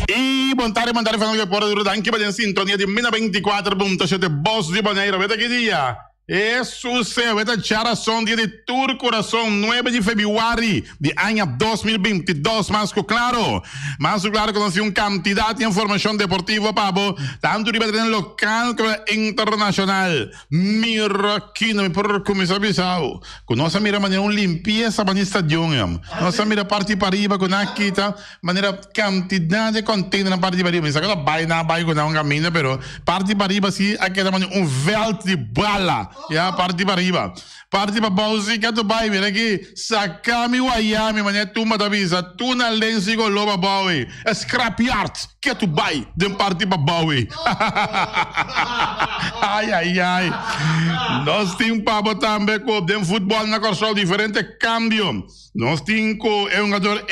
Y bon tarde, bon tarde, familia por duro. Danki pa den sintonia di Mina 24.7 Bos di Bonaire. Weta ki dia? Jesus, weta charason dia di tur corazon 9 di februari di aña 2022. Mas ku claro, mas ku claro ku nos tin un cantidad di informacion deportivo pa bo, tanto riba tereno local como internacional. Mira aki, no mi por cuminsa bisa bo cu nos a mira manera un limpieza pa ni stadion em. Nos a mira parti pariba cu nan a kita manera cantidad di containernan parti pariba. Mi sa cu ta bay nan a bay cu nan un caminda pero parti pariba si a keda manera un veld di bala, ya, parti pariba. Parti pabou si ke tu bay mira aki saca mi waya mi manera tumba ta bisa tuna lensi go lo pabou ey e scrapyard ke tu bay den parti pabou ey ay ay ay nos tin pabo tambe cu den futbol na Corsou diferente cambio nos tin cu e hungador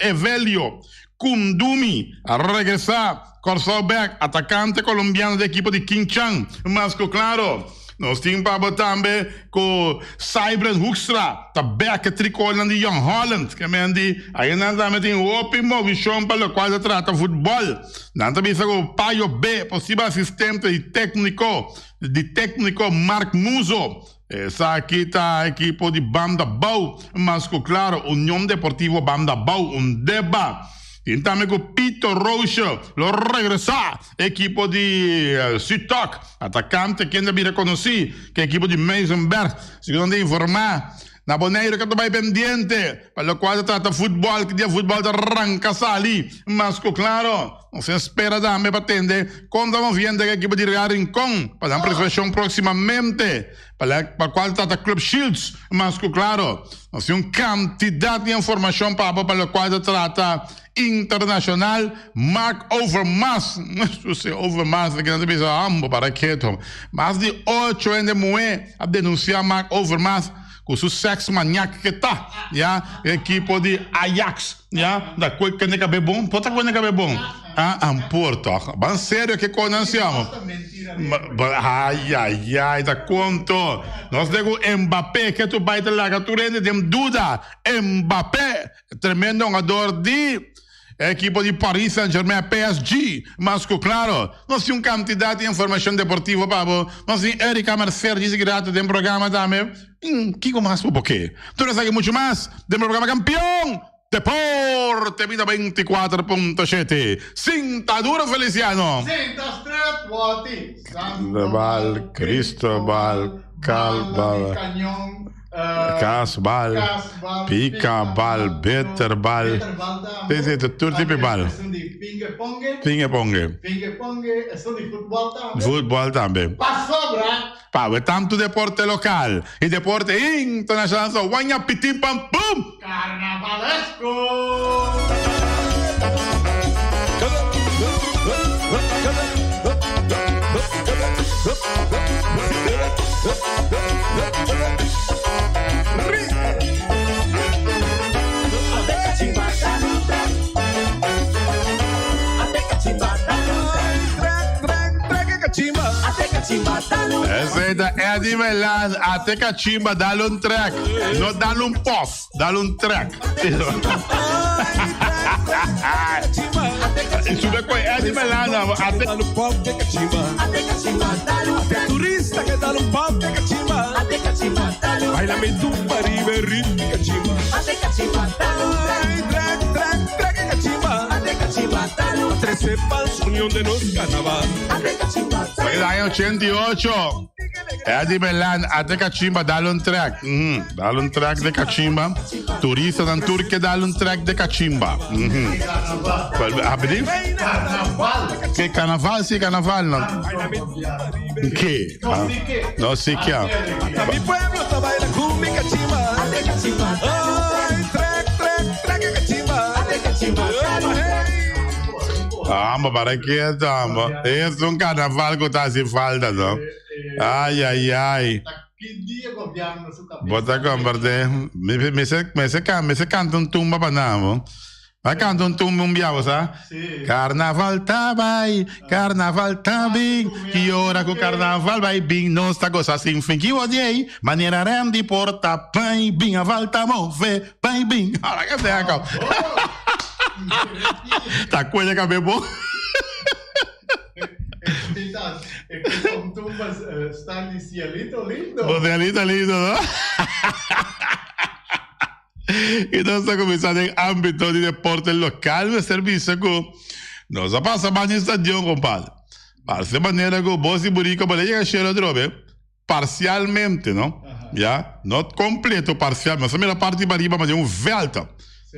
Evelio Kundumi a regresa Corsou bek atacante colombiano di ekipo di King Chan mas cu claro nos tin pa bo tambe cu Sybren Hoekstra ta bek e tricolnan di Jong Holland ke men di ayinan tambe tin hopi movicion pa locual ta trata futbol nan ta bisa cu Payo B posibel asistente di tecnico di tecnico Mark Muzo Esaki ta ekipo di Banda Bou, mas ku klaro Union Deportivo Banda Bou, Undeba. Tin tambe ku Pito Roosje lo regresá ekipo di Sutok, atakante kende a bira konosí ku ekipo di Muizenberg. Segun nan ta informá, na Boneiru ke ta bai pendiente pa lokual ta trata futbòl, ki dia futbòl ta ranka sali, mas ku klaro. Nos ta spera tambe pa tende kon ta moviendo e ekipo di Real Rincon pa nan presentacion proximamente, pa pa cual ta trata Club Shields. Mas cu claro, nos tin un cantidad di informacion pa bo pa locual ta trata internacional. Mark Overmars, Suse Overmars, aki nan ta bisa ambo para keto. Mas di ocho hende muhe a denuncia Mark Overmars cu su sex maniac ke ta, ya, e ekipo di Ajax. Ya, da koe kende kabe bon, por ta kende kabe bon. Ah, amor toch. Ban serio ke kon nan siamo. Ay, ay, ay, ta konto. Nos de ku Mbappé ke tu bai ta laga tur hende den duda. Mbappé, tremendo hungador di ekipo di Paris Saint-Germain, PSG. Mas ku klaro, nos tin un kantidat di informashon deportivo pa bo. Nos tin Erika Mercer djis aki rato den programa tambe. Kiko mas bo por ke? Tur esaki muchu mas den programa Kampion Deporte Vida 24.7. Sinta duro Feliciano! Sinta stret wati! Sandoval, Cristobal, Calbal, Casbal, Picabal, Bitterbal, Sí, sí, tur tipo di bal. Pinge ponge. Pinge ponge, esun di futbol tambe. Futbol tambe. Pasobra Pawe tantu deporte lokal i deporte internashonal so waña pitin pam pum! Carnavalesco! Esei ta Eddie Melan, ate cachimba, dale un trek. No dale un pof, dale un trek. Y sube con Eddie Melan, ate Turista que dale un pop de cachimba. Baila mi tumba ribe ritmo cachimba. Ay, trek, trek, trek cachimba. Trece pals unión de nos carnaval. Feliz año 88. Eddie Melan, ate cachimba, dale un track. Mm -hmm. Dale un track de cachimba. Turista dan Turque, dale un track de cachimba. Mm -hmm. Carnaval. Que carnaval, sí, carnaval. No. Que? Ah. No, sí que. Mi pueblo está baila cumbia cachimba. Ay, trek, trek, trek cachimba. Amba, para quieto, amba. Es un carnaval que ta haci falta, no? Ay, ay, ay. Bo ta comprende? Mi, mi, se, mi, se, mi se canta un tumba pa nan, bo. Va canta un tumba un bia, bo sa? Carnaval ta bai, carnaval ta bin. Ki ora ku carnaval bai bin, nos ta goza sin fin. Ki bo di ei? Manera Randy por ta bai bin, a falta move, bai bin. Ahora que te acabo. Ta cuella cabe bo. Cielito lindo. Bo cielito lindo, no? Y nos ta cuminsa den ambito di deporte local mester bisa cu nos a pasa baña stadion compadre. Parse manera cu bos y burico bo ta yega shelo atrobe. Parcialmente, no? Ya, no completo, parcial. Nos a mira parti pariba, ma den un veld.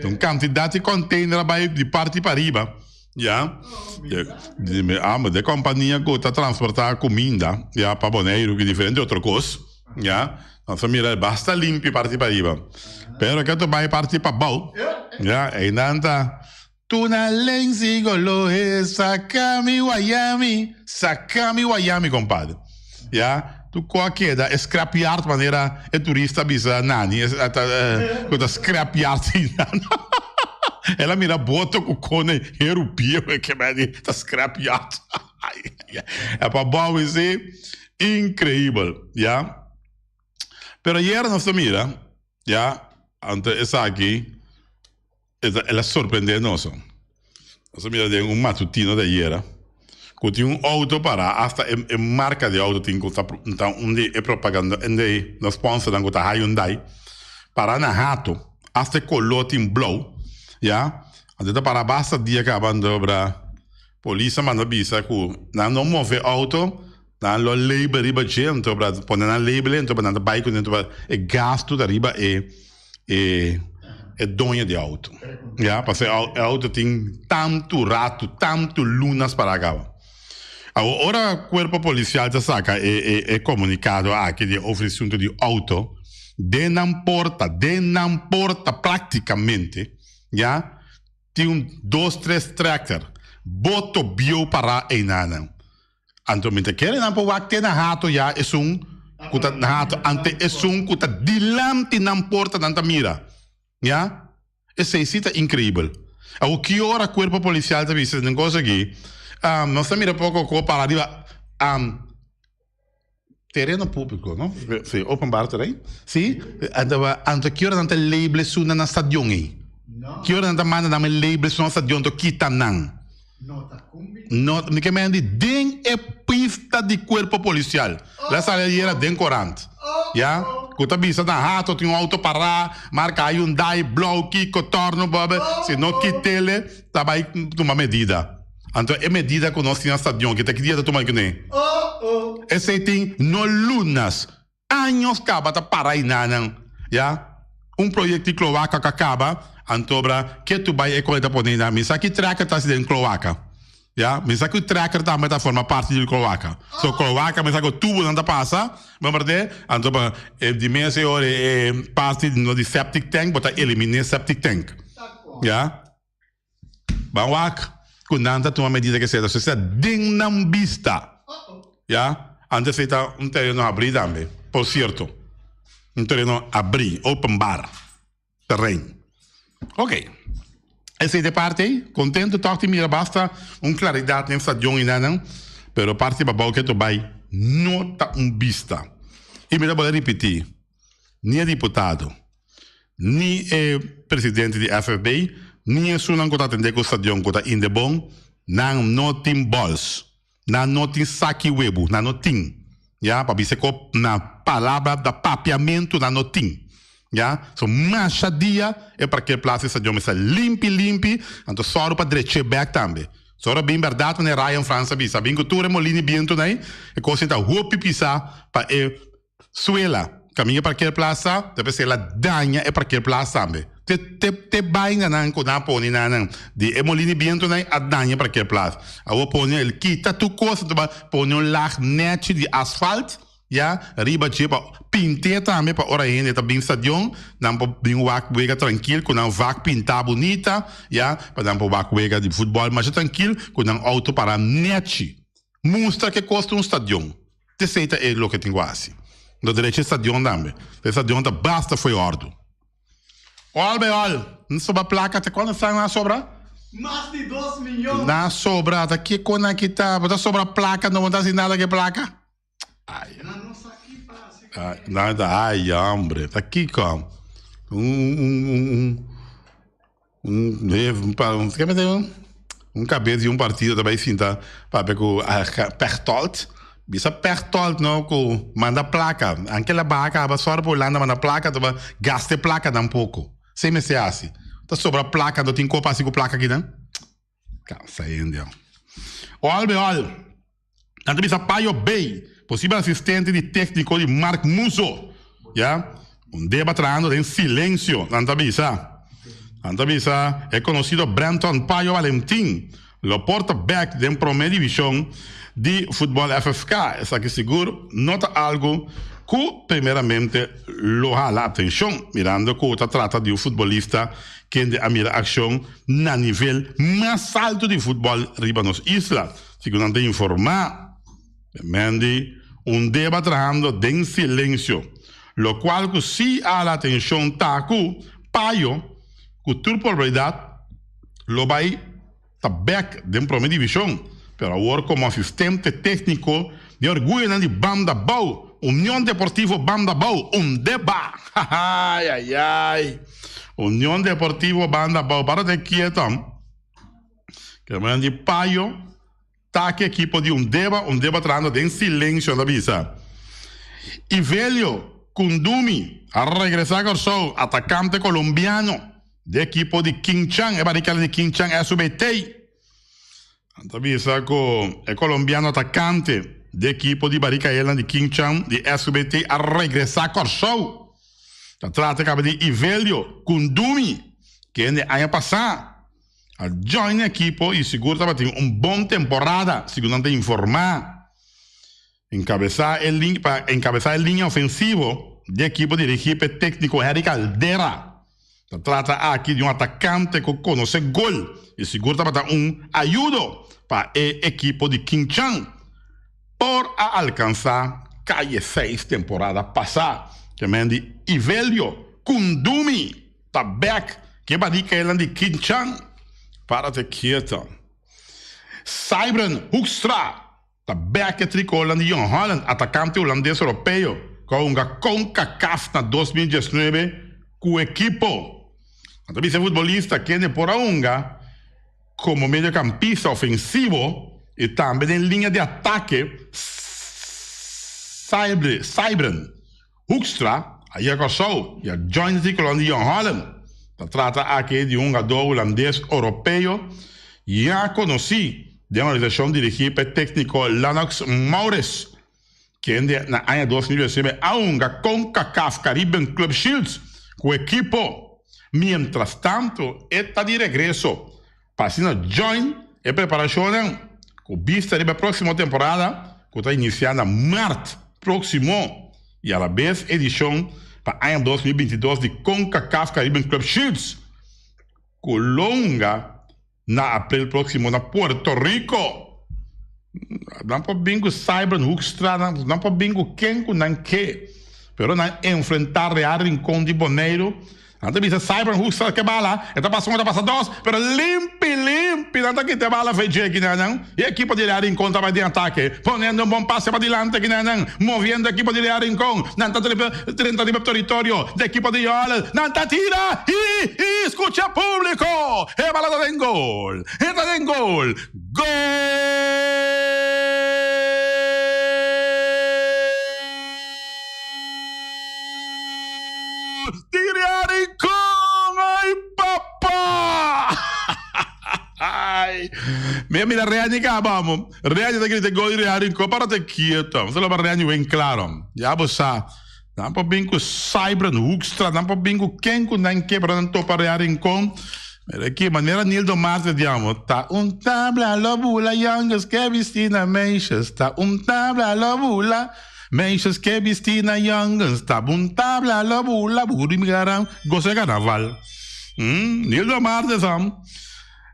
Un cantidad di container a bay di parti pariba, ya. Di, di, ah, de compania cu ta transporta cuminda, ya, pa Boneiru cu diferente otro cos, ya. Nos a mira basta limpi parti pariba. Pero ke ta bay parti pabao, ya, eynan ta Tuna lensi golohe saka mi wayami saka mi wayami compadre ya tu ko a keda e scrap yard manera e turista a bisa nani ku ta scrap yard el a mira boto ku kone heru bieu e ke medi ta scrap yard e pa bou esi increibel ya pero ayer nos ta mira ya anto esaki. El a sorprende nos. Nos a mira den un matutino di ayera ku tin un outo pará, asta e marka di outo tin ku ta un di e propaganda, un di e sponsornan ku ta Hyundai, pará na hato, asta e koló tin blou, ya. Anto ta pará basta dia kaba anto bra polis a manda bisa ku nan no move outo, nan lo label riba dje, anto bra pone nan label anto nan ta bai kuné, anto e gastu ta riba e. e e doño di auto. Ya, pasobra e auto tin tantu ratu, tantu lunas para caba. Awor, ora cuerpo policial ta saca e e e comunicado aki di over asunto di auto, den nan porta, den nan porta practicamente, ya, tin un dos, tres tractor, boto bieu para eynanan. Anto mi ta kere nan por wak te na hato ya esun ku ta na hato ante esun ku ta dilanti nan porta nan ta mira. Ya? Esei si ta increibel. Awor ki ora cuerpo policial ta bisa den cos aki? Nos ta mira poco cu para riba tereno publico, no? Si, openbaar terrein. Si? Anto, anto ki ora nan ta label esun nan na stadion ei? Ki ora nan ta manda nan e label esun na stadion to kita nan? No ta cumbi. No, mi ke men di den e pista di cuerpo policial. La sali ayera den corant. Ya? Cu ta bisa na hato tin un auto para, marca Hyundai, blauw, kiko, torno, bobe. Si no kitele, ta bay tuma medida. Anto e medida cu nos tin na stadion, kita ki dia ta tuma cune? Esey tin no lunas, años caba ta para aynanan, ya. Un proyecto di cloaca cu a caba, anto bra ke tu bay e coe ta pone aynan. Mi sa ki tracker ta haci den cloaca, ya. Mi sa cu tracker tambe ta forma parti di cloaca. So cloaca mi sa cu tubonan ta pasa, bo berde? Anto pa e di mes e ora e parti di septic tank bo ta elimine septic tank, ya. Ban wak ku nan ta tuma medida ke seta so den nan bista. Ya, antes ei ta un tereno habrí tambe, por sierto. Un tereno habrí, openbaar terrein. Ok. Esei ta e parti ei. Kontento tòg di mira basta un klaridat den stadion i nan, pero parti pabou ke to bai no ta un bista. I mi ta bolbe ripití, ni e diputado, Ni e presidente di FFB, ni esunnan ku ta atendé ku stadion ku ta Indebon, nan no tin bòls. Nan no tin saki webu. Nan no tin. Ya, pa bisa ku na palabra da papiamentu nan no tin. Ya, so masha dia e parkeerplaats di stadion mester limpi limpi, anto sòru pa drech'é bèk tambe. So ora bin bèrdat manera Ryan Frans a bisa, bin ku tur e molini bientunan ei, e kos ei ta hopi pisá pa e Suela, kaminda e parkeerplaats ta, ta p'esei el a daña e parkeerplaats tambe. Te, te, te bainanan ku nan a pone na nan di e molina di bientunan a daña e parkeerplaats. Awor pone, el kita tur kos, anto ba pone un lag nèchi di asfalt, ya, riba dje pa pint'é tambe pa ora hende ta bin stadion, nan por bin wak wega trankil ku nan vak pintá bunita, ya, pa nan por wak wega di futbòl masha trankil ku nan outo pará nèchi. Mustra ke kos ta un stadion. Esei ta e loke tin ku hasi. No derecho e stadion tambe. E stadion ta basta fo'i òrdu. Òl bai òl. N sobra plaka te kuantu san nan a sobra? Mas di dos miyon. Nan a sobra ta kiko nan kita? Bo ta sobra plaka no bo ta hasi nada ku e plaka? Ai. Nan no sa ki pa hasi ku e. Nan ta ai hombre ta kiko? Un un un un. Un un kabes di un partido ta bai sinta papia ku Pechtold. Bisa Pechtold no ku manda plaka. Anke la baha kaba sòru pa Hulanda manda plaka ta gasta e plakanan poko. Esei mester hasi. Ta sobra plaka no tin kopa hasi ku plaka kinan. Kansa hende. Ol be ol. Nan ta bisa Payo Bay, posibel asistente di tékniko di Mark Musso. Ya, un deba trahando den silensio, nan ta bisa. Nan ta bisa e konosido Brenton Payo Valentin lo por ta bèk den promé divishon di futbòl FFK. Esaki sigur no ta algu ku primeramente lo hala atenshon, mirando ku ta trata di un futbolista kende a mira akshon na nivel mas altu di futbòl riba nos isla. Segun nan ta informá, Mendy un deba trahando den silensio, lokual ku sí a hala atenshon ta ku Payo ku tur probabilidat lo bai ta bèk den promé divishon, pero awor komo asistente tékniko di orguyonan di Banda Bou, Union Deportivo Banda Bou, Undeba! Ayayay! Union Deportivo Banda Bou, para te kieto. Kerman di Payo ta ki ekipo di Undeba, Undeba trahando den silensio ta bisa. Ivelio Kundumi a regresa Kòrsou, atakante kolombiano di ekipo di King Chan, e barikada di King Chan SUBT. Nan ta bisa ku e kolombiano atakante di ekipo di barikaelnan di King Chan di SUBT a regresa Kòrsou. Ta trata kaba di Ivelio Kundumi, kende aña pasá a join e ekipo y sigur tabatin un bon temporada, segun nan ta informa. Encabeza e lin pa encabeza e linea ofensivo di ekipo dirigi p'e tecnico Harry Caldera. Ta trata aki di un atacante cu conoce gol y sigur tabata un ayudo pa e ekipo di King Chan por a alcansa calle seis temporada pasa. Kemen di Ivelio Kundumi. Ta bek ke badikelan di Kinchan para te kieto. Sybren Hoekstra ta bek e trikolan di Jong Holland, atakante hulandes europeo ku a hunga Concacaf na 2019 ku ekipo. Nan ta bisa e futbolista kende por a hunga komo mediokampista ofensivo i tambe den liña di atake. Sybren Hoekstra a yega Kòrsou i a join di trikolon di Jong Holland. Ta trata aki di un hungadó hulandes oropeo ya konosí den organisashon dirigí pa e tékniko Lennox Mauris, kende na aña 2019 a hunga Concacaf Caribbean Club Shields ku ekipo. Mientrastanto e ta di regreso pa asina join e preparashonnan ku bista riba e próksimo temporada ku ta inisiá na mart próksimo i alabes edishon pa aña 2022 di Concacaf Caribbean Club Shields ku lo hunga na aprel próksimo na Puerto Rico. Nan por bin ku Sybren Hoekstra, nan por bin ku ken ku nan ke, pero nan enfrentá Real Rincon di Boneiru. Nan ta bisa Sybren Hoekstra ke bala, e ta pasa un, e ta pasa dos, pero limpi, limpi nan ta kita e bala fei dje kinan. E ekipo di Real Rincon ta bai den atake, poniendo un bon pase padilanti kinan, moviendo e ekipo di Real Rincon. Nan ta drenta riba teritorio di ekipo di Yòlel, nan ta tira i, i skucha públiko, e bala ta den gol, e ta den gol. Gol! Di Real Rincon! Ay papa! Mi a mira Reani caba amo. Reani ta grita gol di Real Rincon. Párate quieto. Mi ta loba Reani wen claro. Ya bo sa. Nan por bin ku Sybren Hoekstra, nan por bin ku ken ku nan ke, pero nan topa Real Rincon. Mira aki, manera Nildo Martes diamo, ta un tabla lo bula, jongens ke bisti na meisjes, ta un tabla lo bula, meisjes ke bisti na jongens, ta un tabla lo bula, buri mi garan, gosa carnaval. Mm, Nildo Martes am.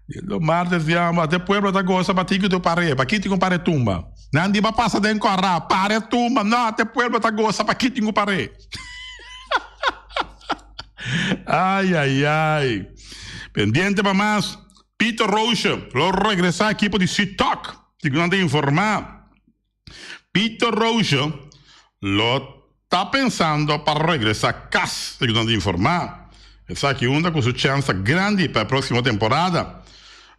Nildo Martes diamo, ate pueblo ta gosa pa tiki tu pare, pa kiti ku pare tumba. Nan di ba pasa den kora, pare tumba, no, te pueblo ta gosa pa kiti ku pare. Ay, ay, ay. Pendiente pa mas, Peter Roosje lo regresa ekipo di Sitok, segun nan ta informa. Peter Roosje lo ta pensando pa regresa kas, segun nan ta informa. Esaki unda ku su chèns ta grandi pa e próksimo temporada.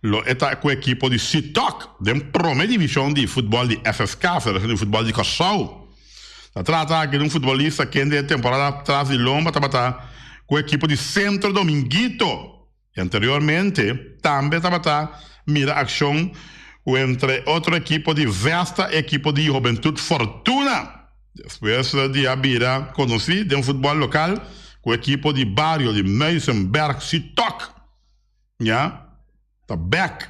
Lo e ta ku ekipo di Sitok den promé divishon di futbòl di FFK, Federashon di Futbòl di Kòrsou. Ta trata aki di un futbolista kende e temporada tras di lomba tabata ku ekipo di Centro Dominguito i anteriormente tambe tabata mira akshon ku entre otro ekipo di Vesta i ekipo di Hobentut Fortuna. Despues di a bira konosí den futbòl lokal ku ekipo di bario di Muizenberg Sitok ya ta bèk.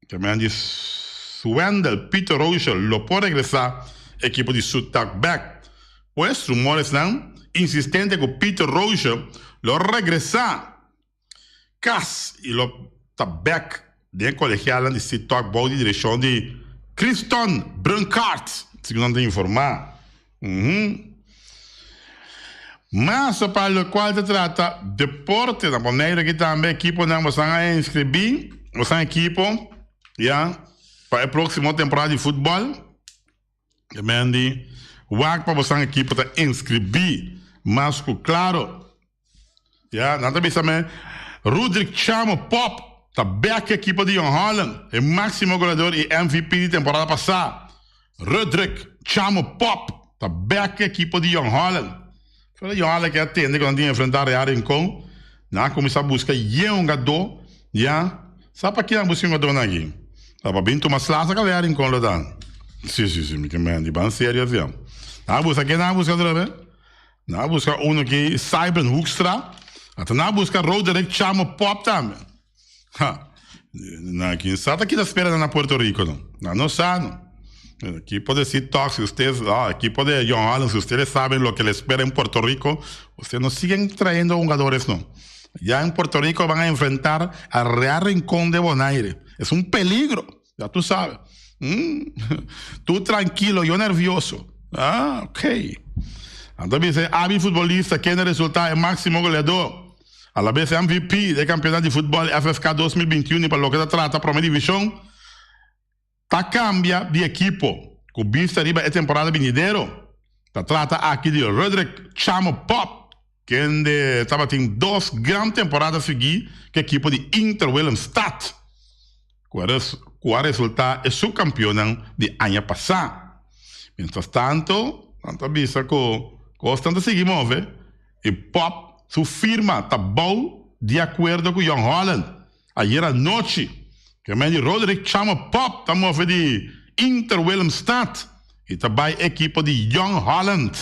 También di Swendel Peter Roosje lo por regresá ekipo di Sutak bèk. Pues rumoresnan insistente ku Peter Roosje lo regresá kas i lo ta bèk den e kolegialnan di Sitok bou di direkshon di Christon Brunkart, segun nan ta informá. Mas pa lokual ta trata deporte na Boneiru aki tambe ekiponan bosan a inskribí bosan ekipo ya pa e próksimo temporada di futbòl. E men di wak pa bosan ekipo ta inskribí mas ku klaro. Ya, nan ta bisa men Rudrick Chamo Pop ta bek ekipo di Jong Holland, e máksimo goleador i MVP di temporada pasá. Rudrick Chamo Pop ta bek ekipo di Jong Holland. Pero Jong Holland ke a tende ku nan tin enfrentá Real Rincon, nan a kuminsá buska yen hungadó, ya. Sa pa kinan buska hungadónan aki? Ta pa bin tuma sla saka Real Rincon lo ta. Si, si, si, mi ke men di ban serio asina. Nan a buska, ken nan a buska atrobe? Nan a buska uno ki Sybren Hoekstra. Ata nan a buska Roderick Chamo Pop tambe. Ha. Nan kin sa ta kita spera nan na Puerto Rico no. Nan no sa no. Equipo de Sea-Talk, si ustedes, ah, equipo de John Holland, si ustedes saben lo que les espera en Puerto Rico, ustedes no siguen trayendo jugadores no. Ya en Puerto Rico van a enfrentar al Real Rincón de Bonaire. Es un peligro, ya tú sabes. Mm. Tú tranquilo, yo nervioso. Ah, ok. Anto bisa abi futbolista kende resulta e máximo goleador. A la vez MVP de campeonato di futbol FFK 2021 pa loke ta trata Prome Division ta cambia di ekipo cu bista riba e temporada binidero. Ta trata aki di Roderick Chamo Pop kende tabatin dos gran temporada sigui cu ekipo di Inter Willemstad. Ku a resultá e subkampionnan di aña pasá. Mientras tanto, nan ta bisa ku kosnan ta sigui move i Pop su firma ta bou di akuerdo ku Jong Holland. Ayer anochi, ke men di Roderick Chamo Pop ta move di Inter Willemstad i ta bai ekipo di Jong Holland.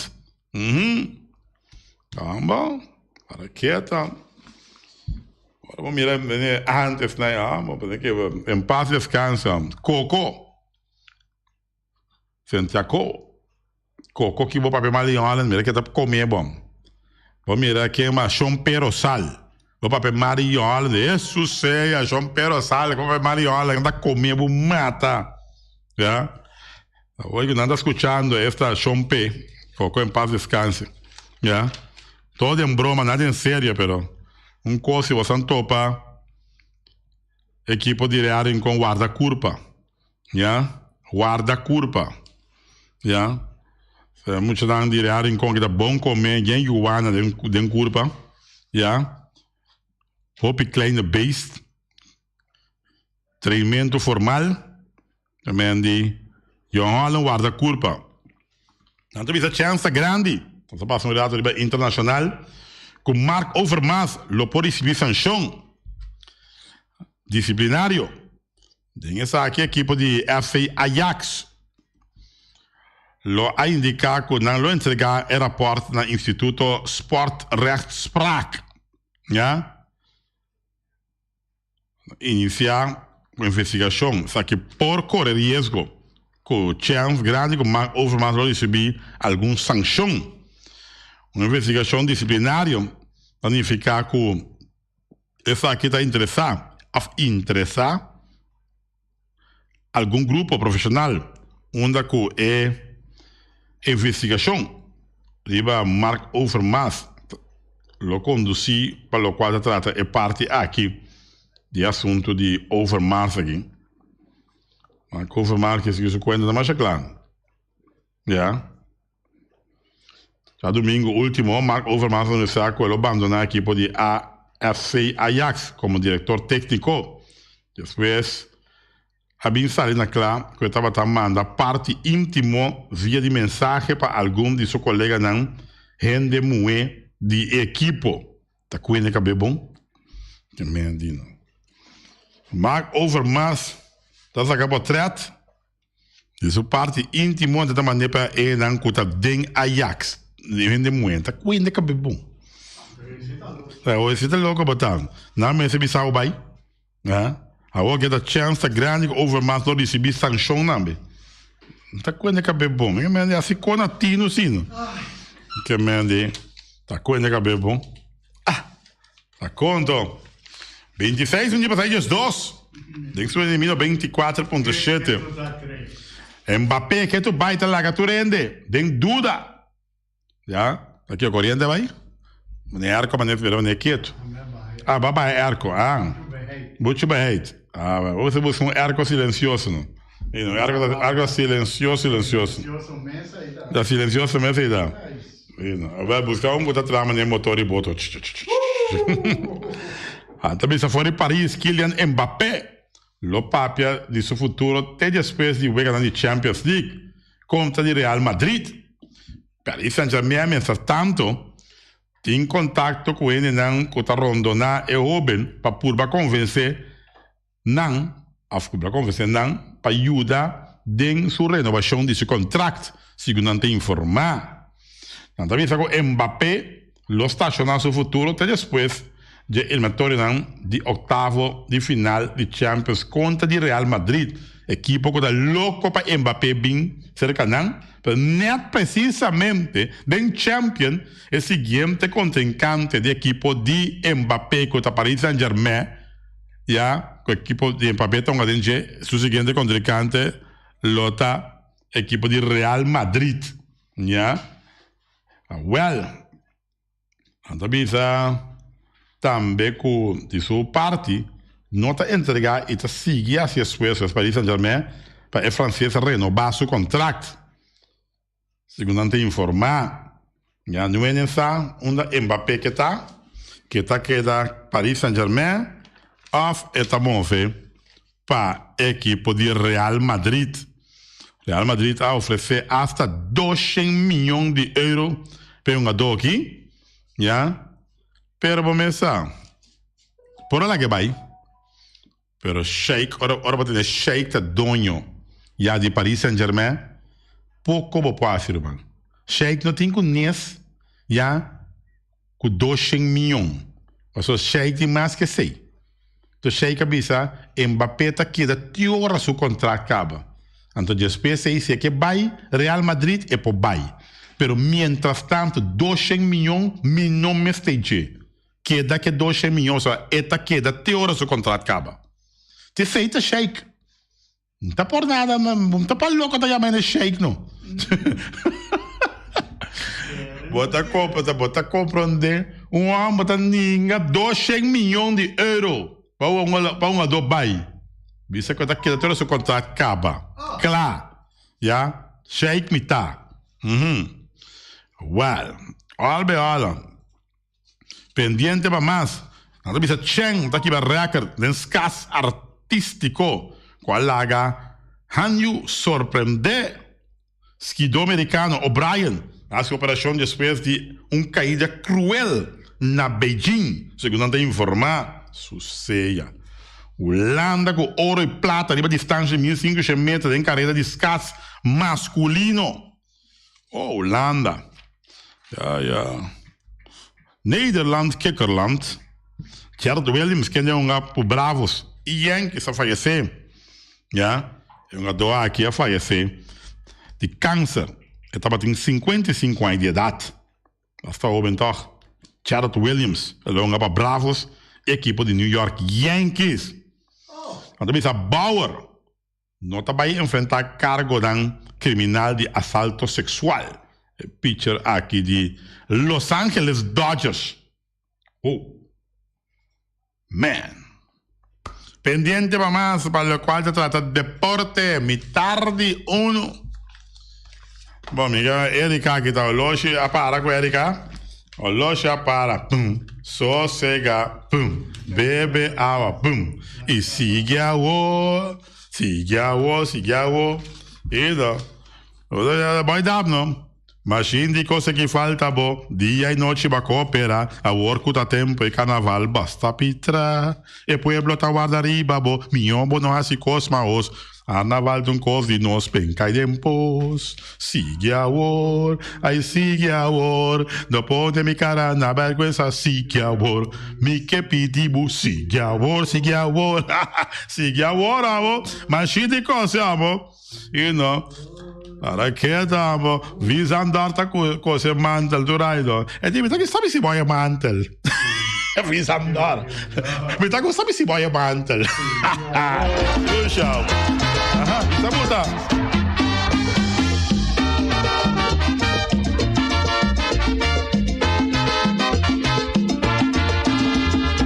Uhum. Caramba, raketa. Ora bo mira meneer antes na ya, bo pensé que en paz descansa. Coco. Santiago. Coco ki bo papia mal di Holland, mira ke ta come bom. Bo mira ken mas Shon Pero Sal. Bo papia mal di Holland, Jesus sea, Shon Pero Sal, bo papia mal di Holland, ta come bo mata. Ya. Oiga, nan ta scuchando esta Shon P. Coco en paz descanse. Ya. Todo en broma, nada en serio, pero un cos si bosan topa equipo di Real Rincon guarda curpa. Ya. Guarda curpa. Ya. Muchanan di Real Rincon ki ta bon come, gen yuwana den, den curpa. Ya. Hopi kleine beest. Trainmentu formal ta men di Jong Holland warda kurpa. Nan ta bisa chèns ta grandi, nos a pasa un rato riba internashonal, ku Marc Overmars lo por risibí sanshon disiplinario. Den esaki ekipo di FC Ajax lo a indiká ku nan lo entregá e rapòrt na Instituto Sportrechtspraak. Ya. Inisiá un investigashon esaki por kore riesgo ku chèns grandi ku Mark Overmars lo risibí algun sankshon. Un investigashon disiplinario ta nifiká ku esaki ta interesá òf interesá algun grupo profeshonal unda ku e investigashon riba Mark Overmars lo kondusí pa lokual ta trata e parti aki di e asuntu di Overmars aki. Mark Overmars ke sigui su kuenta ta masha kla. Ya. Djadumingu último, Marc Overmars a anunsiá ku el lo bandoná ekipo di AFC Ajax komo direktor tékniko. Despues a bin sali na kla ku e tabata manda parti íntimo via di mensahe pa algun di su koleganan hende muhé di e ekipo. Ta kuende kab'é bon? Ke men di no. Marc Overmars ta saka potrèt di su parti íntimo ta mand'é pa enan ku ta den Ajax. Di hende muhé. Ta kuende kab'é bon? Awor si ta loko bo ta. Nan mester bisa bo bai. Awor ke ta chèns ta grandi ku Overmars lo risibí sanshon tambe. Ta kuende kab'é bon. Ke men di hasi kon na tinu sino. Ke men di ta kuende kab'é bon. Ah! Ta konto. 26 minuut pasá 12. Den su enemino 24.7. Mbappé ke tu bai ta laga tur hende den duda. Ya, ta kio koriente bai? Mane airco mane pero mane kieto. Ah, ba bai airco. Ah. Bucho beheid. Ah, bo se busca un airco silencioso no. Y no, airco airco silencioso, silencioso. Da silencioso mesa y da. Y no, ba busca un ku ta traha mane motor y boto. Ah, ta bisa for di Paris, Kylian Mbappé lo papia di su futuro te despues di weganan di Champions League kontra di Real Madrid. Paris Saint-Germain mientras tanto tin contacto cu hendenan cu ta rondona e hoben pa purba convence nan of purba convence nan pa yuda den su renovacion di su contract, segun nan ta informa. Nan ta bisa cu Mbappé lo staciona su futuro te despues dje eliminatorionan di octavo di final di Champions contra di Real Madrid, ekipo cu ta loco pa Mbappé bin cerca nan, pero net precisamente den Champions e siguiente contrincante di ekipo di Mbappé cu ta Paris Saint-Germain, ya cu ekipo di Mbappé ta hunga den dje, su siguiente contrincante lo ta ekipo di Real Madrid, ya. Awel, nan ta bisa tambe ku di su parti no ta entregá i ta sigui hasi esfuerso Paris Saint-Germain pa e franses renobá su kontrakt. Segun nan ta informá, ya nuenen sa unda Mbappé ke ta, ke ta keda Paris Saint-Germain òf e ta move pa ekipo di Real Madrid. Real Madrid a ofresé asta doshen miyon di euro pa e hungadó aki, ya, pero bo mes sa, por a laga e bai, pero Sheik, ora ora bo tene Sheik ta doño ya di Paris Saint Germain, poko bo por hasi ruman. Sheik no tin ku nes ya ku doshen miyon, pasobra Sheik tin mas ke esei. Enton Sheik a bisa, Mbappé ta keda te ora su kontrakt kaba. Anto despues ei si e ke bai Real Madrid e por bai. Pero mientrastanto doshen miyon mi no mester dje. Keda ke doshen miyon, pasobra e ta keda te ora su kontrakt kaba. T'esei ta Sheik. N ta por nada, n ta pa loko ta yama hende sheik no. Bo ta compra, bo ta comprende un homber ta ninga 200 milyon di euro pa un pa un ado bay. Bisa cu ta keda tur su contract caba. Cla. Ya, sheik mi ta. Mhm. Well, al bij al. Pendiente pa mas. Nan ta bisa Chen ta kiba record den skas artístiko ku a laga Hanyu sorprendé. Skidó merikano O'Brien a hasi operashon despues di un kaida kruel na Beijing, segun nan ta informá. Su sea. Hulanda ku oro i plata riba distansha di 1500 meter den kareda di skas maskulino. Oh, Hulanda. Ja, ja. Nederland, kikkerland. Gerald Williams, kende hunga ku Bravos i Yankees a fayesé. Ja, e hungadó aki a fayesé di kanser. E tabatin 55 aña di edat. Basta hoben tòg. Gerald Williams, el a hunga pa Bravos i ekipo di New York Yankees. Nan ta bisa Bauer. No ta bai enfrentá kargonan kriminal di asalto seksual, e pitcher aki di Los Angeles Dodgers. Oh. Man. Pendiente pa mas pa lokual ta trata deporte, mi tardi unu. Bon, mi ke Erika aki ta oloshi a para ku Erika. Oloshi a para, pum, sosega, pum, bebe awa, pum, i sigui awo, sigui awo, sigui awo. Ido. Boy dap no. Mashin di kos ki falta bo, dia i nochi bo a koopera, awor ku ta tempu e karnaval basta pitra. E pueblo ta warda riba bo, mihó bo no hasi kos mahos. Karnaval ta un kos di nos, pen kai den pos. Sigui awor, ai sigui awor, no pone mi kara na bèrgwensa, sigui awor, mi ke pidi bo, sigui awor, sigui awor, sigui awor amo, mashin di kos amo. You know. Para keda amo. Visandor ta kose mantel tur aido. E di mi ta gusta bisi boye mantel. Visandor. Mi ta gusta bisi boye mantel. Tusha. Aha, bisa buta.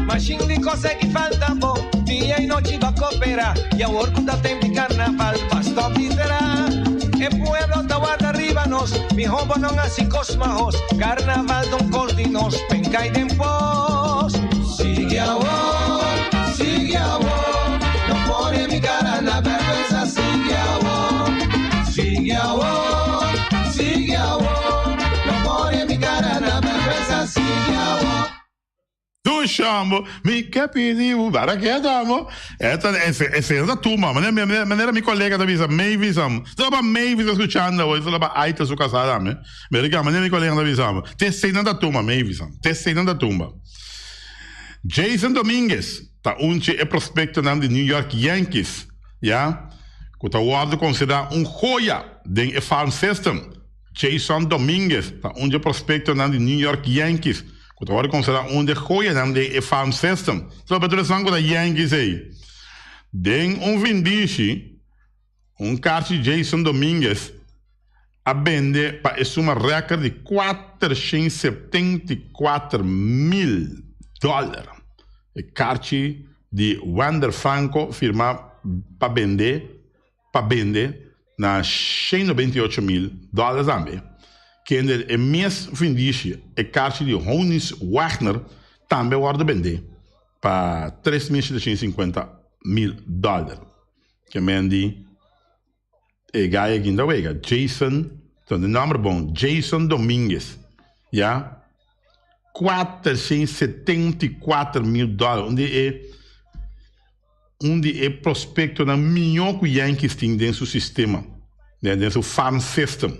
Mashin di kose ki falta bo Dia y nochi ba coopera Y awor cu ta temp di carnaval Ba stop di tera E pueblo ta warda riba nos Miho bo non haci cos mahos Carnaval ta un cos di nos Pen cay den pos Sigui awor, sigui awor No pone mi cara na berguensa Sigui awor, sigui awor, sigui awor No pone mi cara na berguensa Sigui awor. Dushi amo, mi ke pidi bo bara keda amo. Eta ese ta tuma, manera manera mi colega ta bisa Mavis amo. Ta pa Mavis ta escuchando awo, ta pa Aita su casada tambe. Pero ke manera mi colega ta bisa amo, te eseinan ta tuma Mavis amo, te eseinan ta tumba. Jason Dominguez ta un dje e prospectonan di New York Yankees, ya, cu ta wordo considera un joya den e farm system. Jason Dominguez ta un dje prospectonan di New York Yankees cu ta worde considera un dje joyanan den e farm system. So pa tur esnan cu ta Yankees ey. Den un vindishi, un karchi Jason Dominguez a bende pa e suma record di 474 mil dollar. E karchi di Wander Franco firma pa bende pa bende na 198 mil dòler tambe, kende e mes vindishi e karchi di Honus Wagner tambe wòrdu bende pa 3.750 mil dòler. Ke men di e gai aki ta wega, Jason, ta di nòmber bon, Jason Dominguez, ya, 474 mil dòler, un di e. Un di e prospectonan mihó cu Yankees tin den su sistema, den su farm system.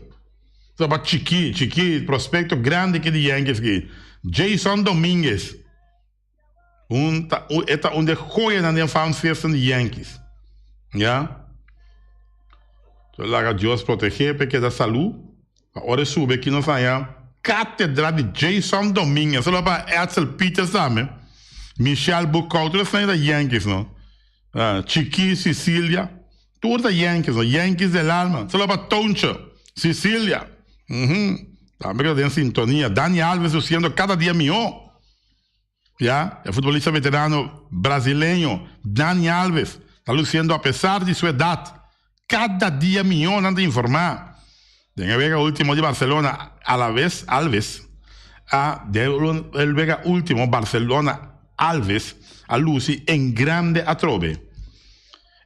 Ta pa chikí, chikí, prospecto grandi ki di Yankees ki, Jason Dominguez. Un ta, e ta un di e joyanan den farm system di Yankees. Ya. So laga Dios protegé p'e keda salú. Pa ora e sube aki nos haña Cátedra di Jason Dominguez. Solo pa Edsel Peters tambe. Michel Boekhoudt. Tur esnan ta Yankees no. Chiqui Cecilia. Tur ta Yankees no. Yankees del alma. Solo pa Tontje Cecilia. Tambe ta den sintonia. Dani Alves luciendo cada dia mihó. Ya, e futbolista veterano brasileño Dani Alves ta luciendo a pesar di su edad cada dia mihó, nan ta informa. Den e wega ultimo di Barcelona, Alaves, Alves a den el wega ultimo Barcelona Alves a luci en grande atrobe.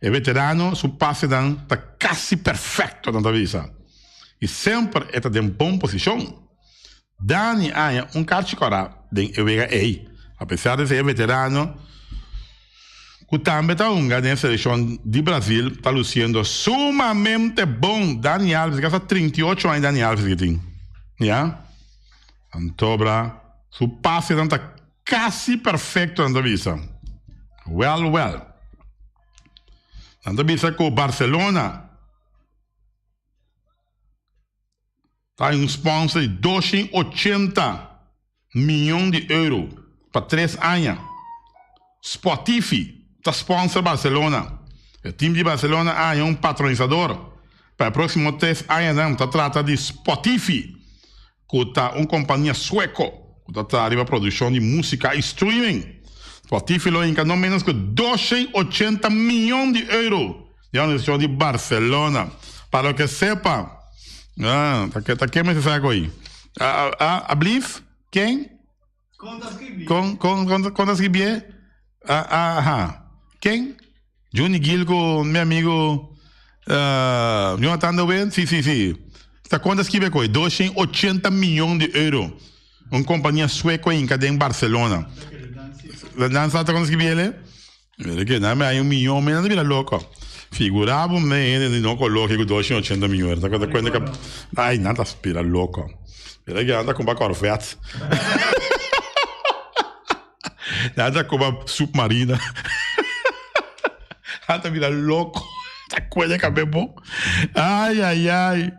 E veterano su pasenan ta casi perfecto, nan ta bisa, y semper e ta den bon posicion. Dani haña un karchi kòrá den e wega ei, apesar di ser e veterano ku tambe ta hunga den e selekshon di Brazil ta lusiendo sumamente bon. Dani Alves gasta 38 aña Dani Alves ke tin ya. Antobra su pasenan ta kasi perfekto nan ta bisa. Wèl wèl. Nan ta bisa ku Barcelona. Ta un sponsor di 280 miyon di euro pa tres aña. Spotify ta sponsor Barcelona. E team di Barcelona a haña un patronisador pa e proximo tres añanan. Ta trata di Spotify, cu ta un compania sueco cu ta traha riba produccion di musica y streaming. Spotify lo hinca no menos cu 280 miyon di euro den organisacion di Barcelona. Pa loke sepa. Ah, ta ke ta ke mester sa koi. A a a blief? Ken? Kon ta skribié? Kon kon kon kon ta skribié? A a aha. Ken? Juni Gil ku mi amigo uh, Jonathan de Wind? Si si si. Ta kon ta skribié koi? 280 miyon di euro. Un kompania sueco a hinka den Barcelona. Nan sa ta kon ta skribié le? Mira ke nan me hay un miyon me nan ta bira loko. Figura bo me hende di no koloke ku 280 miyon. Ta ta kuenta ka ay nan ta bira loko. Mira ke nan ta kumpra Corvette. Nan ta kumpra submarina. Nan ta bira loko. Ta kuenta ka be bo. Ay ay ay.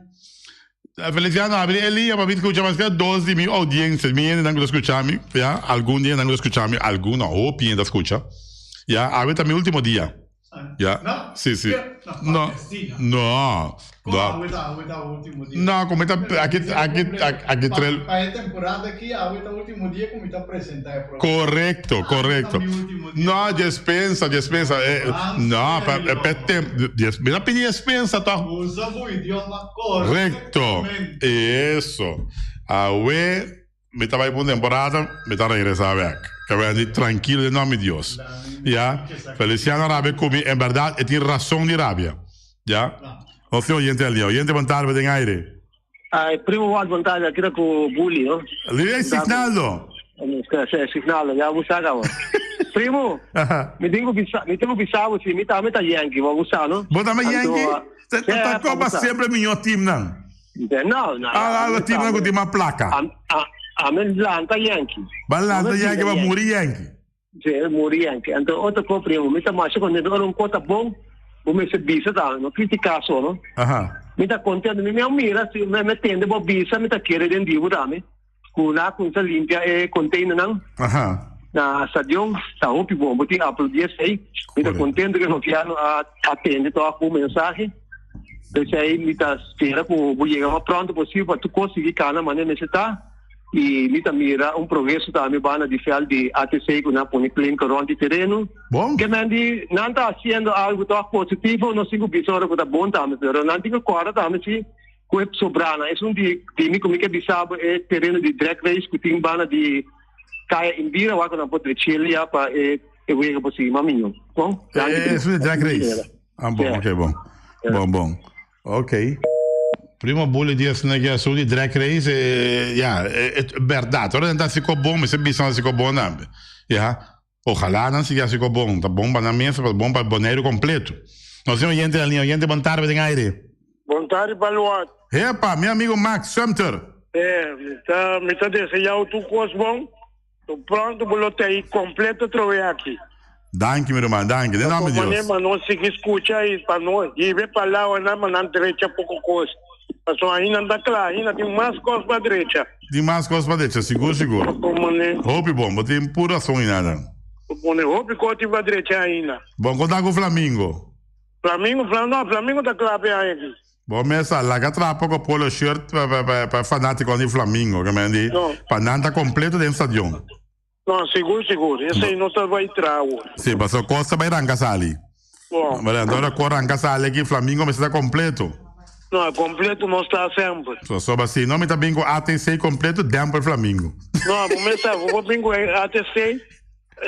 Feliciano, abri e liña pa mi scucha mas que dos di mi audiencia, mi hendenan cu ta scucha mi, ya, algun di hendenan cu ta scucha mi, algun no, hopi hende ta scucha, ya, awe ta mi ultimo dia, ya, si, si, no, no, no, no, como ta, aki, aki, aki tres. Pa e temporada aki, awe ta ultimo dia cu mi ta presenta e programa. Correcto, correcto. No, despensa, despensa, no, pa, pa e tem, mi ta pidi despensa toch. Usa bo idioma Correcto. Eso. Awe mi ta bai pa un temporada, mi ta regresa bek. Ke bai di trankilo den nomber di Dios. Ya. Feliciano rabia ku mi, en berdad e tin rason di rabia. Ya. Nos tin oyente al dia. Oyente bon tarde den aire. Ay, primo Walt, bon tarde. Aki ta ku Bully, no? Lili Signaldo. Signaldo, ya bo sa kaba. Primo, mi tin ku bisa, mi tin ku bisa bo si mi tambe ta Yankee, bo a sa, no? Bo tambe Yankee? Ta koba sempre miño teamnan. No, no. Ala teamnan ku tin mas plaka. Ami lanta Yankee. Ba lanta Yankee, ba muri Yankee. Si, muri Yankee. Anto otro ko primo, mi ta masha contento ora un ko ta bon, bo mester bisa ta, no critica so, no. Mi ta contento, mi a mira, si mi a tende bo bisa, mi ta kere den dibu tambe, ku nan a cuminsa limpia e containernan. Na stadion ta hopi bon, bo tin aplaudi esei. Mi ta contento ku e gobierno a atende tok bo mensahe. P'esei mi ta spera ku bo yega mas pronto posibel pa tur kos sigui kana manera mester ta. I mi ta mira un progreso tambe banda di veld di ATC ku nan pone klinker rond di tereno. Bon. Ke men di nan ta hasiendo algu tok positivo, no sin ku bisa ora ku ta bon tambe, pero nan tin ku kòrda tambe si ku e sobranan. Esun di di mi ku mi ke bisa bo e tereno di drag race ku tin banda di Kaya Indira wak ku nan por drechel ya pa e e wega por sigui mas mihó. Bon, danki. Esun di drag race. Ah bon, oké bon. Bon bon. Ok. Primo Bully di esnan ki a su di drag race, ya, e berdad. Ora nan ta haci ko bon, mester bisa nan haci ko bon tambe. Ya. Ojalá nan sigui haci ko bon. Ta bon pa nan mes, ta bon pa Boneiru completo. Nos tin oyente na liña. Oyente, bon tarde den aire. Bon tarde, Baluart. Hepa, mi amigo Max Sumter. Eh, mi ta, mi ta desea tur cos bon. To pronto bo lo ta ahí completo trowe aki. Danki mi ruman, danki. Den nomber di Dios. Pa nos sigui scucha y pa nos hibe palabranan pa nan drecha poco cos. Pasobra ahi nan ta cla, ahi nan tin mas cos pa drecha. Tin mas cos pa drecha, sigur sigur. Hopi bon, bo tin pur rason ainda. Pone hopi cos tin pa drecha ainda. Bon, con ta cu Flamingo? Flamingo, Fla, no, Flamingo ta cla pe aña aki. Bo mesa laga traha poko polo shirt pa pa pa fanatikonan di Flamingo ke men di pa nan ta kompleto den stadion. No, sigur sigur. Esei no ta bai traha awor. Si, pasobra kos ta bai ranka sali. Bo. Pero anto ora kos ranka sali aki Flamingo mester ta kompleto. No, kompleto nos ta semper. Pasobra si no mi ta bin ku ATC kompleto dèmpel Flamingo. No, bo mester bo por bin ku ATC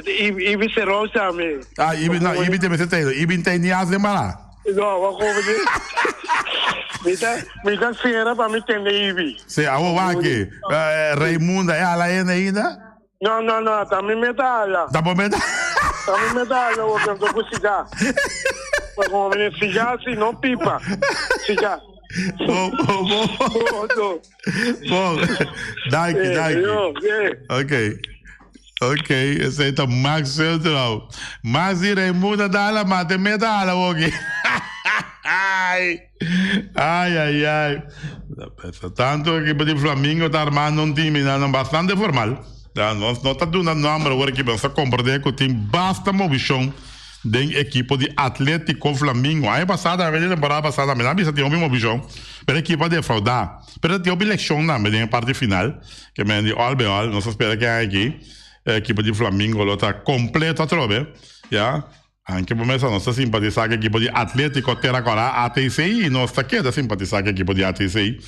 Ibi Cerón tambe. Ah, Ibi, no, Ibi te mester teido. Ibi ntei ni as den bara. No, wa como di. Mi ta, mi ta sera pa mi tende Ibi. Si, awo waki. Eh, Raimunda, e ala ene ainda? No, no, no, ta mi meta ala. Ta bo meta? Ta mi meta ala, wo kento ku siga. Pa como mi siga si no pipa. Siga. Bo, bo, bo. Bo, bo. Bon, danki, Eh, danki. yo, eh. Ok. Ok, esei ta Max Central. Max di Raimunda ta hala mate me ta hala woki. Ai, ai, ai. Tanto ekipo di Flamingo ta armando un team y nan bastante formal. Ya, nos no ta duna nomber awor aki, pero nos ta comprende cu tin basta movicion den ekipo di Atletico Flamingo. Aña pasado, a ver, temporada pasada, mi a bisa tin hopi movicion, pero ekipo a defrauda. Pero tin hopi leccion tambe den e parti final. Ke men di all be all, nos ta spera ke aña aki e ekipo di Flamingo lo ta completo atrobe, ya. Anke bo mesa nos ta simpatisa ku ekipo di Atletico Tera Kora, ATC, i nos ta keda simpatisa ku ekipo di ATC,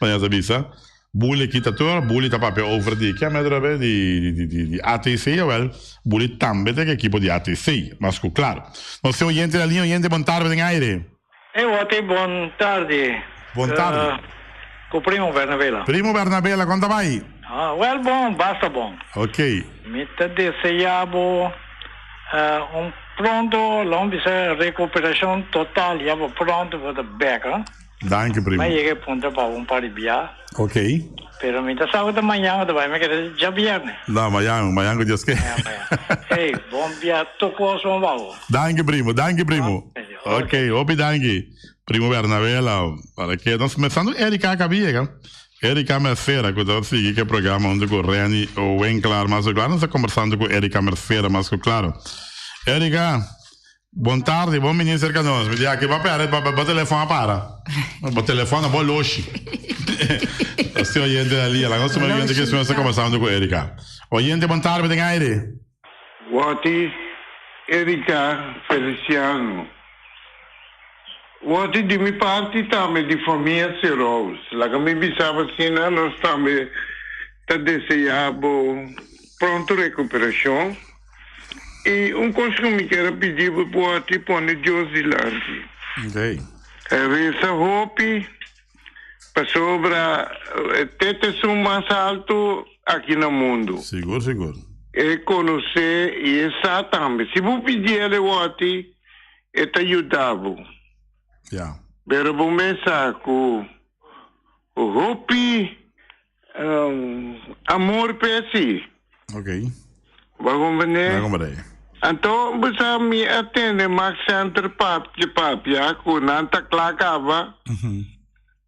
manera ta bisa. Bully kita tur, Bully ta papia over di ke metro abe di di di di ATC, awel Bully tambe ta ku ekipo di ATC, mas ku klaro. Nos tin oyente na liña, oyente bon tarde den aire. Hey Watty, bon tardi. Bon tardi. Ku Primo Bernabela. Primo Bernabela, kon ta bai? Ah, wel bon, basta bon. Ok. Mi ta desea bo un pronto, laat me bisa, recuperacion total, ya bo pronto bo ta bek, huh? Danki, primo. Mi a yega e punto pa un par di bia. Ok. Pero mi ta sa ku ta mañan ku ta bai, mi kere djabierne. No, mañan, mañan ku Dios ke. Mañan, mañan. Hey, bon bia tur kos bon pa bo. Danki, primo, danki, primo. Ok, hopi danki. Primo Bernabela, para ke nos comenzando Erika acaba yega. Erika Mercera, ku ta sigui ke programa hunto ku Renny Winklaar mas ku klaro. Nos ta conversando ku Erika Mercera mas ku klaro. Erika, bon tardi, bon bini serka nos. Mi di aki bo a perde, bo telefon a para. Bo telefon a bo loshi. Nos tin oyente na lia. Laga nos tuma oyente ke nos ta conversando ku Erika. Oyente, bon tardi, den aire. Woti Erika Feliciano Woti di mi parti tambe di famia Serous laga mi bisa bo asina nos tambe ta desea bo pronto recuperacion y un cos cu mi kier a pidi bo Woti pone Dios dilanti reza hopi Pasobra te ta esun mas altu aki na mundu. Sigur, sigur. E konosé i e sa tambe. Si bo pidi el e wòti, e ta yuda bo. Ya. Pero bo mes sa ku hopi amor p'e si. Ok. Bo a komprendé? Mi a komprendé. Anto bo sa mi a tende Max Center papia papia ku nan ta kla kaba.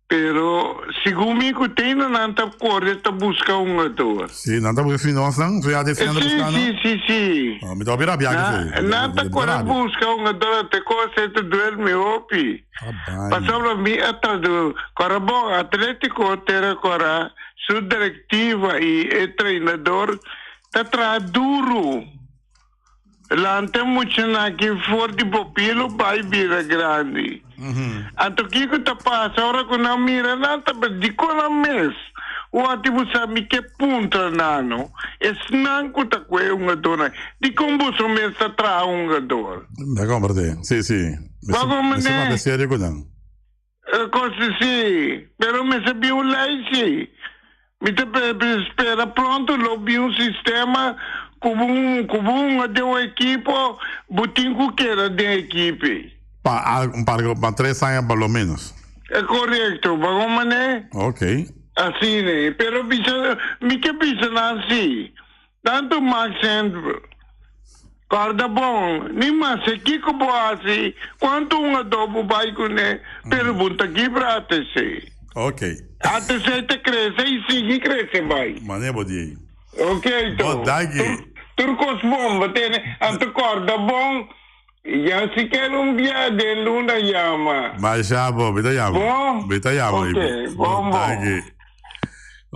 Pero segun mi ku te na nan ta kore ta buska un hungador. Si, nan ta buska si nos nan, si ADC nan ta buska nan. Si, si, si. Oh, mi ta hopi rabia ku esei. Nan ta kore buska un hungador te kos e ta duel mi hopi. Pasobra mi a tradu kora bon Atletico tera kora su directiva y e trainador ta traha duro. Lanta muchanan aki for di popilo bai bira grandi. Anto kiko ta pasa ora ku nan mira nan ta bisa dikon nan mes wòrdu bo sa mi ke puntra nan no esnan ku ta kue hungadornan dikon boso mes ta traha hungador. Mi a komprende si si Bo a mi komprende? papia serio ku nan. Kos si pero mester bin un lei si mi ta spera pronto lo bin un sistema ku bo ku bo hunga den un ekipo bo tin ku keda den ekipe. Pa un par pa tres aña por lo menos. E korekto bo a komprende? Ok. Asina pero bisa mi ke bisa nan si. Tantu Max Hendr. Kòrda bon, ni mase kiko bo hasi, kuantu un adobo bai kuné, pero bo ta kibra ATC. Ok. ATC ta krese i sigui krese bai. Manera bo di ei. Ok to. Bo danki. Tur kos bon bo tene. Anto kòrda bon, ya si ker un bia den luna yama. Masha bo, mi ta yama. Bon? Mi ta yama. Ok, bon Bo bon. danki.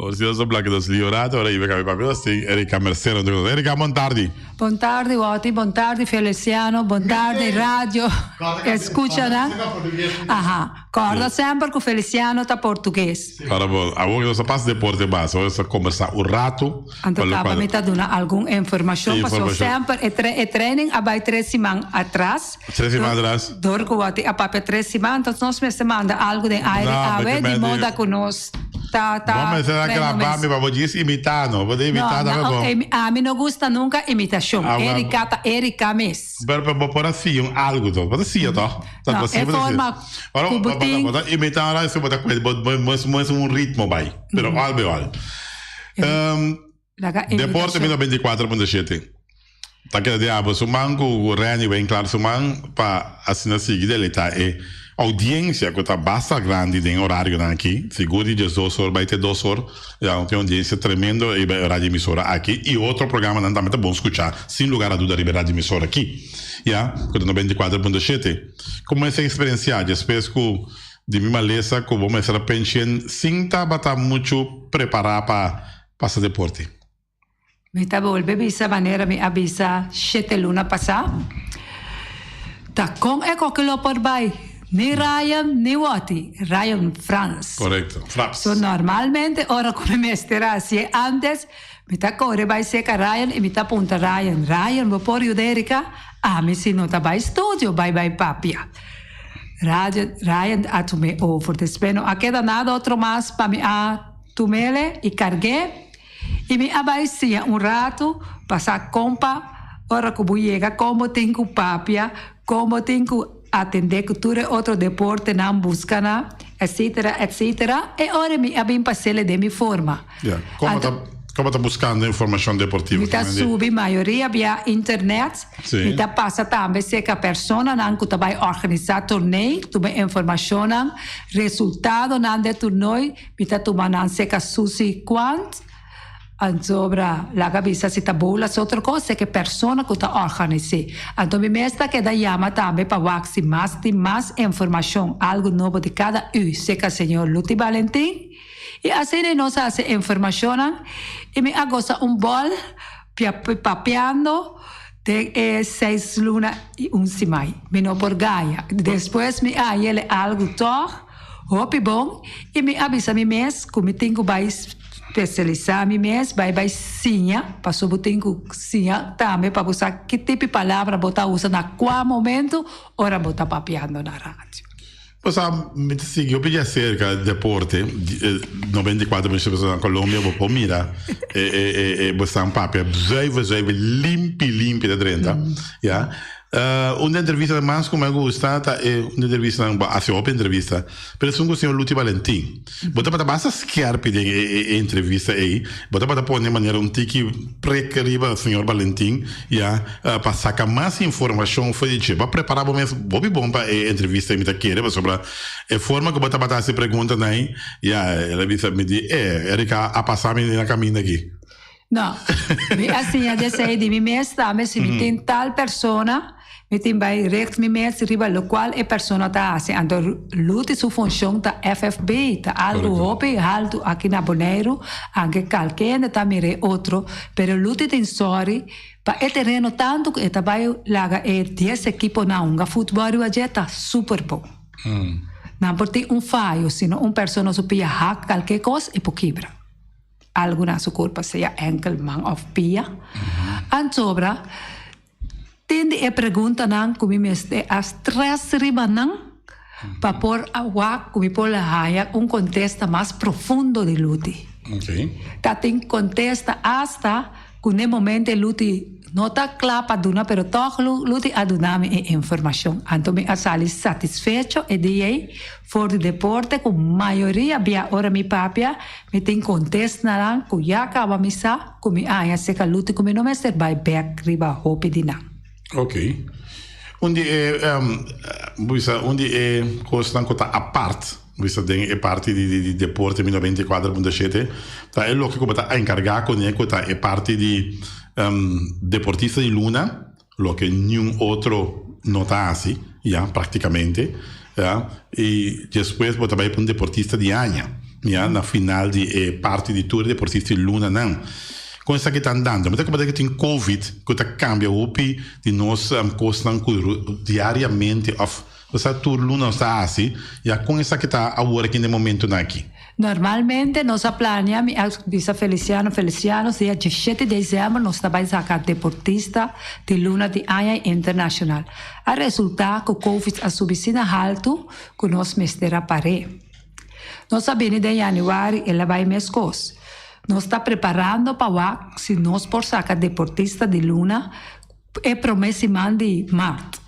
Ora si nos a blaka nos lio rato, ora iba kabe papia nos tin Erika Mercero entre nos. Erika, bon tardi. Bon tardi Wouty, bon tardi Feliciano, bon tardi radio escuchanan. Aha, corda semper cu Feliciano ta portugues. Ora bo, awor nos a pasa deporte bas, awor nos a combersa un rato. Anto caba mi ta duna algun informacion, pasobra semper e training a bay tres siman atras. Tres siman atras. Dor cu Wouty a papia tres siman, entonces nos mester manda algo den aire awe, di moda cu nos. Ta ta Bo mester a graba mi pa bo djis imita no. Bo ta imita No, tambe no, bo. ami no gusta nunca imitacion. Ah, bueno. Erika ta Erika mes. Pero pero bo por a siña un algo toch. Bo ta siña toch? Ta No, e posibel ta siña. forma Ora cu bo bo tin. bo ta imita ora si bo ta cuenta bo bo bo un ritmo bay. Pero al be al. Laga Deporte invitacion. 1094.7 ta keda di abo su man ku Renny Winklaar su man pa asina sigui deleita e audiencia ku ta basta grandi den horarionan aki, sigur di diesdos or bai te dos or ya nos tin audiencia tremendo riba e radio emisora aki y otro programanan tambe ta bon scucha sin lugar a duda riba e radio emisora aki ya ku ta 94.7. Como esa experiencia despues ku di mi malesa ku bo mester a pensioen sin tabata mucho prepara pa Pasa deporte. Mi ta bolbe bisa manera mi a bisa shete luna pasá. Ta kon e koki lo por bai? Ni Ryan ni Watty, Ryan Frans. Korekto, Fraps. So normalmente ora ku mi mester hasié antes, mi ta kore bai seka Ryan i mi ta puntra Ryan, Ryan bo por yuda Erika? Ami si no ta bai studio bai bai papia. Radio, Ryan a tum'é over. Despues no a keda nada otro mas pa mi a tum'ele i karg'é. I mi a bai siña un ratu pa sa kon pa ora ku bo yega kon bo tin ku papia, kon bo tin ku atendé ku tur e otro deportenan, buska nan, etcetera, etcetera. E ora mi a bin pas'el den mi forma. Ya, kon bo ta, kon bo ta buskando informashon deportivo? Mi ta subi mayoria bia internet. Mi ta pasa tambe serka personanan ku ta bai organisá tornei, tuma informashonnan, resultadonan den tornoi. Mi ta tuma nan serka Susi Quant, ansobra laga bisa si ta bolas otro kos serka e persona ku ta organis'é. Anto mi mes ta keda yama tambe pa wak si mas tin mas informashon, algu nobo di kada u serka señor Luti Balentin. I asina nos a hasi informashonnan i mi a gosa un bòl papiando den e seis luna i un simai. Mi no por gaya. Despues mi a hañ'el algu tòg. Hopi bon, i mi a bisa mi mes ku mi tin ku bai spesialisá mi mes, bai bai siña, pasobra bo tin ku siña tambe pa bo sa ki tipo di palabra bo ta usa na kua momento ora bo ta papiando na radio. Bo sa, mi ta sigui hopi di aserka deporte, 94 por ciento na Colombia, bo por mira e bo esnan papia zuiver zuiver, limpi limpi ta drenta, ya. Un di entrevistanan mas ku mi a gusta ta e un di entrevistanan, bo a hasi hopi entrevista, pero esun ku señor Luti Valentin. Bo tabata basta skerpi den e entrevista ei. Bo tabata pone manera un tiki prek riba señor Valentin ya pa saka mas informashon for di dje. Bo a prepara bo mes hopi bon pa e entrevista ei mi ta kere pasobra e forma ku bo tabata hasi preguntanan ei ya el a bisa mi di e Erika a pasa mi na kaminda aki. No, mi a siña desei di mi mes tambe si mi tin tal persona, mi tin bai richt mi mes riba locual e persona ta haci. Anto Luti su funcion ta FFB, ta algo hopi haltu aki na Boneiru, anke kalke hende ta mira e otro, pero Luti tin sori pa e tereno tantu ku e ta bai laga e dies ekiponan hunga futbol riba dje ta super bon. Nan por tin un fayo, sino un persona su pia hak kalke kos e por kibra. Algu na su kurpa, sea enkel, man òf pia. Ansobra, tin di e preguntanan ku mi mester a strès riba nan pa por a wak ku mi por haña un kontesta mas profundo di Luti. Ta tin kontesta asta Ku n'e momento e Luti no ta kla pa duna pero tòg Luti a duna mi e informashon. Anto mi a sali satisfecho e dia ei for di deporte ku mayoria bia ora mi papia mi tin kontestnanan ku ya kaba mi sa ku mi a haña seka Luti ku mi no mester bai bèk riba hopi di nan. Ok. Un di e, bo bisa, un di e kosnan ku ta apart. Bisa den e parti di di deporte mi 94.7 ta e loke ku bo ta enkargá kuné ku ta e parti di deportista di luna loke niun otro no ta hasi ya praktikamente ya i despues bo ta bai pa un deportista di aña ya na final di e parti di tur e deportista di lunanan kon esaki ta andando mi ta komprende ku tin covid ku ta kambia hopi di nos kosnan ku diariamente òf Nos a tur luna nos ta hasi, ya kon esaki ta awor aki den momentunan aki? Normalmente nos a plania, mi a bisa Feliciano, Feliciano, dia diesshete december nos ta bai saka deportista di luna di aña internacional. A resulta ku covid a subi asina haltu ku nos mester a par'é. Nos a bini den januari, el a bai meskos. Nos ta preparando pa wak si nos por saka deportista di luna E prome siman di mart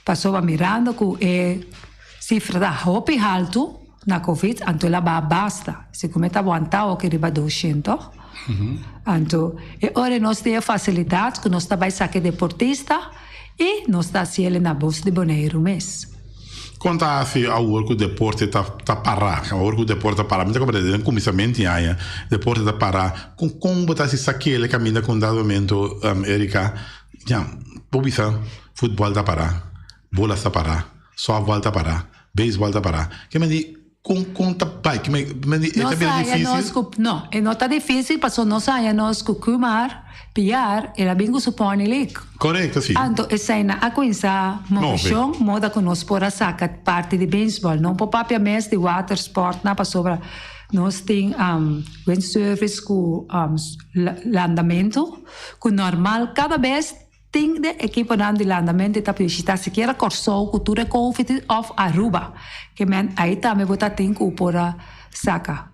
pasobra mirando ku e sifra ta hopi haltu na covid anto el a baha basta segun mi ta wanta oki riba doshen toch anto e ora nos tin e fasilidat ku nos ta bai saka e deportista i nos ta hasi el na bos di Boneiru mes. Kon ta hasi awor ku deporte ta ta pará? Awor ku deporte ta pará, mi ta komprende den kuminsamentu di aña deporte ta pará. Kon kon bo ta hasi sakele kaminda ku un dado momento, Erika, ya, bo bisa futbòl ta pará, bolas ta pará, sòftbòl ta pará, beisbòl ta pará. Ke men di. Kon kon ta bai? Ki me men e ta Nos bira haya nos difícil? ku no, e no ta difícil paso nos haya nos ku Kumar Piar el a bin ku su Pony League. Korekto, si. Anto eseinan a kuminsá Move. moveshon moda ku nos por a saka parti di beisbòl. No por papia mes di watersportnan pasobra nos tin windsurfers ku landamentu ku normal kada bes Tin den ekiponan di landamento ta bishita sikiera Kòrsou ku tur e covid òf Aruba. Ke men ai tambe bo ta tin ku por a saka.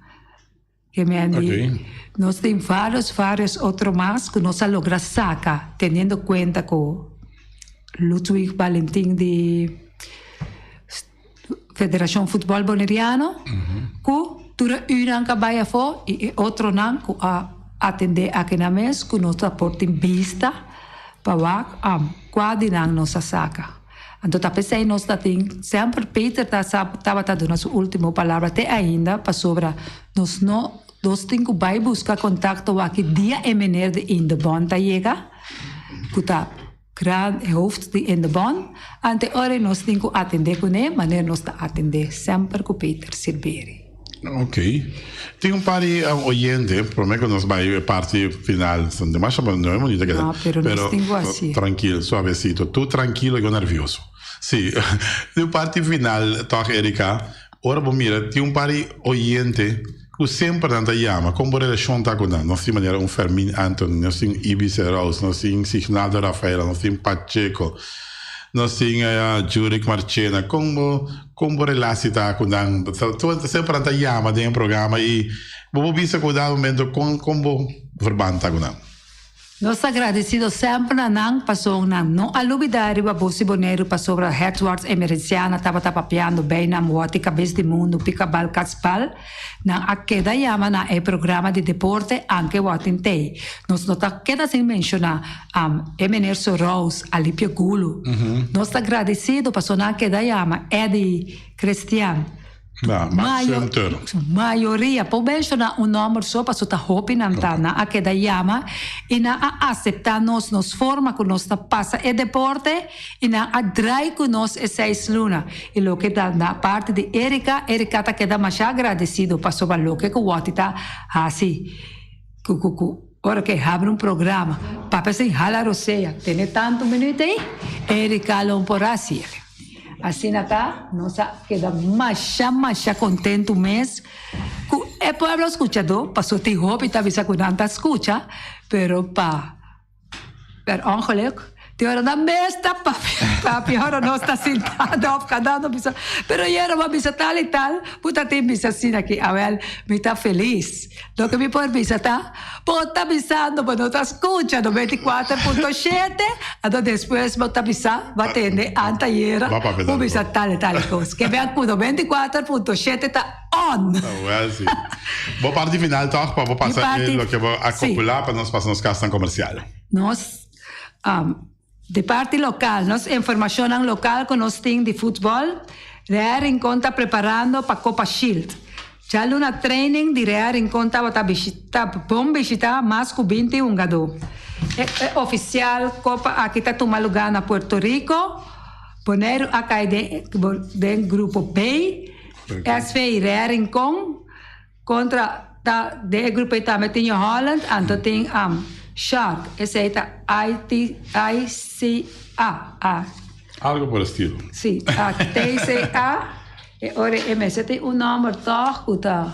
Ke men di nos tin varios varios otro mas ku nos a logra saka teniendo kuenta ku Ludwig Valentin di Federashon Futbòl Boneriano ku tur e unan ku a bai afó i e otronan ku a atendé aki nan mes ku nos ta por tin bista pa wak kua di nan nos a saka. Anto ta p'esei nos ta tin semper Peter ta sa tabata duna su último palabra te ainda pasobra nos no nos tin ku bai buska kontakto wak ki dia e mener di Indebon ta yega ku ta Gran e hoofd di Indebon, ante ora nos tin cu atende cune manera nos ta atende semper cu Peter Silberi. Ok. Tin un par di oyente, prome cu nos bay e parti final, son demasiado pa nueve minuto keda. No, pero nos tin cu haci. Trankil, suavecito. Tu trankilo, yo nervioso. Si. Tin un parti final toch Erika, ora bo mira tin un par di oyente Ku semper nan ta yama. Kon bo relashon ta ku nan? Nos tin manera un Fermin Anthony, nos tin Ibis Heraus, nos tin Signaldo Rafaela, nos tin Pacheco, nos tin Jurick Marchena. Kon bo kon bo relasi ta ku nan? Semper nan ta yama den e programa i bo por bisa ku dado momento kon kon bo verband ta ku nan? Nos ta gradesido semper na nan pasobra nan no a lubida riba Bos di Boneiru pasobra Hedwards Emerenciana tabata papiando bij nan wòti kabes di mundu pika bal kats bal. Nan a keda yama na e programa di deporte anke wòtin tei. Nos no ta keda sin menshoná e meneer Sorous, Alipio Gulu. Nos ta gradesido pasobra nan a keda yama Eddy Christian. Na, Max Sumter. Mayoria, por menshoná un nòmber so paso ta hopi nan ta, nan a keda yama i nan a aseptá nos, nos forma ku nos ta pasa e deporte i nan a drai ku nos e seis luna. I loke ta na parti di Erika, Erika ta keda masha agradesido pasobra loke ku Wòti ta hasi ku ku ku ora ku e habri un programa papia sin hala rosea tene tantu minüt ei, Erika lo por hasi. Asina ta, nos a keda masha masha kontentu mes ku e pueblo skuchadó, pasobra tin hopi ta bisa ku nan ta skucha, pero pa per ongeluk tin ora nan mes ta papia, papia ora nos ta sintando òf kandando bisa, pero yera bo a bisa tal i tal, bo ta tin bisa asina aki, awèl mi ta felis. Loke mi por bisa ta, bo ta bisando bo no ta scucha 94 punto shete, anto despues bo ta bisa, bo a tende antayera, bo bisa tal y tal cos. Ke ben cu 94.7 ta on. Wel si. Bo parti final toch pa bo pasa e loke bo a copula pa nos pasa nos casnan comercial. Nos, di parti local, nos informacionnan local cu nos tin di futbol, Real Rincon ta preparando pa Copa Shield. Djaluna training di Real Rincon tabata bishita bon bishita mas cu 20 hungadó. E oficial copa aki ta tuma lugar na Puerto Rico. Boneiru a cay den den grupo B. SV Real Rincon contra ta den e grupo ey tambe tin New Holland anto tin Shark esey ta IT ICA A. Algo por estilo. Sí, a TCA e ora e mester tin un nomber tòg ku ta.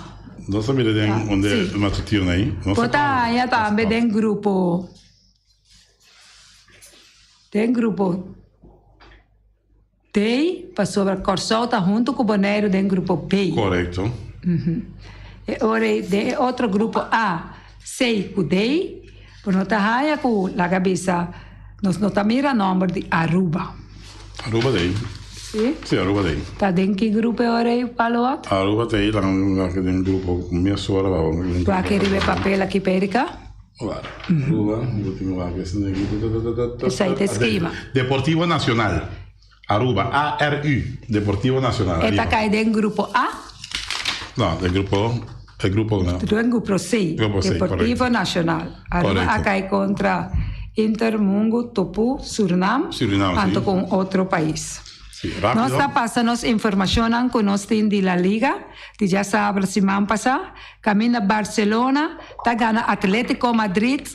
Nos a mira den unda matutino ei. Bo ta haña tambe den grupo den grupo D pasobra Kòrsou ta huntu ku Boneiru den grupo B. Korekto. E ora ei den e otro grupo A, C ku D bo no ta haña ku laga bisa nos no ta mira nòmber di Aruba. Aruba ta ei. Sí? Sí, Aruba ta ei. Ta den ki grupo e ora ei, Palo Otto? Aruba ta ei, laga den grupo mesora. Wak riba e papel aki pa Erika. Aruba, bo tin wak esaki. Esei ta e skema. Deportivo Nacional. Aruba, ARU, Deportivo Nacional. E ta kai den grupo A? No, den grupo, e grupo no. Den grupo C, Grupo C, Deportivo correcto. Nacional. Aruba a Correcto. kai kontra Inter, Mungo, Topu, Surinam, Surinam, anto sí. ku un otro pais. Sí, rápido. Nos ta pasa nos informashonnan ku nos tin di La Liga di djasabra siman pasá. Kaminda Barcelona ta gana Atletico Madrid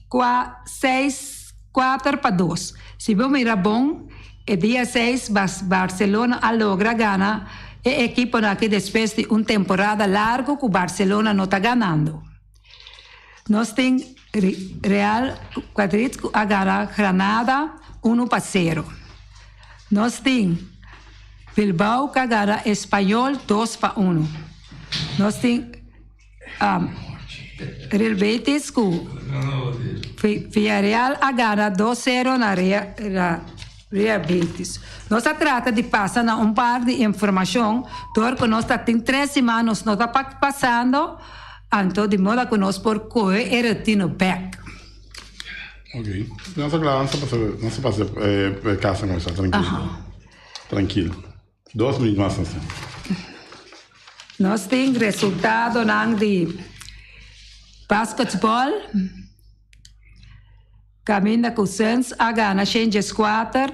kua seis kuater pa dos. Si bo mira bon, e dia seis Barcelona a logra gana e ekiponan aki despues di un temporada largu ku Barcelona no ta ganando. Nos tin Real Madrid ku a gana Granada unu pa sero. Nos tin Bilbao ku a gana Espanyol dos pa unu. Nos tin Real Betis ku Villarreal a gana dos sero na Real Betis. Nos a trata di pasa na un par di informashon dor ku nos ta tin tres siman nos no ta pasando. Anto di moda ku nos por kohe e retino bek. Ok. Nos ta kla, nos ta pasa, nos ta pasa e kasa ku esaki, trankil. Trankil. Dos minüt mas nos tin. Nos tin resultadonan di basketball. Kaminda ku Suns a gana shen dieskuater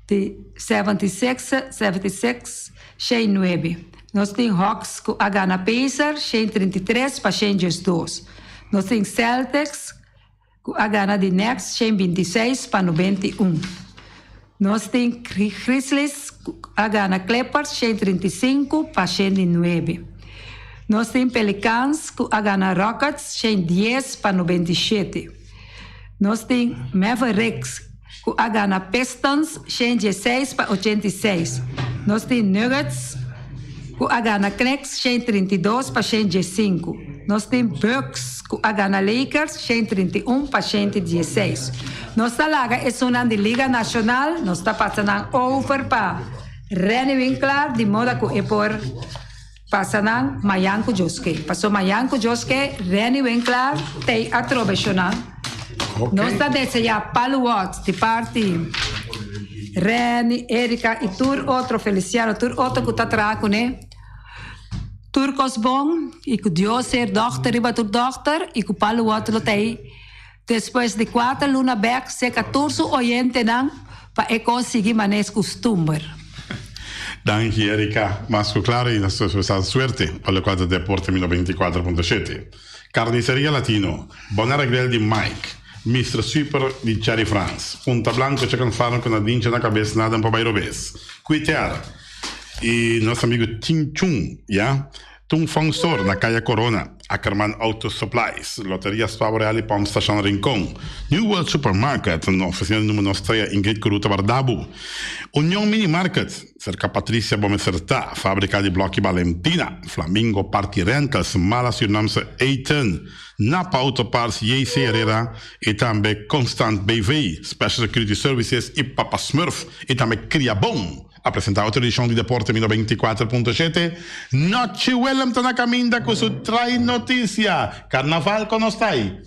di 76, 76, shen nuebe. Nos tin Hawks ku a gana Pacers shen 33 pa shen 12. Nos tin Celtics ku a gana di Nets shen 26 pa 91. Nos tin Grizzlies ku a gana Clippers shen 35 pa shen 9. Nos tin Pelicans ku a gana Rockets shen 10 pa 97. Nos tin Mavericks ku a gana Pistons shen dieseis pa 86. Nos tin Nuggets ku a gana Knicks shen 32 pa shen 15. Nos tin Bucks ku a gana Lakers shen 31 pa shen 16. Nos ta laga esunnan di Liga Nashonal, nos ta pasa nan over pa Renny Winklaar di moda ku e por Pasa nan mayan ku Dios ke. Paso mayan ku Dios ke, Renny Winklaar tei atrobe shona. Nos ta deseá Palu Watts di parti Renny, Erika i tur otro, Feliciano, tur otro ku ta traha kuné. Tur kos bon i ku Dios ser dòkter riba tur dòkter i ku Palu Watts lo tei despues di kuater luna bèk seka tur su oyentenan pa e konsigi manes kustumber. Danki Erika, mas ku klaro i nos ta expresa suerte pa lokual ta Deporte mi 94.7. Carniceria Latino, Bonaire Grill di Mike, Mister Super di Cherry Frans, Punta Blanco Chicken Farm ku na dincha na kabes nada pa bai robes, Quiter i nos amigu Tin Chung ya. Tung Fong Store na Kaya Corona, Ackerman Auto Supplies, Loteria Spa Boreal y Pump Station Rincon, New World Supermarket na oficina di numero nos trea Ingrid Kuruta Bardabu, Union Mini Market, cerca Patricia bo mester ta, Fabrica di Bloki Balentina, Flamingo Party Rentals, Mala Surinaamse Eten, Napa Auto Parts, JC Herrera y tambe Constant BV, Special Security Services y Papa Smurf y tambe Criabon. A presenta otro edicion di Deporte Mi 94.7. Nochi Willem ta na caminda cu su Trae Noticia. Carnaval con nos ta ay.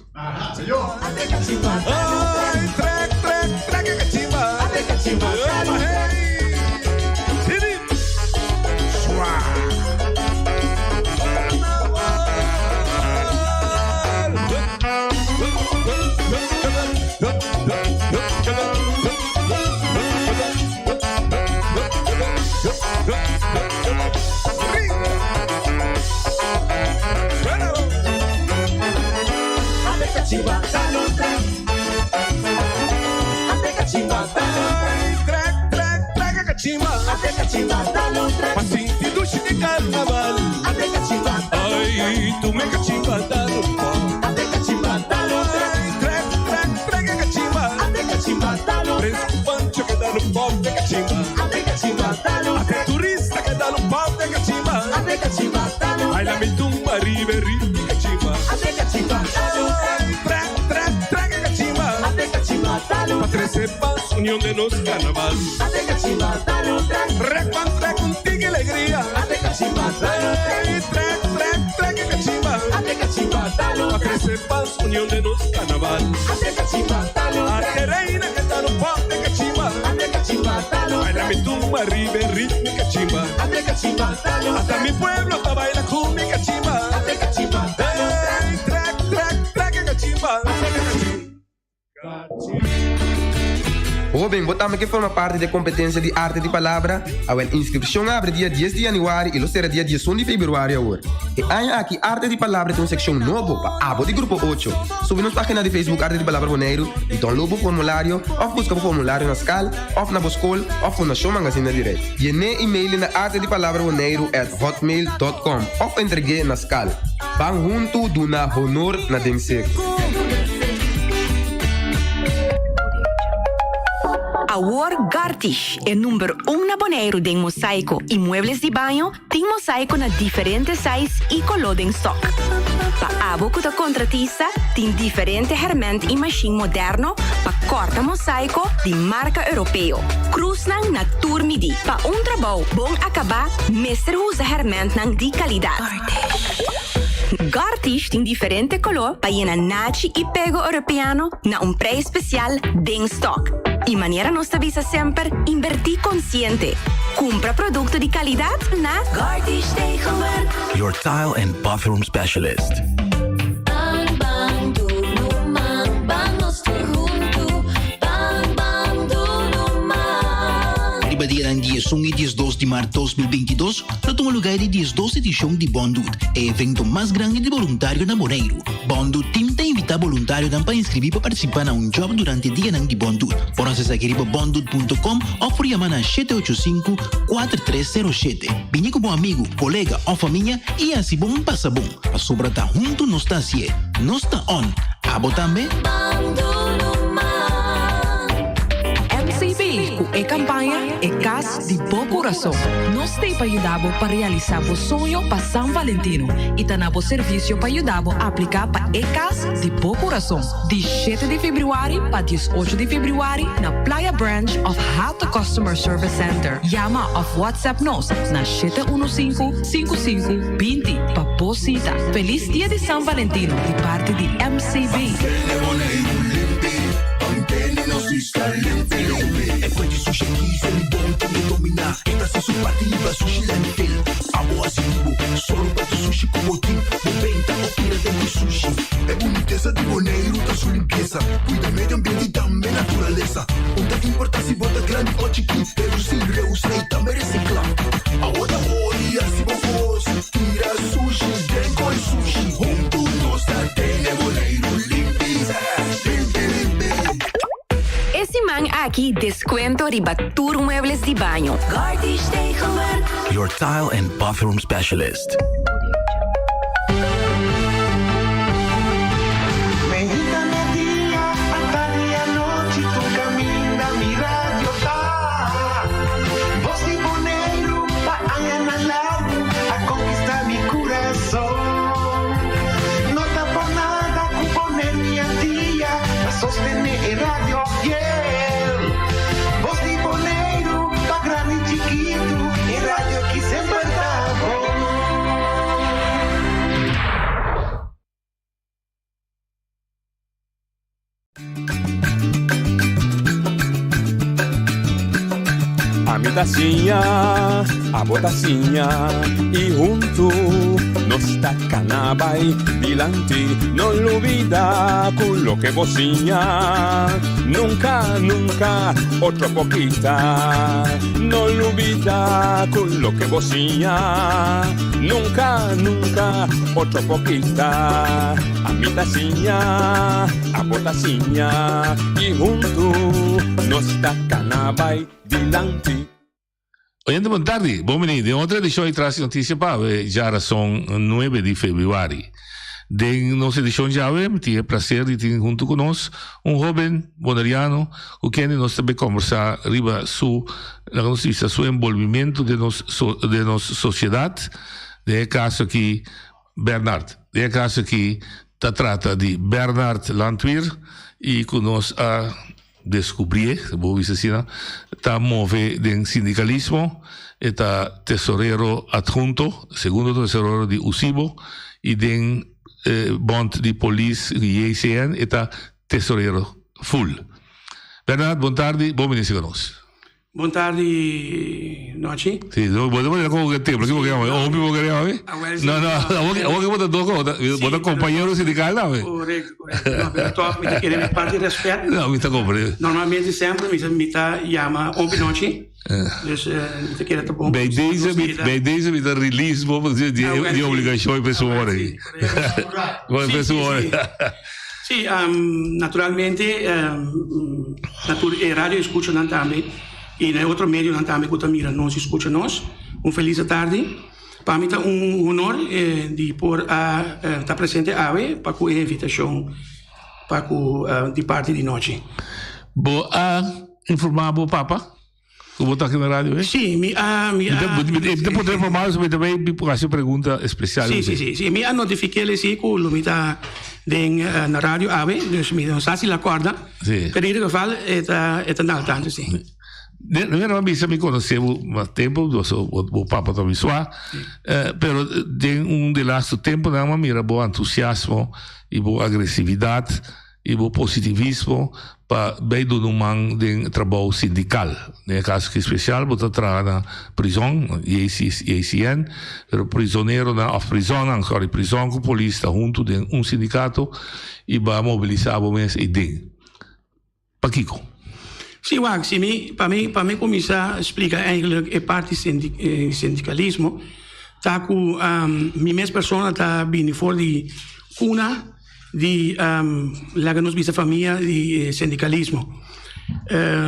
Hóben, bo tambe ke forma parti di e kompetensia di Arte di Palabra? Awèl, inskripshon a abri dia dies di yanüari i lo sera dia diesun di febrüari awor. E aña aki Arte di Palabra ta un sekshon nobo pa abo di grupo ocho. Subi nos página di Facebook Arte di Palabra Boneiru i download bo formulario òf buska bo formulario na skal òf na bo skol òf Fundashon Mangazina di Rei. Yen'é i mail'é na artedipalabraboneiru at hotmail dot com òf entreg'é na skal. Ban huntu duna honor na den Seku. Awor Gartish, e number un na Boneiru den mosaiko i muebles di baño, tin mosaiko na diferente size i koló den stok. Pa abo ku ta kontratista, tin diferente hèrmènt i mashin moderno pa kòrta mosaiko di marka europeo. Krusnan na tur midí. Pa un trabou bon akabá, mester usa hèrmèntnan di kalidat. Gartish tin diferente koló pa yena nachi i pego europeano na un prijs spesial den stok. I manera nos ta bisa semper, inbertí konsiente. Kumpra produkto di kalidat na Gartish Tegelwerk. Your tile and bathroom specialist. Ban ban dunu man, ban nos tur huntu, ban ban dunu man. Riba dianan diesun i diesdos di mart 2022 lo tuma lugá e di diesdos edishon di Bondud, e evento mas grandi di boluntario na Boneiru. Bondud Team ta invitá boluntarionan pa inskribí pa partisipá na un djòb durante dianan di Bondud. Por hasi esaki riba bondud.com òf por yama na shete ocho sinku, kuater tres sero shete. Bini ku bo amigu, kolega òf famia i hasi bon pasa bon, pasobra ta huntu nos ta hasié. Nos ta on! Abo tambe? MCB ku e kampaña E Kas di Bo Kurason. Nos t'ei pa yuda bo pa realisá bo soño pa San Valentino i ta na bo servisio pa yuda bo apliká pa e kas di bo kurason. Di shete di febrüari pa diesocho di febrüari na Playa Branch òf Hato Customer Service Center. Yama òf WhatsApp nos na shete unu sinku, sinku sinku, binti pa bo sita. Felis Dia di San Valentino di parti di MCB. E siman aki descuento riba tur muebles di baño. Your tile and bathroom specialist. Ami ta siña, abo ta siña i huntu nos ta kana bai dilanti. No lubida ku loke bo siña nunka, nunka otro por kita. No lubida ku loke bo siña nunka, nunka otro por kita. Ami ta siña, abo ta siña i huntu nos ta kana bai dilanti. Oyente bon tardi, bon bini den otro edishon di Tras di Notisia pa awe djarason nuebe di febrüari. Den nos edishon djawe mi tin e plaser di tin huntu ku nos un hoben boneriano ku kende nos ta be kombersá riba su, laga nos bisa, su enbolbimentu den nos den nos sosiedat, den e kaso aki Bernard. Den e kaso aki ta trata di Bernard Landweer i ku nos a deskubrié, bo bisa asina, ta move den sindikalismo, e ta tesorero adhunto, segundo tesorero di USIBO i den bond di polis JCN e ta tesorero full. Bernard, bon tardi, bon bini siga nos. Bon tardi Nochi. Si, bo ta manera como que tembla, ki bo kere hawe? Hopi bo kere hawe? No, no, awor ki awor ki bo ta doko, bo ta compañero sindical tambe. Correcto, correcto. No, pero toch mi ta kere mi parti respet. No, mi ta comprende. Normalmente semper mi ta mi ta yama Hopi Nochi. Dus mi ta kere ta bon. Bij deze mi bij deze mi ta release bo di di obligacion pa esun ora aki. Pa esun ora. Sí, naturalmente na tur e radio escuchanan tambe y na e otro medionan tambe cu ta mira nos y scucha nos, un feliz atardi. Pa mi ta un honor di por a ta presente awe pa cu e invitacion pa cu di parti di Nochi. Bo a informa bo papa? Ku bo ta aki na radio, eh? Sí, mi a, mi a. Mi ta puntra informal, so mi ta bay hasi un pregunta especial. Sí, sí, sí, sí. Mi a notifik'é sí ku lo mi ta den na radio awe, dus mi no sa si el a kòrda. Sí. Pero in ieder geval e ta, e ta na al tanto, sí. De mera mi bisa mi konosé bo mas tempu, bo, bo papa ta mi sua, pero den un di lastu tempunan mi a mira bo entusiasmo i bo agresividat. I bo positivismo pa bay duna un man den trabou sindical. Den e caso aki special bo ta traha na prison, JCN, pero prisoneronan of prisonnan, sorry, prison cu polis ta hunto den un sindicato y ba mobilisa bo mes eyden. Pakico? Si wak, si mi, pa mi, pa mi cuminsa splica eigenlijk e parti sindicalismo, ta cu mi mes persona ta bini for di cuna di laga nos bisa famia di sindicalismo.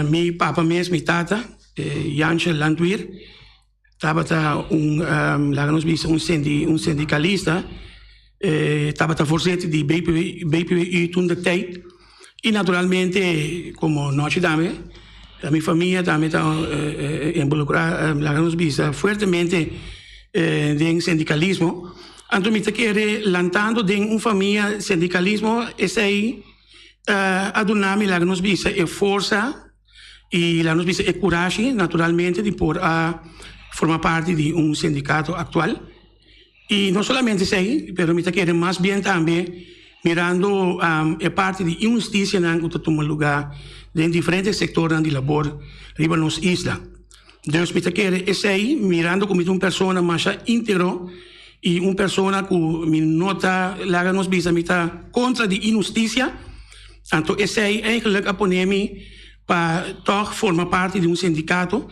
Mi papa mes, mi tata, Jantje Landweer, tabata un laga nos bisa un un sindicalista, tabata voorzitter di BPWU toen de tijd. Y naturalmente como nochi tambe, mi famia tambe ta involucra, laga nos bisa, fuertemente den sindicalismo. Anto mi ta kere lantando den un famia sindicalismo esey a duna mi laga nos bisa e forsa y laga nos bisa e curashi naturalmente di por a forma parti di un sindicato actual. Y no solamente esey, pero mi ta kere mas bien tambe mirando e parti di inhusticianan cu ta tuma luga den diferente sectornan di labor riba nos isla. Dus mi ta kere esey mirando cu mi ta un persona masha integro y un persona cu mi no ta laga nos bisa mi ta contra di inhusticia, anto esey eigenlijk a pone mi pa tog forma parti di un sindicato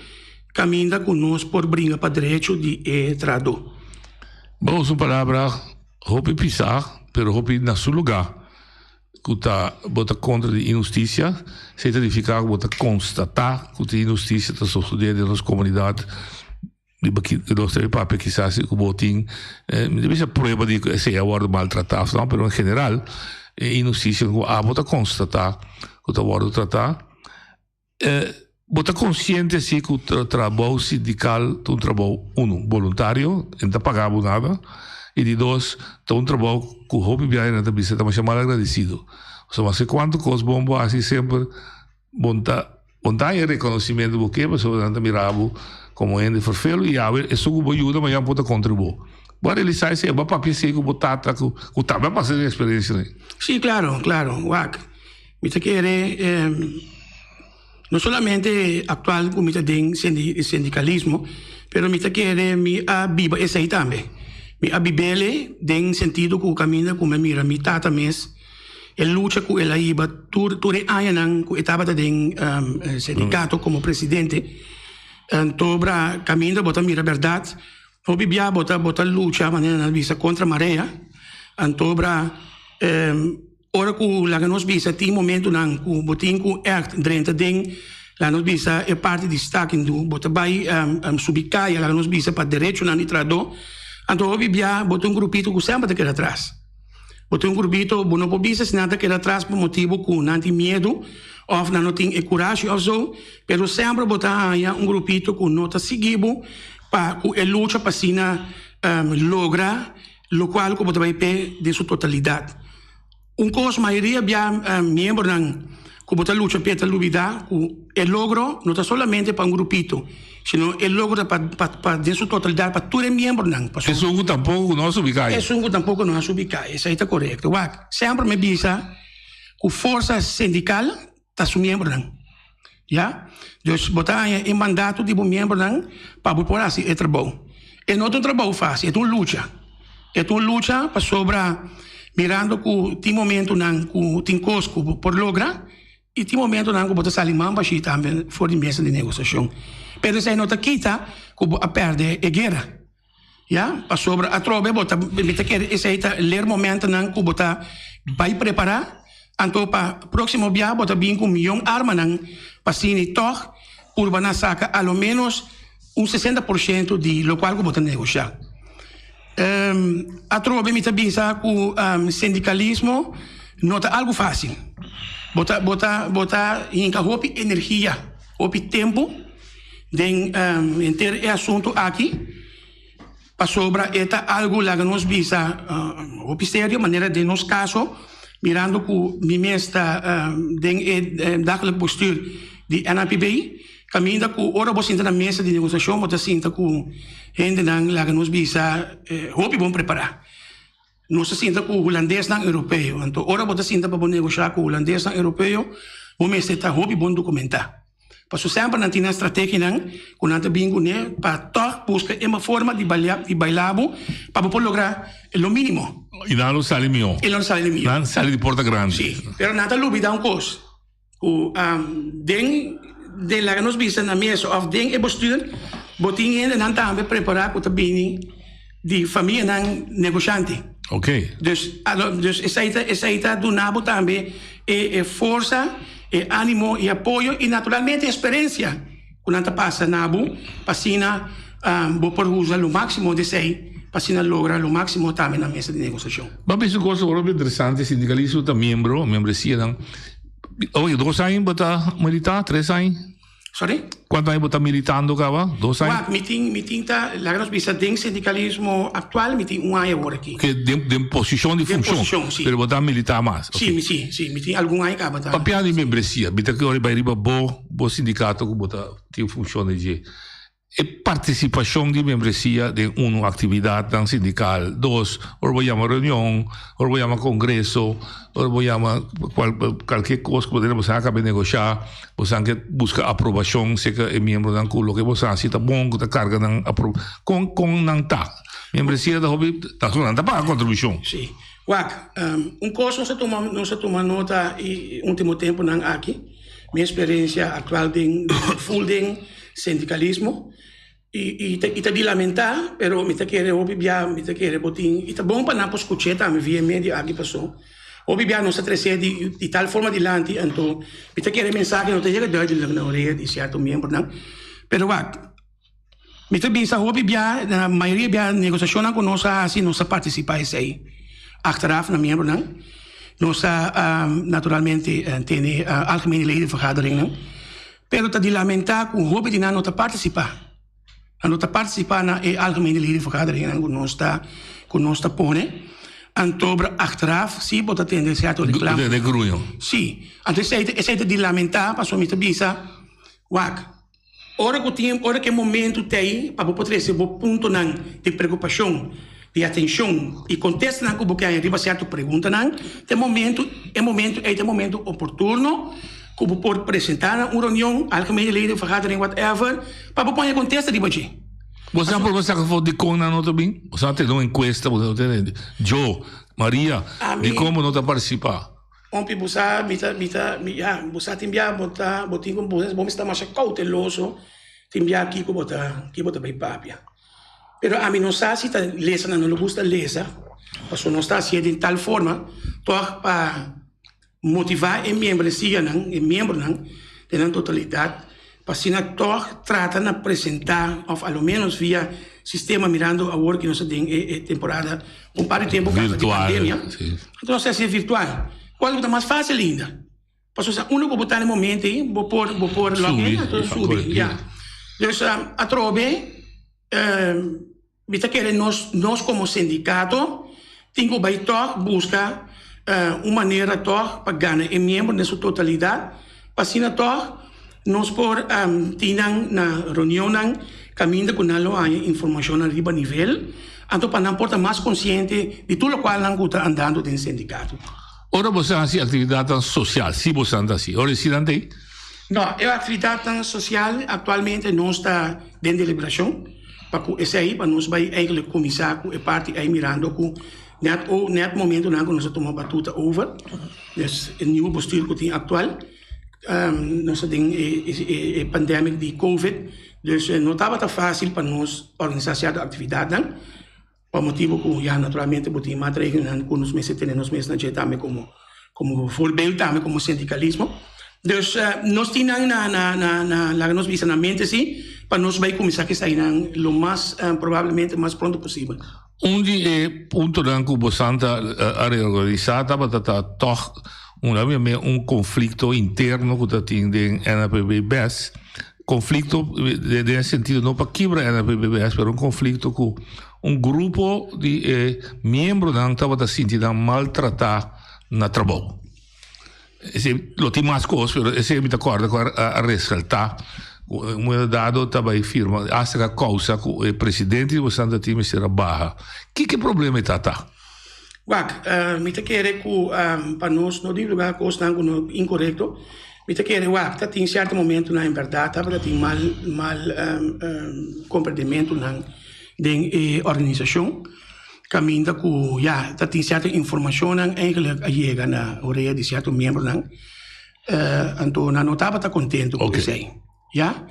caminda cu nos por bringa pa derecho di e trahador. Bo usa un palabra hopi pisa, pero hopi na su lugar, cu ta bo ta contra di inhusticia, esey ta nifica cu bo ta constata cu tin inhusticia ta sosode den nos comunidad. Riba ki nos ta papia kisas si ku bo tin mi ta bisa prueba di ku esei a wòrdu maltratá òf no, pero en general e inhustisia ku abo ta konstatá ku ta wòrdu tratá. Bo ta konsiente si ku trabou sindikal ta un trabou unu boluntario, e no ta paga bo nada, i di dos ta un trabou ku hopi biaha nan ta bisa ta masha mal agradesido. Pasobra maske kuantu kos bon bo hasi semper Bo ta bo ta haña reconocimiento bo ke pasobra nan ta mira bo como hende fervelo y awe esun cu bo yuda mañana por ta contra bo. Bo a realisa esey, bo a papia esey cu bo tata cu cu tambe a pasa den experiencia nan. Sí, claro, claro. Wak, mi ta kere no solamente actual cu mi ta den sindicalismo, pero mi ta kere mi a biba esey tambe. Mi a bibele den sentido cu caminda cu mi a mira mi tata mes. E lucha ku el a hiba tur tur e añanan ku e tabata den sindikato komo presidente. Antobra kaminda bo ta mira bèrdat, hopi bia bo ta bo ta lucha manera nan a bisa kontra marea. Antobra ora ku laga nos bisa tin momentunan ku bo tin ku ègt drenta den laga nos bisa e parti di staking bo ta bai subi kaya laga nos bisa pa derechonan di trahadó. Anto hopi bia bo ta un grupito ku semper ta keda atras. Bo tin un grupito, bo no por bisa si nan ta keda atras pa motibu ku nan tin miedu òf nan no tin e kurashi òf so, pero semper bo ta haña un grupito ku no ta sigui bo pa ku e lucha pa asina logra lokual ku bo ta bai p'e den su totalidat. Un kos mayoria bia miembronan ku bo ta lucha p'e ta lubidá ku e logro no ta solamente pa un grupito, sino e logro ta pa pa den su totalidat pa tur e miembronan. Pasobra. Esun ku tampoko no a subi kai. Esun ku tampoko no a subi kai, esei ta korekto. Wak, semper mi bisa ku forsa sindikal ta su miembronan. Ya. Dus bo ta haña e mandato di bo miembronan pa bo por hasi e trabou. E no ta un trabou fásil, e ta un lucha. E ta un lucha pasobra mirando ku tin momentunan ku tin kos ku bo por logra i tin momentunan ku bo ta sali man bashí tambe for di mesa di negosiashon. Pero esei no ta kita ku bo a pèrdè e guera. Ya, pasobra atrobe bo ta, mi ta kere esei ta leermomentonan ku bo ta bai prepará, anto pa próksimo bia bo ta bin ku miyon armanan pa asina tòg purba na saka a lo ménos un sesenta por shento di lokual ku bo ta negoshá. Atrobe mi ta bisa ku sindikalismo no ta algu fásil. Bo ta bo ta bo ta hinka hopi energia, hopi tempu. Den henter e asuntu aki, pasobra e ta algu laga nos bisa hopi serio, manera den nos kaso, mirando ku mi mes ta den e dagelijk bestuur di NAPB, kaminda ku ora bo sinta na mesa di negosiashon bo ta sinta ku hendenan laga nos bisa hopi bon prepará. Nos ta sinta ku hulandesnan europeo, anto ora bo ta sinta pa bo negoshá ku hulandesnan europeo, bo mester ta hopi bon dokumentá. Paso semper nan tin nan strategianan ku nan ta bin kuné pa tòg buska e forma di balia di baila bo pa bo por logra lo mínimo. I nan lo sali mihó. I nan lo sali mihó. Nan sali di porta grandi. Sí, pero nan ta lubida un kos, ku den den laga nos bisa na mesa òf den e bestuur bo tin hendenan tambe prepará ku ta bini di famianan negoshante. Ok. Dus, dus esei ta, esei ta duna bo tambe e, e forsa, e animo i apoyo i naturalmente e eksperensia ku nan ta pasa na bo pa asina bo por usa lo máksimo di esei pa asina logra lo máksimo tambe na mesa di negosiashon. Bo a bisa un kos hopi interesante, sindikalismo ta miembro, membresía nan. Oye, dos aña bo ta militá, tres aña? Sorry? Cuanto aña bo ta militando caba? Dos aña? Wak, mi tin, mi tin ta, laga nos bisa den sindicalismo actual mi tin un aña awor aki. Ke den, den posicion di Den funcion. posicion, si. Pero bo ta milita mas. Si, mi si, si, mi tin algun aña caba ta. Papia di membresia, mi ta kere bai riba bo, bo sindicato cu bo ta tin funcion di dje. E partisipashon di membresia den unu aktividatnan sindikal, dos, ora bo yama reunion, ora bo yama kongreso, ora bo yama kualke kos ku bo tene bo sa kabe negoshá, bo sa ke buska aprobashon serka e miembronan ku loke bo sa hasi ta bon, ku ta karga nan apro, kon kon nan ta? Membresia ta hopi, ta nan ta paga kontribushon. Sí. Wak, un kos nos a tuma nos a tuma nota e último tempunan aki, mi eksperensia aktual den ful den. Sindicalismo y y ta di lamenta pero mi ta kere hopi bia mi ta kere bo tin y ta bon pa nan por scuche tambe via e medio aki paso hopi bia nos ta trece di di tal forma dilanti anto mi ta kere e mensahe no ta yega duidelijk na orea di cierto miembronan pero wak mi ta bisa hopi bia na mayoria bia negociacionnan cu nos a haci nos a participa esey achteraf na miembronan nos a naturalmente tene algemene ledenvergaderingnan. Pero ta di lamentá ku hopi di nan no ta partisipá. Nan no ta partisipá na e algemene ledenvergaderingennan ku nos ta ku nos ta pone. Antobra achteraf si bo ta tende sierto reklamo. De gruño. Si. Anto esei ta esei ta di lamentá pasobra mi ta bisa, wak, ora ku tin ora ku e momento t'ei pa bo por trese bo puntonan di preokupashon, di atenshon i kontestanan ku bo ke haña riba sierto preguntanan, ta e momento e momento ei ta e momento oportuno. Ku bo por presentá na un reunion, algemene leden, vergadering, whatever, pa bo pone kontesta riba dje. Bo sa por bo saka for dikon nan no ta bin? Bo sa tene un enkuesta, bo sa tene Joe, Maria, dikon bo no ta partisipá? Ompi bo sa, mi ta, mi ta, mi, ya, bo sa tin bia bo ta, bo tin ku bo bo mester ta masha kouteloso tin bia kiko bo ta, kiko bo ta bai papia. Pero ami no sa si ta lesa nan no lo gusta lesa, pasobra nos ta hasié den tal forma tòg pa. Motivá e miembresianan, e miembronan, den nan totalidat pa asina tòg trata na presentá òf a lo ménos via sistema mirando awor ku nos ta den e temporada un par di tempu kaba di pandemia, anto nos ta hasié virtual, kual ku ta mas fásil ainda. Pasobra unda ku bo ta na e momento ei bo por bo por log in anto subi ya. Dus atrobe. Mi ta kere nos nos komo sindikato tin ku bai tòg buska un manera tòg pa gana e miembro den su totalidat pa asina tòg nos por tin nan na reunionnan kaminda ku nan lo haña informashonnan riba nivel anto pa nan por ta mas konsiente di tur lokual nan ku ta andando den sindikato. Ora boso a hasi aktividatnan sosial, si boso a hasi, ora e sinan ta ei? No, e aktividatnan sosial aktualmente nos ta den deliberashon pa ku esei pa nos bai eigenlijk kuminsá ku e parti ei mirando ku nèt o nèt momentunan ku nos a tuma batuta over, dus e nieuwe bestuur ku tin aktual nos ta den e pandemic di covid, dus no tabata fásil pa nos organisá sierto aktividatnan. Pa motibu ku ya naturalmente bo tin maatregelnan ku nos mester tene nos mes na dje tambe komo komo voorbeeld tambe komo sindikalismo. Dus nos tin nan na na na na laga nos bisa na mente si pa nos bai kuminsá ku esainan lo mas probablemente mas pronto posibel. Un di e puntonan ku bosan ta a reorganisá tabata ta tòg un la mia un konflikto interno ku ta tin den NAPB bes. Konflikto den e sentido no pa kibra NAPBBS pero un konflikto ku un grupo di e miembronan tabata sinti nan maltratá na trabou. Esei lo tin mas kos pero esei mi ta kòrda ku a resaltá ku un momento dado ta bai firma hasta ku a kousa ku e presidente di boso ta tin mester a baha. Kiko e problema e ta ta? Wak, mi ta kere ku pa nos no divulgá kosnan ku no inkorekto. Mi ta kere wak ta tin sierto momentonan en bèrdat tabata tin mal mal komprendementunan den e organisashon kaminda ku ya ta tin sierto informashonnan eigenlik a yega na orea di sierto miembronan anto nan no tabata kontentu ku esei. Ya,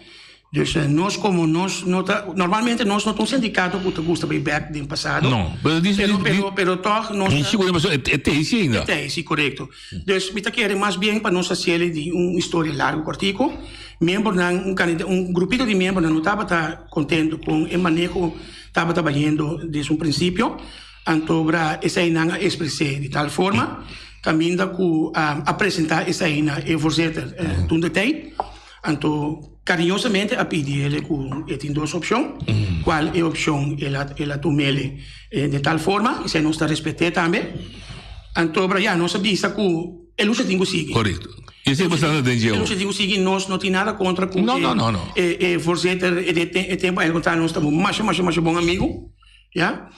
dus nos como nos no ta, normalmente nos no ta un sindicato cu ta gusta bay bek den pasado. No, pero di, pero, pero, pero toch nos ta. Sigur, e ta esi ainda. E ta esi, corecto. Dus mi ta kere mas bien pa nos haciele di un historia largo cortico. Miembronan, un cantidad, un grupito di miembronan no tabata contento con e maneho tabata bayendo desde un principio. Antobra eseinan a expres'é di tal forma caminda cu a presenta esei na e voorzitter toen de tijd. Anto cariñosamente a pidi ele cu e tin dos opcion, cual e opcion el a el a tumele de tal forma, esei nos ta respet'é tambe. Anto bra ya nos a bisa cu e lucha tin cu sigui. Correcto. Y esei bastante den dje E lucha tin cu sigui, nos no tin nada contra cu No, no, no, no. e e voorzitter e e tempo al contrario nos ta masha masha masha bon amigo, ya.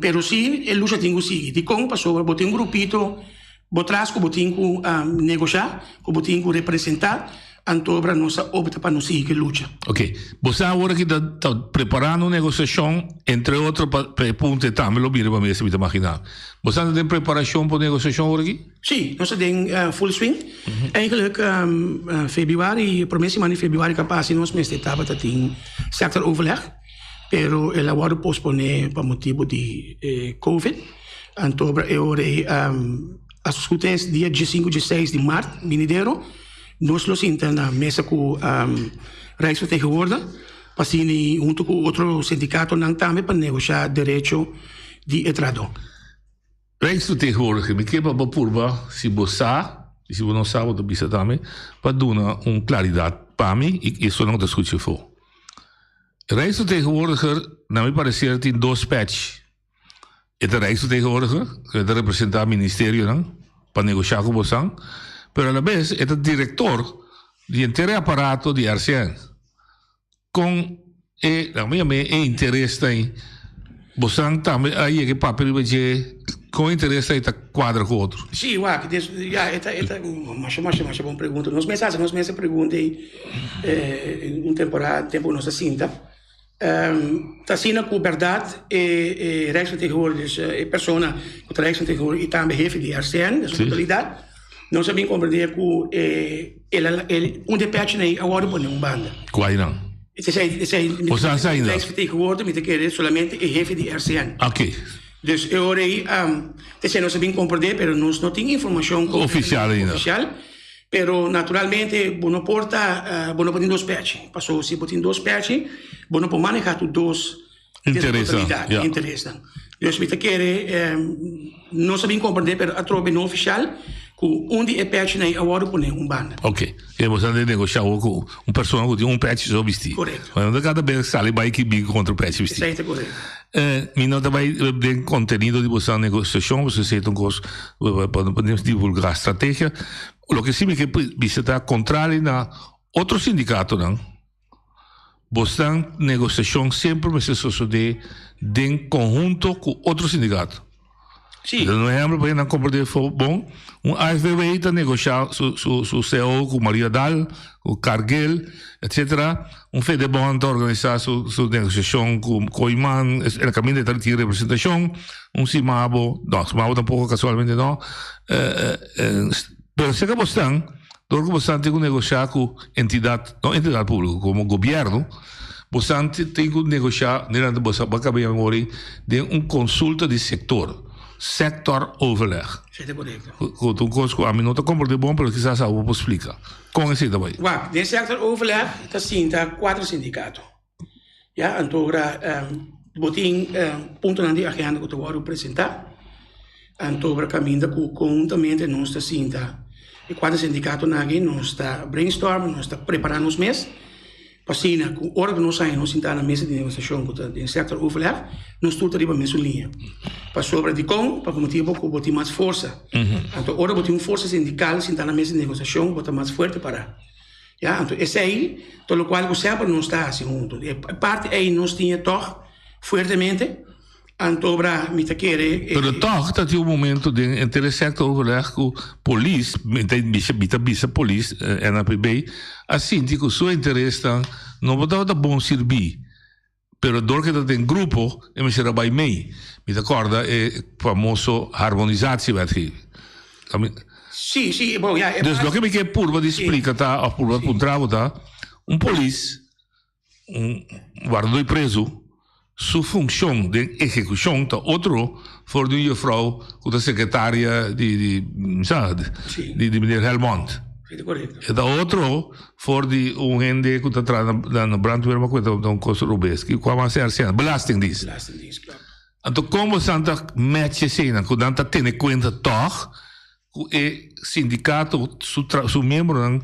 Pero si e lucha tin cu sigui. Dicon? Pasobra bo tin un grupito. Bo tras ku bo tin ku negoshá, ku bo tin ku representá, antobra nos a opta pa no sigui ku e lucha. Ok. Bo sa awor aki ta ta preparando un negosiashon, entre otro pa pa e punto e tambe lo bira pa mesa mi ta maginá. Bo sa ta den preparashon pa un negosiashon awor aki? Sí, nos ta den full swing. Eigenlijk februari, promé siman di februari kapasi nos mester tabata tin sectoroverleg, pero el a wòrdu posponé pa motibu di e covid. Antobra e ora ei a scuta es dia diesinku dieseis di mart binidero nos lo sinta na mesa ku Rijksvertegenwoordiger pa asina hunto ku otro sindikatonan tambe pa negosha derecho di e trahadó. Rijksvertegenwoordiger, mi ke pa bo purba si bo sa i si bo no sa bo ta bisa tambe pa duna un klaridat pa mi i esunnan ku ta skucha afó. Rijksvertegenwoordiger na mi pareser tin dos pèchi. E ta Rijksvertegenwoordiger, e ta representá ministerionan pa negoshá ku bosan, pero alabes e ta direktor di henter e aparato di RCN. Kon e, laga mi yam'é, e interes ta ei? Bosan tambe a yega e papia riba dje, kon e interes ta ei ta kuadra ku otro? Sí, wak, des, ya, e ta, e ta masha, masha, masha bon pregunta. Nos mes hasi nos mes e pregunta ei un temporada, tempu ku nos a sinta. Ta asina ku bèrdat e Rijksvertegenwoordiger, dus e persona ku ta Rijksvertegenwoordiger i tambe hefe di RCN, den su totalidat, nos a bin komprendé ku el a un di e pèchinan ei a wòrdu pone un banda. Kua einan? Esei, esei, Bo sa esei ainda? Rijksvertegenwoordiger mi ta kere solamente e hefe di RCN. Oké. Dus e ora ei, esei nos a bin komprendé, pero nos no tin informashon Ofisial ainda. Ofisial. Pero naturalmente bo no por ta, bo no por tin dos pèchi. Paso si bo tin dos pèchi, bo no por maneha tur dos Interesnan, ya. Interesnan. Dus mi ta kere, nos a bin komprendé, pero atrobe no ofisial, ku un di e pèchinan ei a wòrdu pone un banda. Oké. E bo sa negoshá awor ku un persona ku tin un pèchi so bistí. Korekto. No ta kada bes sali bai ki bin kontra un pèchi bistí. Esei ta korekto. Mi no ta bai den kontenido di boso negosiashon, pasobra esei ta un kos pa no podemos divulgá strategia. Loke si mi ke bisa ta kontrali na otro sindikatonan, bosnan negosiashon semper mester sosodé den konhunto ku otro sindikato. Sí. Un ehempel pa nan comprende bon, un AFBW ta negocia su, su, su CO cu Maria Dal, cu Cargill, etc. Un Fedebond ta organisa su, su negociacion cu Kooyman, en el caminda ta tin representacion, un Simabo, no, Simabo tampoco casualmente no. Eh, eh, eh, pero cerca bosnan, door cu bosnan tin cu negocia cu entidad, no entidad publico, como gobierno, bosnan tin cu negocia, nederland bosa ba cabia memoria, den un consulta di sector, sector overleg. Esey ta corecto. Cu ta un cos cu ami no ta comprende bon, pero kisas abo por splica. Con esey ta bay? Wak, den sector overleg ta sinta cuatro sindicato. Ya, anto ora bo tin puntonan di agenda cu ta wordo presenta, anto ora caminda cu conhuntamente nos ta sinta e cuatro sindicatonan aki, nos ta brainstorm, nos ta prepara nos mes, pa asina cu ora cu nos haña nos sinta na mesa di negociacion cu ta den sector overleg, nos tur ta riba mesun liña. Pasobra dicon? Pa motibo cu bo tin mas forsa. Anto ora bo tin un forsa sindical sinta na mesa di negociacion, bo ta mas fuerte para. Ya, anto esei ta lokual ku semper nos ta hasi huntu. E parti ei nos tin e tòg fuertemente, anto bra mi ta kere e. Pero tòg ta tin un momento den henter e sector overleg ku polis, mi ta bisa mi ta bisa polis, NAPB, a sinti ku su interesnan no por tabata bon sirbí. Pero dor ke ta den grupo e mester a bai mei. Mi ta kòrda e famoso harmonisatiewetgeving. Sí, sí, bon, ya. Dus loke mi ke purba di splika ta, òf purba puntra bo ta, un polis, un wardadó di prezu, su funshon den ehekushon ta otro for di un jufrou ku ta sekretaria di, di, mi sa, di meneer Helmond. Sí, ta korekto. E ta otro For di un hende ku ta traha na na brandweer ma ku ta un kos robes. Ki kua mas ser Belastingdienst. Belastingdienst, klopt. Anto kon bosan ta match eseinan ku nan ta tene kuenta tòg ku e sindikato su tra su miembronan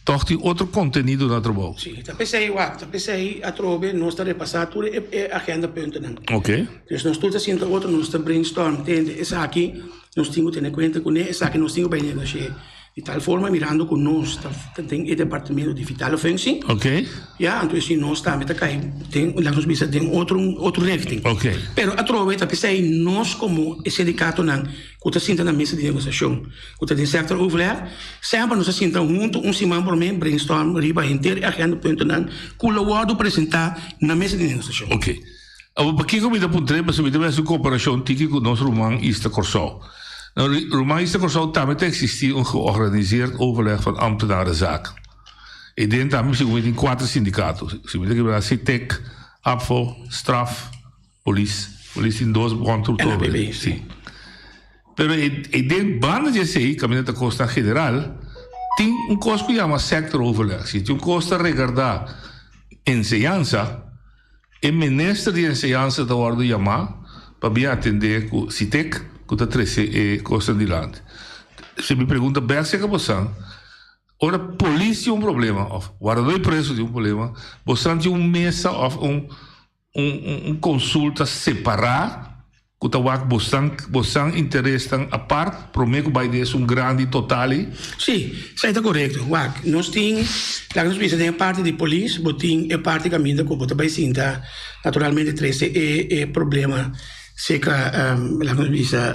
tòg tin otro kontenido na trabou? Sí, ta p'esei wak, ta p'esei atrobe nos ta repasá tur e e agendapuntennan. Oké. Dus nos tur ta sinta otro, nos ta brainstorm, tende esaki nos tin ku tene kuenta kuné, esaki nos tin ku bai negosh'é. Di tal forma mirando ku nos ta den e departamento di vitale functie. Oké. Ya, anto si nos tambe ta kai den, laat nos bisa, den otro otro richting. Oké. Pero atrobe ta p'esei nos komo e sindikatonan ku ta sinta na mesa di negosiashon, ku ta den sector overleg, semper nos ta sinta huntu un siman promé brainstorm riba henter e agendapuntonan ku lo wòrdu presentá na mesa di negosiashon. Oké. Awor pakiko mi ta puntr'é? Pasobra mi ta mester un komparashon tiki ku nos ruman Ista Kòrsou. Na ruman Ista Kòrsou tambe ta eksistí un georganiseerd overleg van ambtenarenzaken. I den tambe segun mi tin kuater sindikato. Si mi ta kibra Sitek, ABVO, Straf, Polis. Polis tin dos bond tur NAPB. Sí. Pero e den banda di esei, kaminda ta kosnan general, tin un kos ku yama sectoroverleg. Si tin un kos ta regardá enseñansa, E minister di enseñansa ta wòrdu yamá pa bin atendé ku Sitek ku ta trese e kosnan dilanti. Si mi pregunta bèk serka bosan, ora polis tin un problema òf wardadó di preso tin un problema, bosan tin un mesa òf un un konsulta separá Ku ta wak bosan bosan interesnan apart promé ku bai den esun grandi total ei? Sí, esei ta korekto. Wak, nos tin, laga nos bisa den e parti di polis, bo tin e parti kaminda ku bo ta bai sinta naturalmente trese e e problema serka laga nos bisa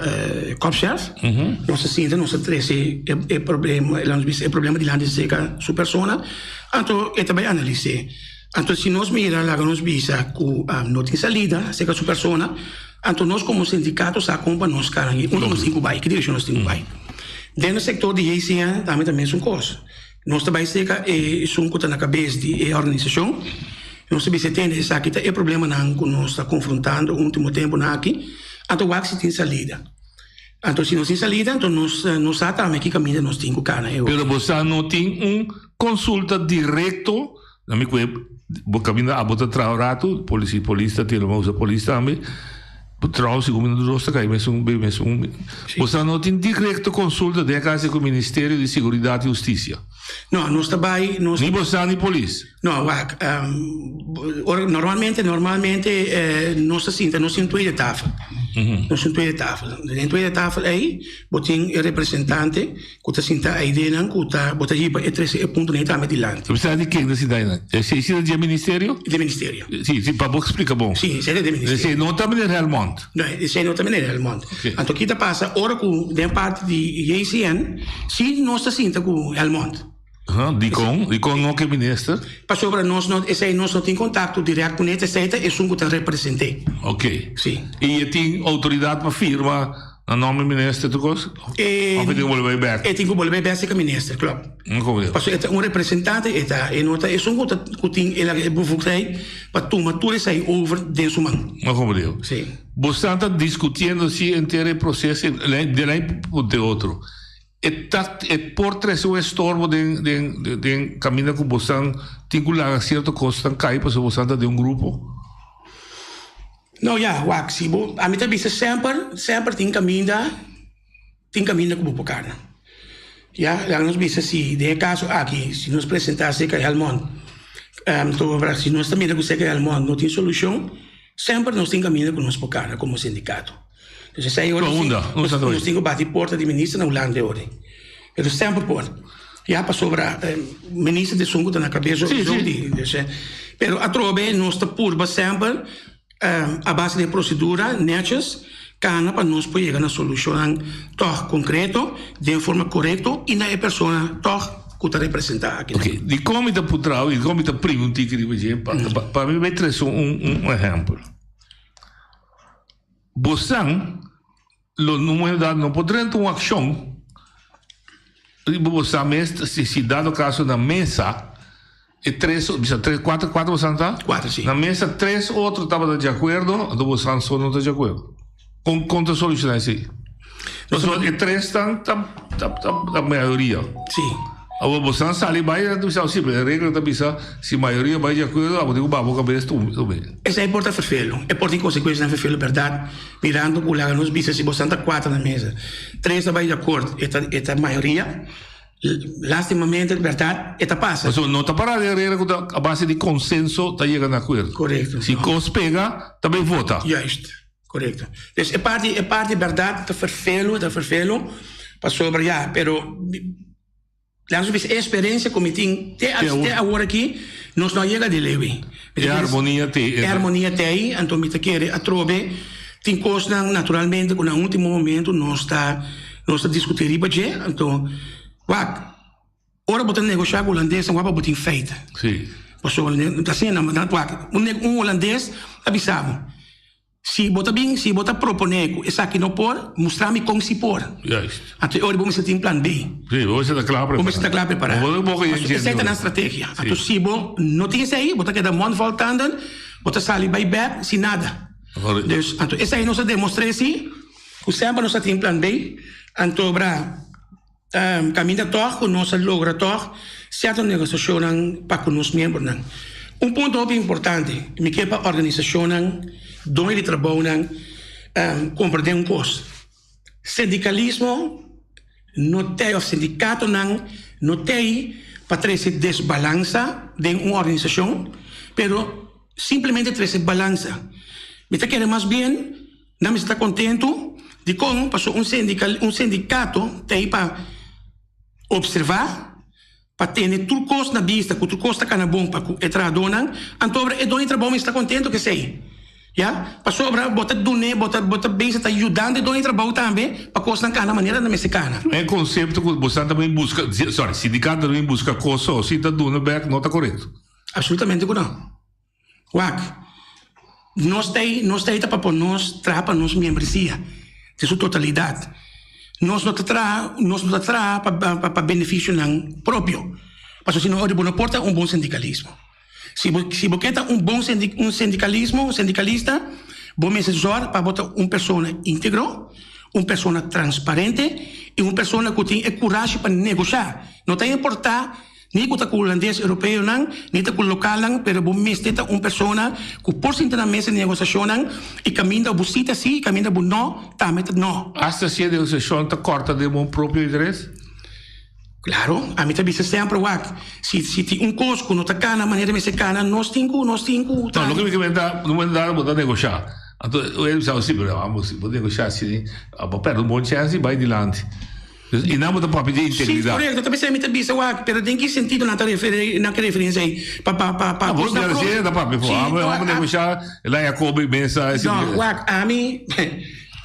kòpshèf. Nos ta sinta, nos ta trese e e problema, laga nos bisa e problema dilanti serka su persona, anto e ta bai analis'é. Anto si nos mira laga nos bisa ku no tin salida serka su persona, anto nos komo sindikato sa kon pa nos kara i unda nos tin ku bai, ki direkshon nos tin ku bai. Den e sektor di JCN tambe ta mesun kos. Nos ta bai serka e esun ku ta na kabes di e organisashon, nos ta bisa tende esaki ta e problemanan ku nos ta konfrontando ultimo tempunan aki, anto wak si tin salida. Anto si no tin salida, anto nos no sa tambe ki kaminda nos tin ku kana e ora. Pero bo sa no tin un konsulta direkto Na mi kue bo kaminda abo ta traha un ratu, polis i polis ta tira usa polis tambe. Bo traha segun mi no ta kai mesun be mesun. Bo sa no tin direkto konsulta den e kasa ku Ministerio di Seguridat i Hustisia. No, nos ta bai nos. Ni bo sa ni polis. No, wak, ora normalmente normalmente nos ta sinta nos tin tweede tafel. Nos tin tweede tafel. Den tweede tafel ei bo tin e representante. Ku ta sinta ei den ku ta bo ta hiba e trese e puntonan ei tambe dilanti. Bo sa di ken ta sinta einan? Esei si ta di e ministerio? Di e ministerio. Si, si, pa bo splika bon. Si, esei ta di e ministerio. Esei no ta meneer Helmond. Helmond. No, esei no ta meneer Helmond. Anto ki ta pasa ora ku den parti di JCN si nos ta sinta ku Helmond. Aha, dikon? Dikon no ke minister? Pasobra nos no, esei nos no tin kontakto dirèkt kuné, esei ta esun ku ta represent'é. Oké. Si. I e tin outoridat pa firma na nòmber di minister tur kos? Òf e tin ku bolbe bai bèk? E tin ku bolbe bèk serka minister, klòp. Pasobra e ta un representante, e ta, e no ta esun ku ta, ku tin e bevoegdheid pa tuma tur esei over den su man. No komprendé. Si. Bosan ta diskutiendo si henter e proseso, den lei punto e otro. E ta e por trese un estorbo den den den kaminda ku bosan tin ku laga sierto kosnan kai pasobra bosan ta den un grupo? No ya, wak, si bo ami ta bisa semper semper tin kaminda tin kaminda ku bo por kana. Ya, laga nos bisa si den e kaso aki si nos presentá serka Helmond tobra si nos ta mira ku serka Helmond no tin solushon semper nos tin kaminda ku nos por kana komo sindikato. Dus esei ora Unda? Unda nos, nos tin ku bati porta di minister na Hulanda e ora. Pero semper por. Ya pasobra eh, minister ta esun ku ta na kabes Sí, sí. di, dus, eh, pero atrobe nos ta purba semper eh, a base di prosedura netjes kana pa nos por yega na solushonnan tòg konkreto den forma korekto i na e persona tòg ku ta representá aki. Ok, dikon mi ta putrao i dikon mi ta primi un tiki riba dje? Pa, pa, pa mi bai trese un, un ehèmpel. Bosan lo no momento dado no por drenta un accion riba bosan mes si si dado caso na mesa e tres bisa tres cuatro cuatro bosan ta? Cuatro si. Na mesa tres otro tabata di acuerdo anto bosan so no ta di acuerdo. Con con ta soluciona esey? Pasobra e tres tan ta ta ta mayoria. Si. Awor bosan sali bai nan ta bisa si pero e regla ta bisa si mayoria bai di akuerdo abo tin ku baha bo kabes tumbe. Esei por ta ferfelu. E por tin konsekuensianan ferfelu bèrdat mirando ku laga nos bisa si bosan ta kuater na mesa tres ta bai di akuerdo e ta e ta mayoria lastimamente bèrdat e ta pasa. Pasobra no ta para den regla ku ta a base di konsenso ta yega na akuerdo. Korekto. Si kos pega ta bai vota. Juist. Korekto. Dus e parti e parti bèrdat ta ferfelu ta ferfelu pasobra ya pero. Laat nos bisa e experiencia cu mi tin te te awor aki nos no a yega di lewe. E harmonia te E harmonia te ayi, anto mi ta kere atrobe tin cosnan naturalmente cu na ultimo momento nos ta nos ta discuti riba dje, anto wak ora bo ta negosha cu holandesnan wak pa bo tin feita. Si. Pasobra asina nan wak un holandes ta bisa bo. Si bo ta bin, si bo ta proponé ku esaki no por, mustra mi kon si por. Juist. Anto e ora bo mester tin plan B. Sí, bo mester ta kla prepará. Bo mester ta kla prepará. Bo bo bo Pasobra esei ta nan strategia. Anto si bo no tin esei, bo ta keda mond vol tanden, bo ta sali bai bèk sin nada. Dus, anto esei nos a demostr'é si, ku semper nos a tin plan B. Anto bra. Kaminda tòg ku nos a logra tòg sierto negosiashonnan pa ku nos miembronan. Un punto hopi importante, mi ke pa organisashonnan, doño di trabounan komprendé un kos, sindikalismo no t'ei òf sindikatonan no t'ei pa trese desbalansa den un organisashon, pero simplemente trese balansa. Mi ta kere mas bien. Nan mester ta kontentu. Dikon? Pasobra un sindikal, un sindikato ta ei pa opservá, pa tene tur kos na bista, ku tur kos ta kana bon pa ku e trahadónan. Anto e doño di trabou mester ta kontentu ku esei. Ya? Pasobra bo ta dun'é, bo ta bo ta bezig ta yudando e doño di trabou tambe pa kosnan kana manera nan mester kana. E konsepto ku bosan ta bin buska, sorry, sindikato ta bin buska kos so, si ta duna bèk no ta korekto. Absolutamente ku no. Wak, nos ta ei, nos ta ei ta pa pon nos traha pa nos miembresia den su totalidat. Nos no ta traha, nos no ta traha pa pa pa benefisionan propio, pasobra si no ora bo no por ta un bon sindikalismo. Si bo si bo ke ta un bon sindi un sindikalismo, un sindikalista, bo mester zòrg pa bo ta un persona íntegro, un persona transparente i un persona ku tin e kurashi pa negoshá. No ta importá Ni ku ta ku hulandes europeonan, ni ta ku lokalnan, pero bo mester ta un persona ku por sinta na mesa di negosiashonnan i kaminda bo si ta si i kaminda bo no tambe ta no. Asta si e negosiashon ta kòrta den bo propio interes? Klaro, ami ta bisa semper, wak, si si tin un kos ku no ta kana manera mester kana, nos tin ku nos tin ku No, loke mi ke menta, no mester dado bo ta negoshá. Anto e bisa bo si, pero amo si bo negoshá asina, bo pèrdè un bon chèns di bai dilanti. Dus i nan bo ta papia di integridad. Si, korekto. Ta p'esei mi ta bisa wak, pero den ki sentido nan ta referi, nan ke referensia ei? Pa, pa, pa, pa. Ah, bo ta resién ta papia for. Amo, amo negosha, el a Jacobi mesa. No, wak, ami,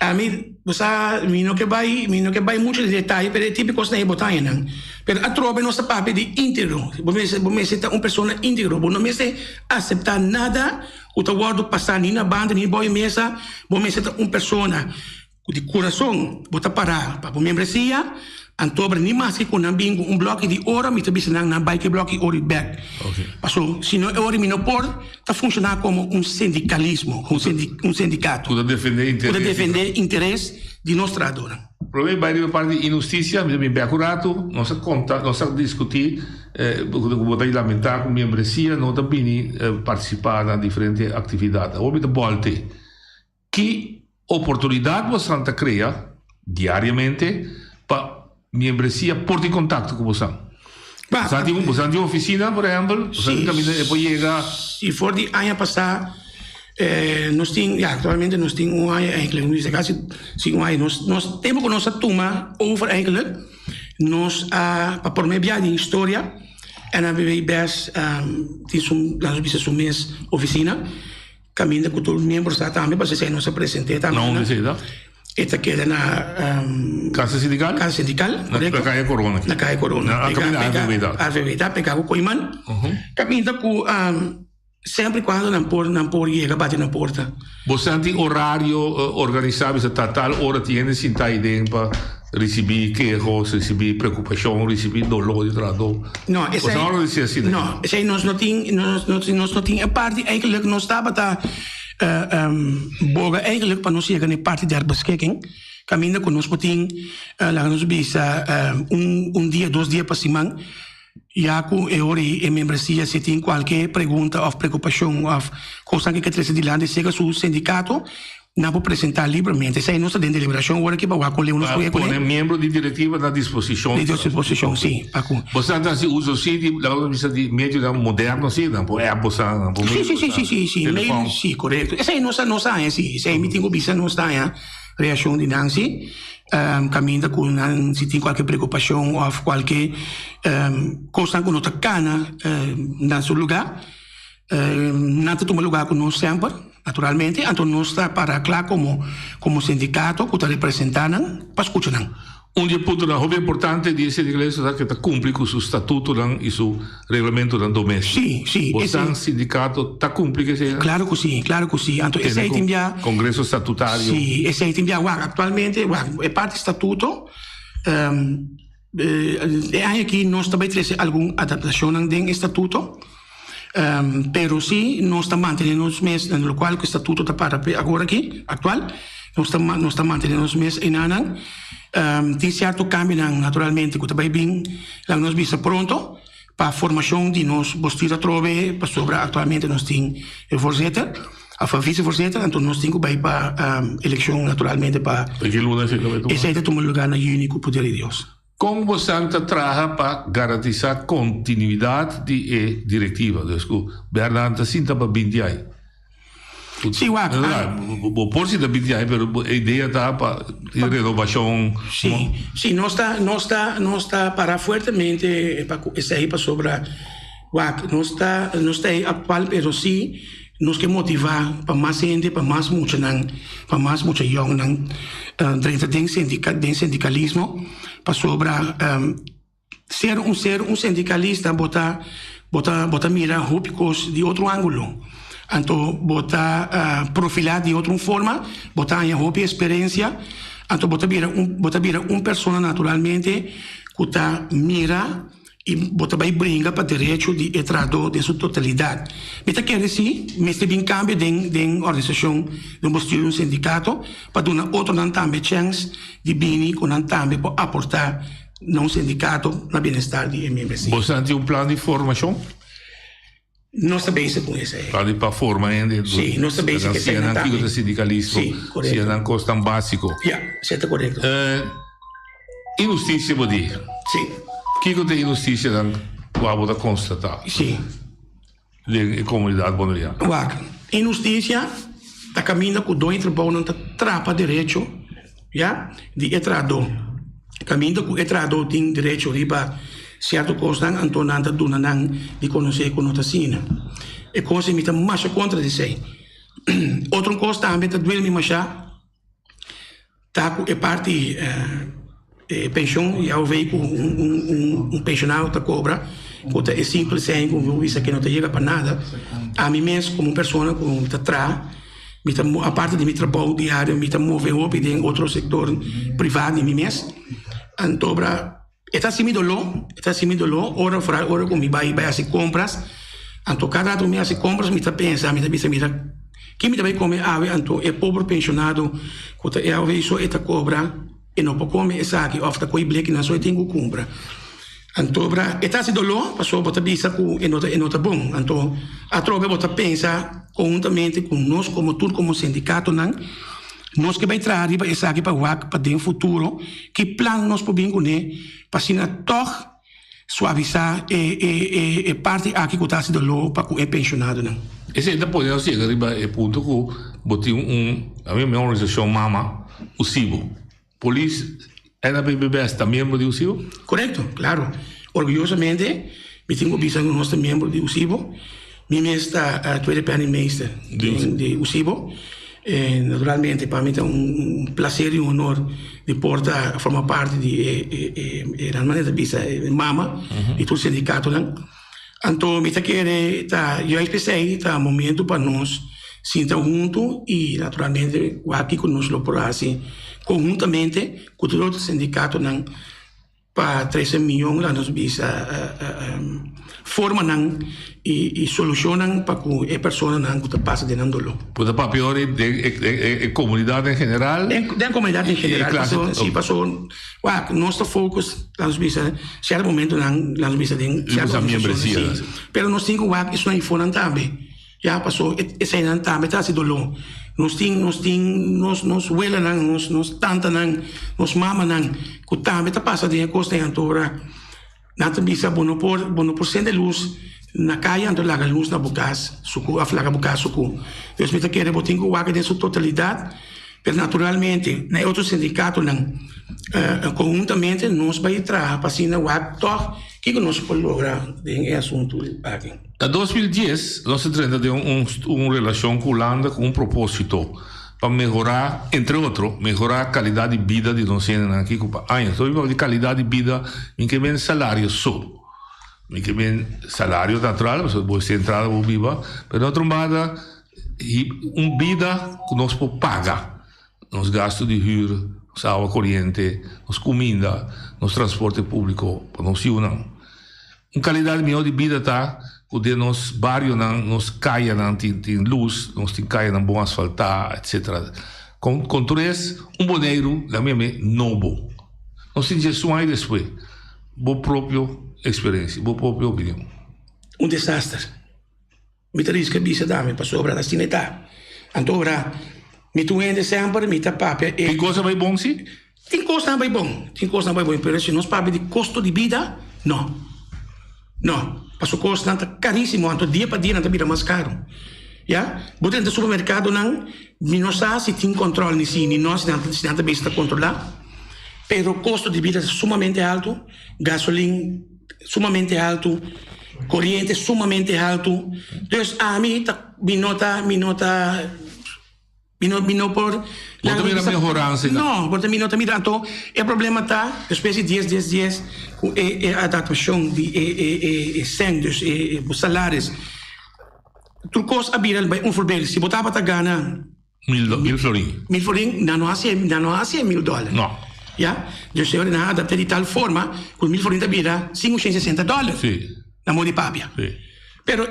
ami, bo sa, mi no ke bai, mi no ke bai mucho den detaye, pero e tipo kosnan ei bo ta haña nan. Pero atrobe nos ta papia di íntegro. Bo mester, bo mester ta un persona íntegro. Bo no mester aseptá nada ku ta wòrdu pasá ni na banda ni bou e mesa. Bo mester ta un persona. Ku di kurason bo ta pará pa bo membresia, antobra ni maske ku nan bin ku un blòki di oro, mi ta bisa nan, nan bai ku e blòki oro i bèk. Paso, si no e ora mi no por ta funshoná komo un sindikalismo, un sindikato. Ku ta defendé interes. Ku ta defendé interes di nos trahadónan. Promé bai riba e parti di inhustisia, mi ta bin bèk un ratu, nos a konta, nos a diskutí ku bo ta lamentá ku membresia no ta bini partisipá na diferente aktividat. Awor mi ta bòlt'e. Ki oportunidat bosan ta krea diariamente pa miembresia por tin kontakto ku bosan? Bosan tin bosan tin ofisina, por ehèmpel? Bosan tin kaminda e por yega? Si, for di aña pasá nos tin, ya aktualmente nos tin un aña eigentlik, mi bisa kasi si un aña. Nos nos tempu ku nos a tuma over eigentlik nos a pa promé bia den historia NABB bes tin su laat nos bisa su mes ofisina. Caminda cu tur miembro sta tambe pasobra esey nos a presente tambe. Na unda esey ta? E ta keda na Casa Sindical? Casa Sindical, correcto. Na Calle Corona. Na Calle Corona. Na caminda AVB ta. AVB ta pega cu Kooiman. Caminda cu semper y cuando nan por nan por yega bati na porta. Bo sa tin horario organisa bisa ta tal ora tin hende sinta ahi den pa ricibi kehos, ricibi preocupacion, ricibi dolor di trahador? No, esei, Bo sa organisa asina? No, esei nos no tin, nos no nos no tin e parti eigenlijk nos tabata boga eigenlijk pa nos yega na e parti der beschikking kaminda ku nos por tin laga nos bisa un un dia dos dia pa siman ya ku e ora ei e membresia si tin kualke pregunta òf preokupashon òf kosnan ke ke trese dilanti serka su sindikato Nan por presentá libremente. Esei nos ta den deliberashon ora ki pa wak kon leu nos Pa proyekto pone miembro di direktiva na disposishon. Di disposishon, si. Pa ku. Boso ta hasi uso si di, laga nos bisa, di medionan moderno si, nan por app boso, nan por mail boso. Si, si, si, si, Telefòn. mail, si, korekto. Esei nos a, nos a haña si. Esei mi tin ku bisa nos ta haña reakshon di nan si. Kaminda ku nan si tin kualke preokupashon òf kualke kosnan ku no ta kana na su lugá. Nan ta tuma lugá ku nos semper, naturalmente, anto nos ta para kla komo komo sindikato ku ta representá nan pa skucha nan. Un di e puntonan hopi importante di e sindikalismo ta ku e ta kumpli ku su statutonan i su reglamentonan doméstiko. Sí, sí, Bo esei. san sindikato ta kumpli ku eseinan? Klaro ku sí, klaro ku sí. Anto Tene esei tin bia. Kongreso statutario. Sí, esei tin bia. Wak, aktualmente, wak, e parti statuto, E aña aki nos ta bai trese algun adaptashonnan den e statuto, pero si nos ta mantene nos mes na lokual ku e statuto ta para p'e agor aki, aktual, nos ta nos ta mantene nos mes enanan. Tin sierto kambionan naturalmente ku ta bai bin laga nos bisa pronto pa formashon di nos bostir atrobe pasobra aktualmente nos tin e voorzitter òf e vicevoorzitter, anto nos tin ku bai pa elekshon naturalmente pa Pa ki luna esei ta bai tuma? Esei ta tuma lugá na yüni ku poder di Dios. Kon bosan ta traha pa garantisá kontinuidat di e direktiva? Dus ku Bernard ta sinta pa binti ai. Sí, wak. Bo por sinta binti ai, pero e idea ta pa tin renobashon. Sí, sí, nos ta, nos ta, nos ta para fuertemente pa ku esei pasobra wak, nos ta, nos ta ei aktual pero sí Nos ke motivá pa mas hende, pa mas muchanan, pa mas mucha yòngnan drenta den den sindikalismo pasobra ser un ser un sindikalista bo ta bo ta bo ta mira hopi kos di otro ángulo. Anto bo ta profilá di otro un forma, bo ta haña hopi eksperensia, anto bo ta bira un bo ta bira un persona naturalmente ku ta mira. I bo ta bai bringa pa derecho di e trahadó den su totalidat. Mi ta kere si mester bin kambio den den organisashon, den un bestuur di un sindikato, pa duna otronan tambe chèns di bini ku nan tambe por aportá na un sindikato na bienestar di e miembresia. Boso nan tin un plan di formashon? Nos ta bezig ku esei. Plan di pa forma hende. Sí, nos ta bezig ku esei nan tambe. Siña nan kiko ta sindikalismo. Sí, korekto. Siña nan kosnan básiko. Ya, esei ta korekto. Inhustisia bo di. Sí. Kiko ta e inhustisianan ku abo ta konstatá? Sí. Den e komunidat boneriano. Wak, inhustisia ta kaminda ku doño di trabounan ta trapa derecho, ya, di e trahadó. Kaminda ku e trahadó tin derecho riba sierto kosnan, anto nan ta duna nan di konosé ku no ta asina. E kos ei mi ta masha kontra di esei. Otro kos tambe ta duel mi mashá ta ku e parti e penshon i aov ku un penshonado ta kobra ku ta e simpel sèn ku mi por bisa ke no ta yega pa nada. Ami mes komo un persona ku ta traha Mi ta aparte di mi trabou diario mi ta move hopi den otro sector priva di mi mes. Antobra e ta haci mi doló, e ta haci mi doló ora foral ora cu mi bay bay haci compras. Anto cada rato cu mi haci compras mi ta pensa mi ta bisa mira ki mi ta bay come awe anto e pober pensionado cu ta e awe so e ta cobra e no por come esaki of ta coy blekinan so e tin cu cumpra. Anto bra e ta hasi doló pasobra bo ta bisa ku e no ta e no ta bon. Anto atrobe bo ta pensa konhuntamente ku nos komo tur komo sindikatonan nos ke bai traha riba esaki pa wak pa den futuro ki plan nos por bin kuné pa asina tòg suavisá e e e e parti aki ku ta hasi doló pa ku e penshonadonan. Esei ta pone nos yega riba e punto ku bo tin un, ami mi organisashon mama, USIBO. Polis NAPBBS ta miembro di USIBO? Korekto, klaro. Orguyosamente mi tin ku bisa ku nos ta miembro di USIBO. Mi mes ta tweede penningmeester di USIBO. E naturalmente pa mi ta un plaser i un honor di por ta forma parti di e nan manera ta bisa e mama di tur sindikatonan. Anto mi ta kere ta juist p'esei ta momento pa nos sinta huntu y naturalmente wak kico nos lo por haci conhuntamente cu tur otro sindicatonan pa trece miyon laga nos bisa formanan y solucionnan pa cu e personanan cu ta pasa den nan dolor. Bo ta papia ora den e comunidad en general? Den comunidad en general, paso si paso. Wak, nos ta focus, laat nos bisa, cierto momentonan, laat nos bisa den cierto organisacionnan, si. Pero nos tin cu wak esun ayifonan tambe, ya, paso eseinan tambe ta haci dolor. Nos tin, nos tin nos, nos welanan, nos, nos tantanan, nos mamanan cu tambe ta pasa den e cosnan anto ora nan ta bisa bo no por, bo no por cende luz na caya anto laga luz na bo cas sucu of laga bo cas sucu. Dus mi ta kere bo tin cu wak den su totalidad. Pero naturalmente na e otro sindikatonan konhuntamente nos bai traha pa asina wak tòg kiko nos por logra den e asuntu aki. Na 2010 nos a drenta den un relashon ku Hulanda ku un propósito pa mehorá, entre otro, mehorá kalidat di bida di nos hendenan aki ku pa añas. Ora mi papia di kalidat di bida mi ke men salario so. Mi ke men salario natural pasobra bo esei entrada bo biba, pero na otro banda Un bida ku nos por paga nos gastu di hür, nos awa koriente, nos kuminda, nos transporte públiko pa nos yunan. Un kalidat mihó di bida ta ku den nos barionan, nos kayanan tin tin lus, nos tin kayanan bon asfaltá, etsetera. Kon kon tur es, un Boneiru la mi yam'é nobo. Nos tin dje suaña despues. Bo propio eksperensia, bo propio opinion. Un desaster. Mi ta riska bisa tambe pasobra asina e ta. Anto ora mi ta un hende semper mi ta papia e. Tin kos a bai bon si? Tin kosnan a bai bon, tin kosnan a bai bon, pero si nos papia di kosto di bida, no. No, pasobra kosnan ta karísimo, anto dia pa dia nan ta bira mas karu. Ya, bo ta drenta supermerkadonan, mi no sa si tin kòntròl ni si ni no, si nan si nan ta bisa ta kontrolá, pero kosto di bida ta sumamente altu, gasolin. Sumamente haltu, koriente sumamente haltu. Dus ami ta, mi no ta, mi no ta, mi no, mi no por. Bo ta mira mehoransa ei? No, bo ta mi no ta mira. Anto e problema ta despues di dies dies dies ku e e adaptashon di e e e e sèn, dus e bo salaris, tur kos a bira bai un voorbeeld. Si bo tabata gana. Mil florin. Mil florin, nan no hasi, nan no hasi e mil dòler. No. Ya? Dus e ora nan a adapt'é di tal forma ku mil florin ta bira sinku shen sesenta dòler. Sí. Na modo di papia. Sí. Pero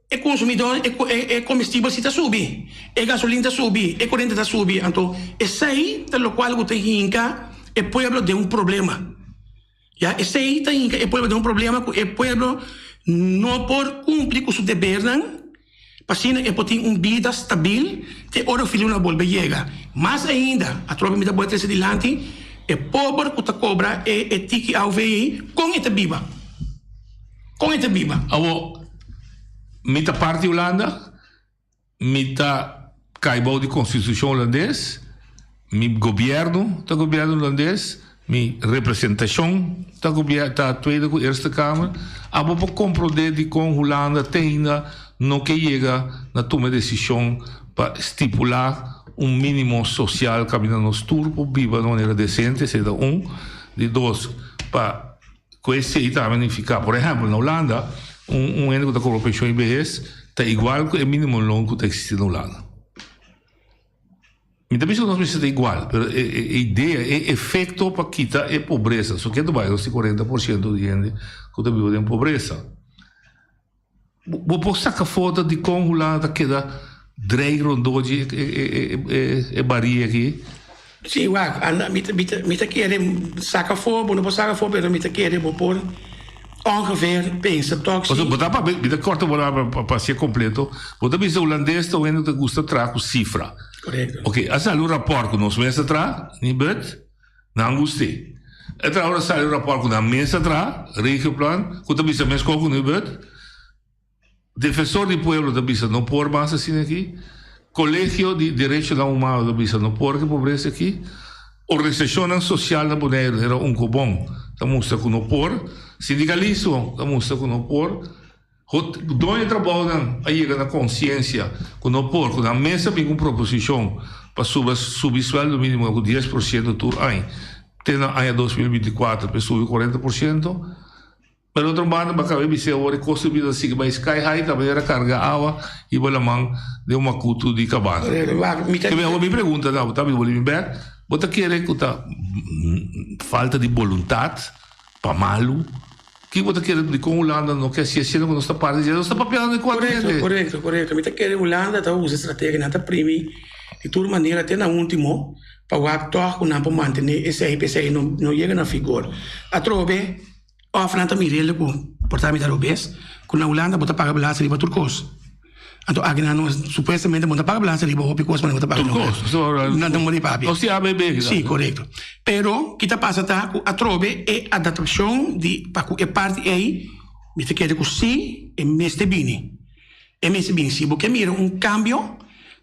e konsumidó, e e komestibel si ta subi, e gasolin ta subi, e koriente ta subi, anto esei ta lokual ku ta hinka e pueblo den un problema. Ya esei ta hinka e pueblo den un problema ku e pueblo no por kumpli ku su debernan pa asina e por tin un bida stabil te ora Filipino a bolbe yega. Mas ainda, atrobe mi ta bolbe trese dilanti, e pober ku ta kobra e e tiki AOV ei, kon e ta biba? Kon e ta biba? Awor, mi ta parti Hulanda, Mi ta kai bou di konstitushon hulandes, mi gobièrnu ta gobièrnu hulandes, Mi representashon ta gobier ta Tweede ku Eerste Kamer. Abo por komprondé dikon Hulanda te ainda no ke yega na tuma e desishon pa stipulá un mínimo sosial kaminda nos tur por biba na manera desente, esei ta un. Di dos, pa ku esei tambe nifiká, por ehèmpel na Hulanda un un hende ku ta kobra penshon di behes ta igual ku e mínimo loon ku ta eksistí na Hulanda. Mi ta bisa ku nos mester ta igual, pero e e idea, e efekto pa kita e pobresa, so ke ta bai nos tin 40% di hende ku ta biba den pobresa. Bo por saka foto di kon Hulanda ta keda drei rondó di e e e e baria aki? Si, wak, anda, mi ta mi ta mi ta kere saka afó, bo no por saka afó, pero mi ta kere bo por ongeveer pensa tòg si. Pasobra bo ta papia, mi ta kòrta bo la pa pa hasié kompleto, bo ta bisa hulandes ta un hende ku ta gusta traha ku sifra. Korekto. Oke, a sali un rapòrt ku nos mes a traha, Nibud, nan gust'é. E traha ora sali un rapòrt ku nan mes a traha, Regioplan, ku ta bisa mes kos ku Nibud. Defensor di pueblo ta bisa no por mas asina aki. Colegio di Derechonan Humano ta bisa no por ke pobresa aki. Organisacionnan social na Boneiru manera Unkobon ta mustra ku no por. Sindikalismo ta mustra ku no por. Doño di trabounan a yega na konsiensia ku no por, ku nan mes a bin ku un proposishon pa suba subi sueldo minimo ku 10% tur aña te na aña 2024 pa e subi 40%. Pero otro banda bo a caba bis'é awor e costo di bida ta sigui bai sky high ta manera carga awa y bo laman den un macutu di cabana. Keme awor mi pregunta ta bo ta bibo mi bek, bo ta kere cu ta falta di boluntad pa malu? Kico bo ta kere dicon Hulanda no ke haci asina cu nos ta parti dje? Nos ta papiando di cuatro hende. Corecto, corecto, corecto. Mi ta kere Hulanda ta usa estrategia, nan ta primi di tur manera te na ultimo pa wak toch cu nan por mantene esey pa esey no yega na vigor. Atrobe. Of nan ta mir'el ku por ta mira robes, ku na Hulanda bo ta paga belasting riba tur kos. Anto aki nan no, supuestamente bo no ta paga belasting riba hopi kos, ma bo ta paga Tur kos. Nan ta muri papia. Nos tin ABB. Si, korekto. Pero ki ta pasa ta ku atrobe e adaptashon di pa ku e parti ei, mi ta kere ku si e mester bini. E mester bini. Si bo ke mira un kambio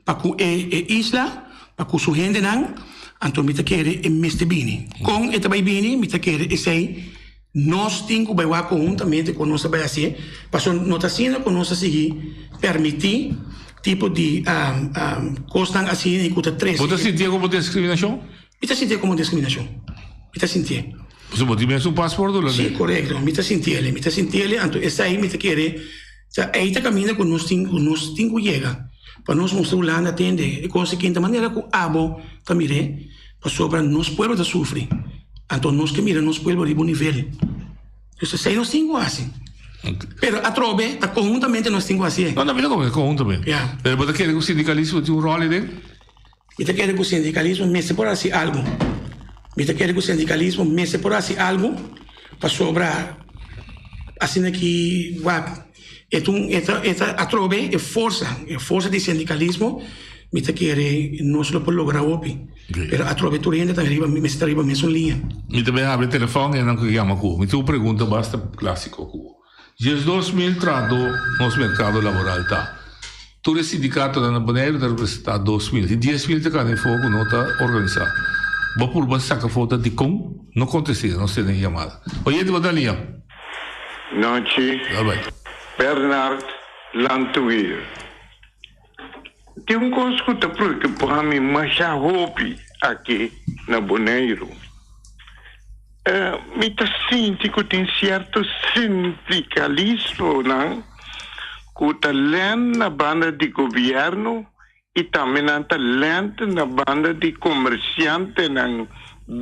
pa ku e e isla, pa ku su hendenan, anto mi ta kere e mester bini. Kon e ta bai bini? Mi ta kere esei nos tin ku bai wak konhuntamente kon nos ta bai hasié, pasobra no ta asina ku nos ta sigui permití tipo di kosnan asina ku ta trese. Bo ta sintié komo diskriminashon? Mi ta sintié komo diskriminashon. Mi ta sintié. Pasobra bo tin mes un pasport hulandes. Sí, korekto. Mi ta sintié, mi ta sintié, anto esei mi ta kere. Ta ei ta kaminda ku nos tin ku nos tin ku yega pa nos mustra Hulanda tende e kos aki ta manera ku abo ta mir'é pasobra nos pueblo ta sufri anto nos ke mira nos pueblo riba un nivel dus esei nos tin ku hasi pero atrobe ta konhuntamente nos tin ku hasié. No, no, mi ta komprende konhuntamente. Ya. Pero bo ta kere ku sindikalismo tin un ròl aden? Mi ta kere ku sindikalismo mester por hasi algu. Mi ta kere ku sindikalismo mester por hasi algu pasobra asina ki wak e ta un e ta e ta atrobe e forsa e forsa di sindikalismo mi ta kere nos lo por logra hopi pero atrobe tur hende ta riba mester ta riba mesun liña. Mi ta bay habri telefon e nan ku yama ku mi tin un pregunta basta klasiko ku bo. 12 mil trahadó nos merkado laboral ta. Tur e sindikatonan na Boneiru ta representá 2000. Tin 10 mil ta kana afó ku no ta organisá. Bo purba saka afó ta dikon? No kontest'é, nos tene e yamada. Oyente bo ta liña. Nochi. Bye bye. Bernard Lantuir. Tin un kos ku ta preokupá mi masha hopi aki na Boneiru. Mi ta sinti ku tin sierto sindikalismonan ku ta lèn na banda di gobièrnu i tambe nan ta lèn na banda di komersiantenan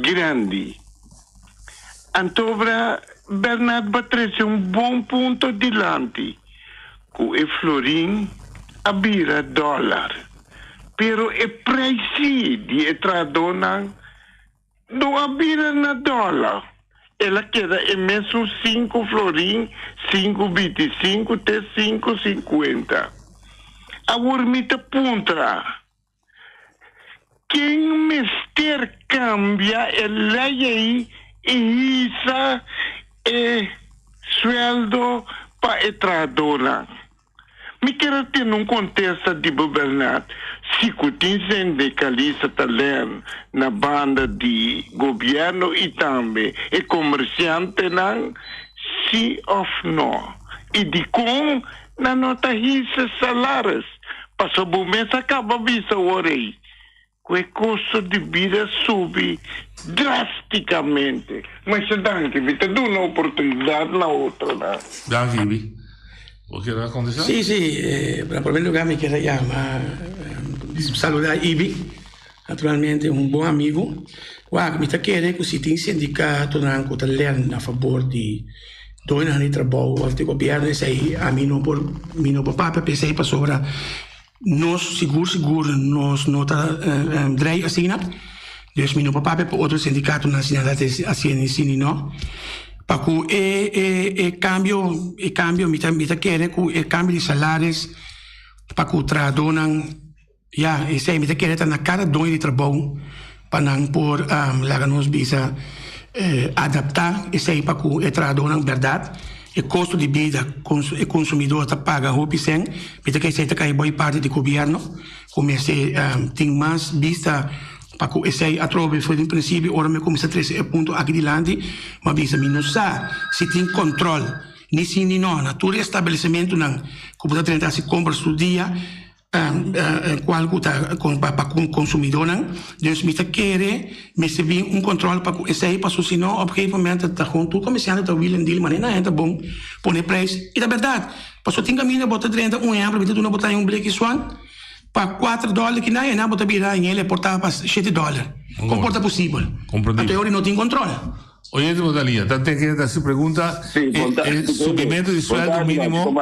grandi. Antobra Bernard bo a trese un bon punto dilanti ku e florin a bira dòlar, pero e preisi di e trahadónan No a bira na dòlar. El a keda e mesun sinku florin, sinku bintisinku te sinku sinkuenta. Awor mi ta puntra, ken mester kambia e lei ei i hisa e sueldo pa e trahadónan? Mi kier a tende un kontesta di bo Bernard, si ku tin sendekalista ta lèn na banda di gobièrnu i tambe e komersiantenan, si òf nò? I dikon nan no ta hisa salaris? Pasobra bo mes a kaba bisa awor ei ku e kosto di bida subi drástikamente. Masha danki, mi ta duna oportunidat na otronan. Danki, Ibi. Bo kier a kontestá? Sí, sí. Na primer lugar mi kier a yama, saluda Ibi, naturalmente un bon amigo. Wak, mi ta kere ku si tin sindikatonan ku ta lèn na fabor di doñonan di trabou òf di gobièrnu esei ami no por, mi no por papia pa esei pasobra Nos sigur sigur nos no ta drei asina, dus mi no por papia pa otro sindikatonan si nan ta hasiendo si ni no. Pa ku e e kambio e kambio mi ta mi ta kere ku e kambio di salaris pa ku trahadónan ya esei mi ta kere ta na kada doño di trabou pa nan por laga nos bisa adaptá esei pa ku e trahadónan bèrdat e kosto di bida e konsumidó ta paga hopi sèn mi ta kere esei ta kai bou parti di gobièrnu ku mester tin mas bista pa ku esei atrobe for di prinsipio ora mi a kuminsá trese e punto aki dilanti mi a bisa mi no sa si tin kòntròl ni si ni no na tur e establesimentunan ku bo ta drenta hasi kompra tur dia. Cual cu ta pa consumidornan. Dus mi ta kere mester bin un control pa cu esey paso si no op gegeven moment ta gewoon tur comerciante ta wheel and deal manera nan ta bon pone prijs y ta berdad paso tin caminda bo ta drenta un ehemplo mi ta duna bo ta un bleki swan pa cuater dollar kinan y nan bo ta bira en el por ta pa shete dollar con por ta posibel anto e ora no tin control. Oyente bo ta liña ta ten ke ta haci pregunta e subimento di sueldo minimo.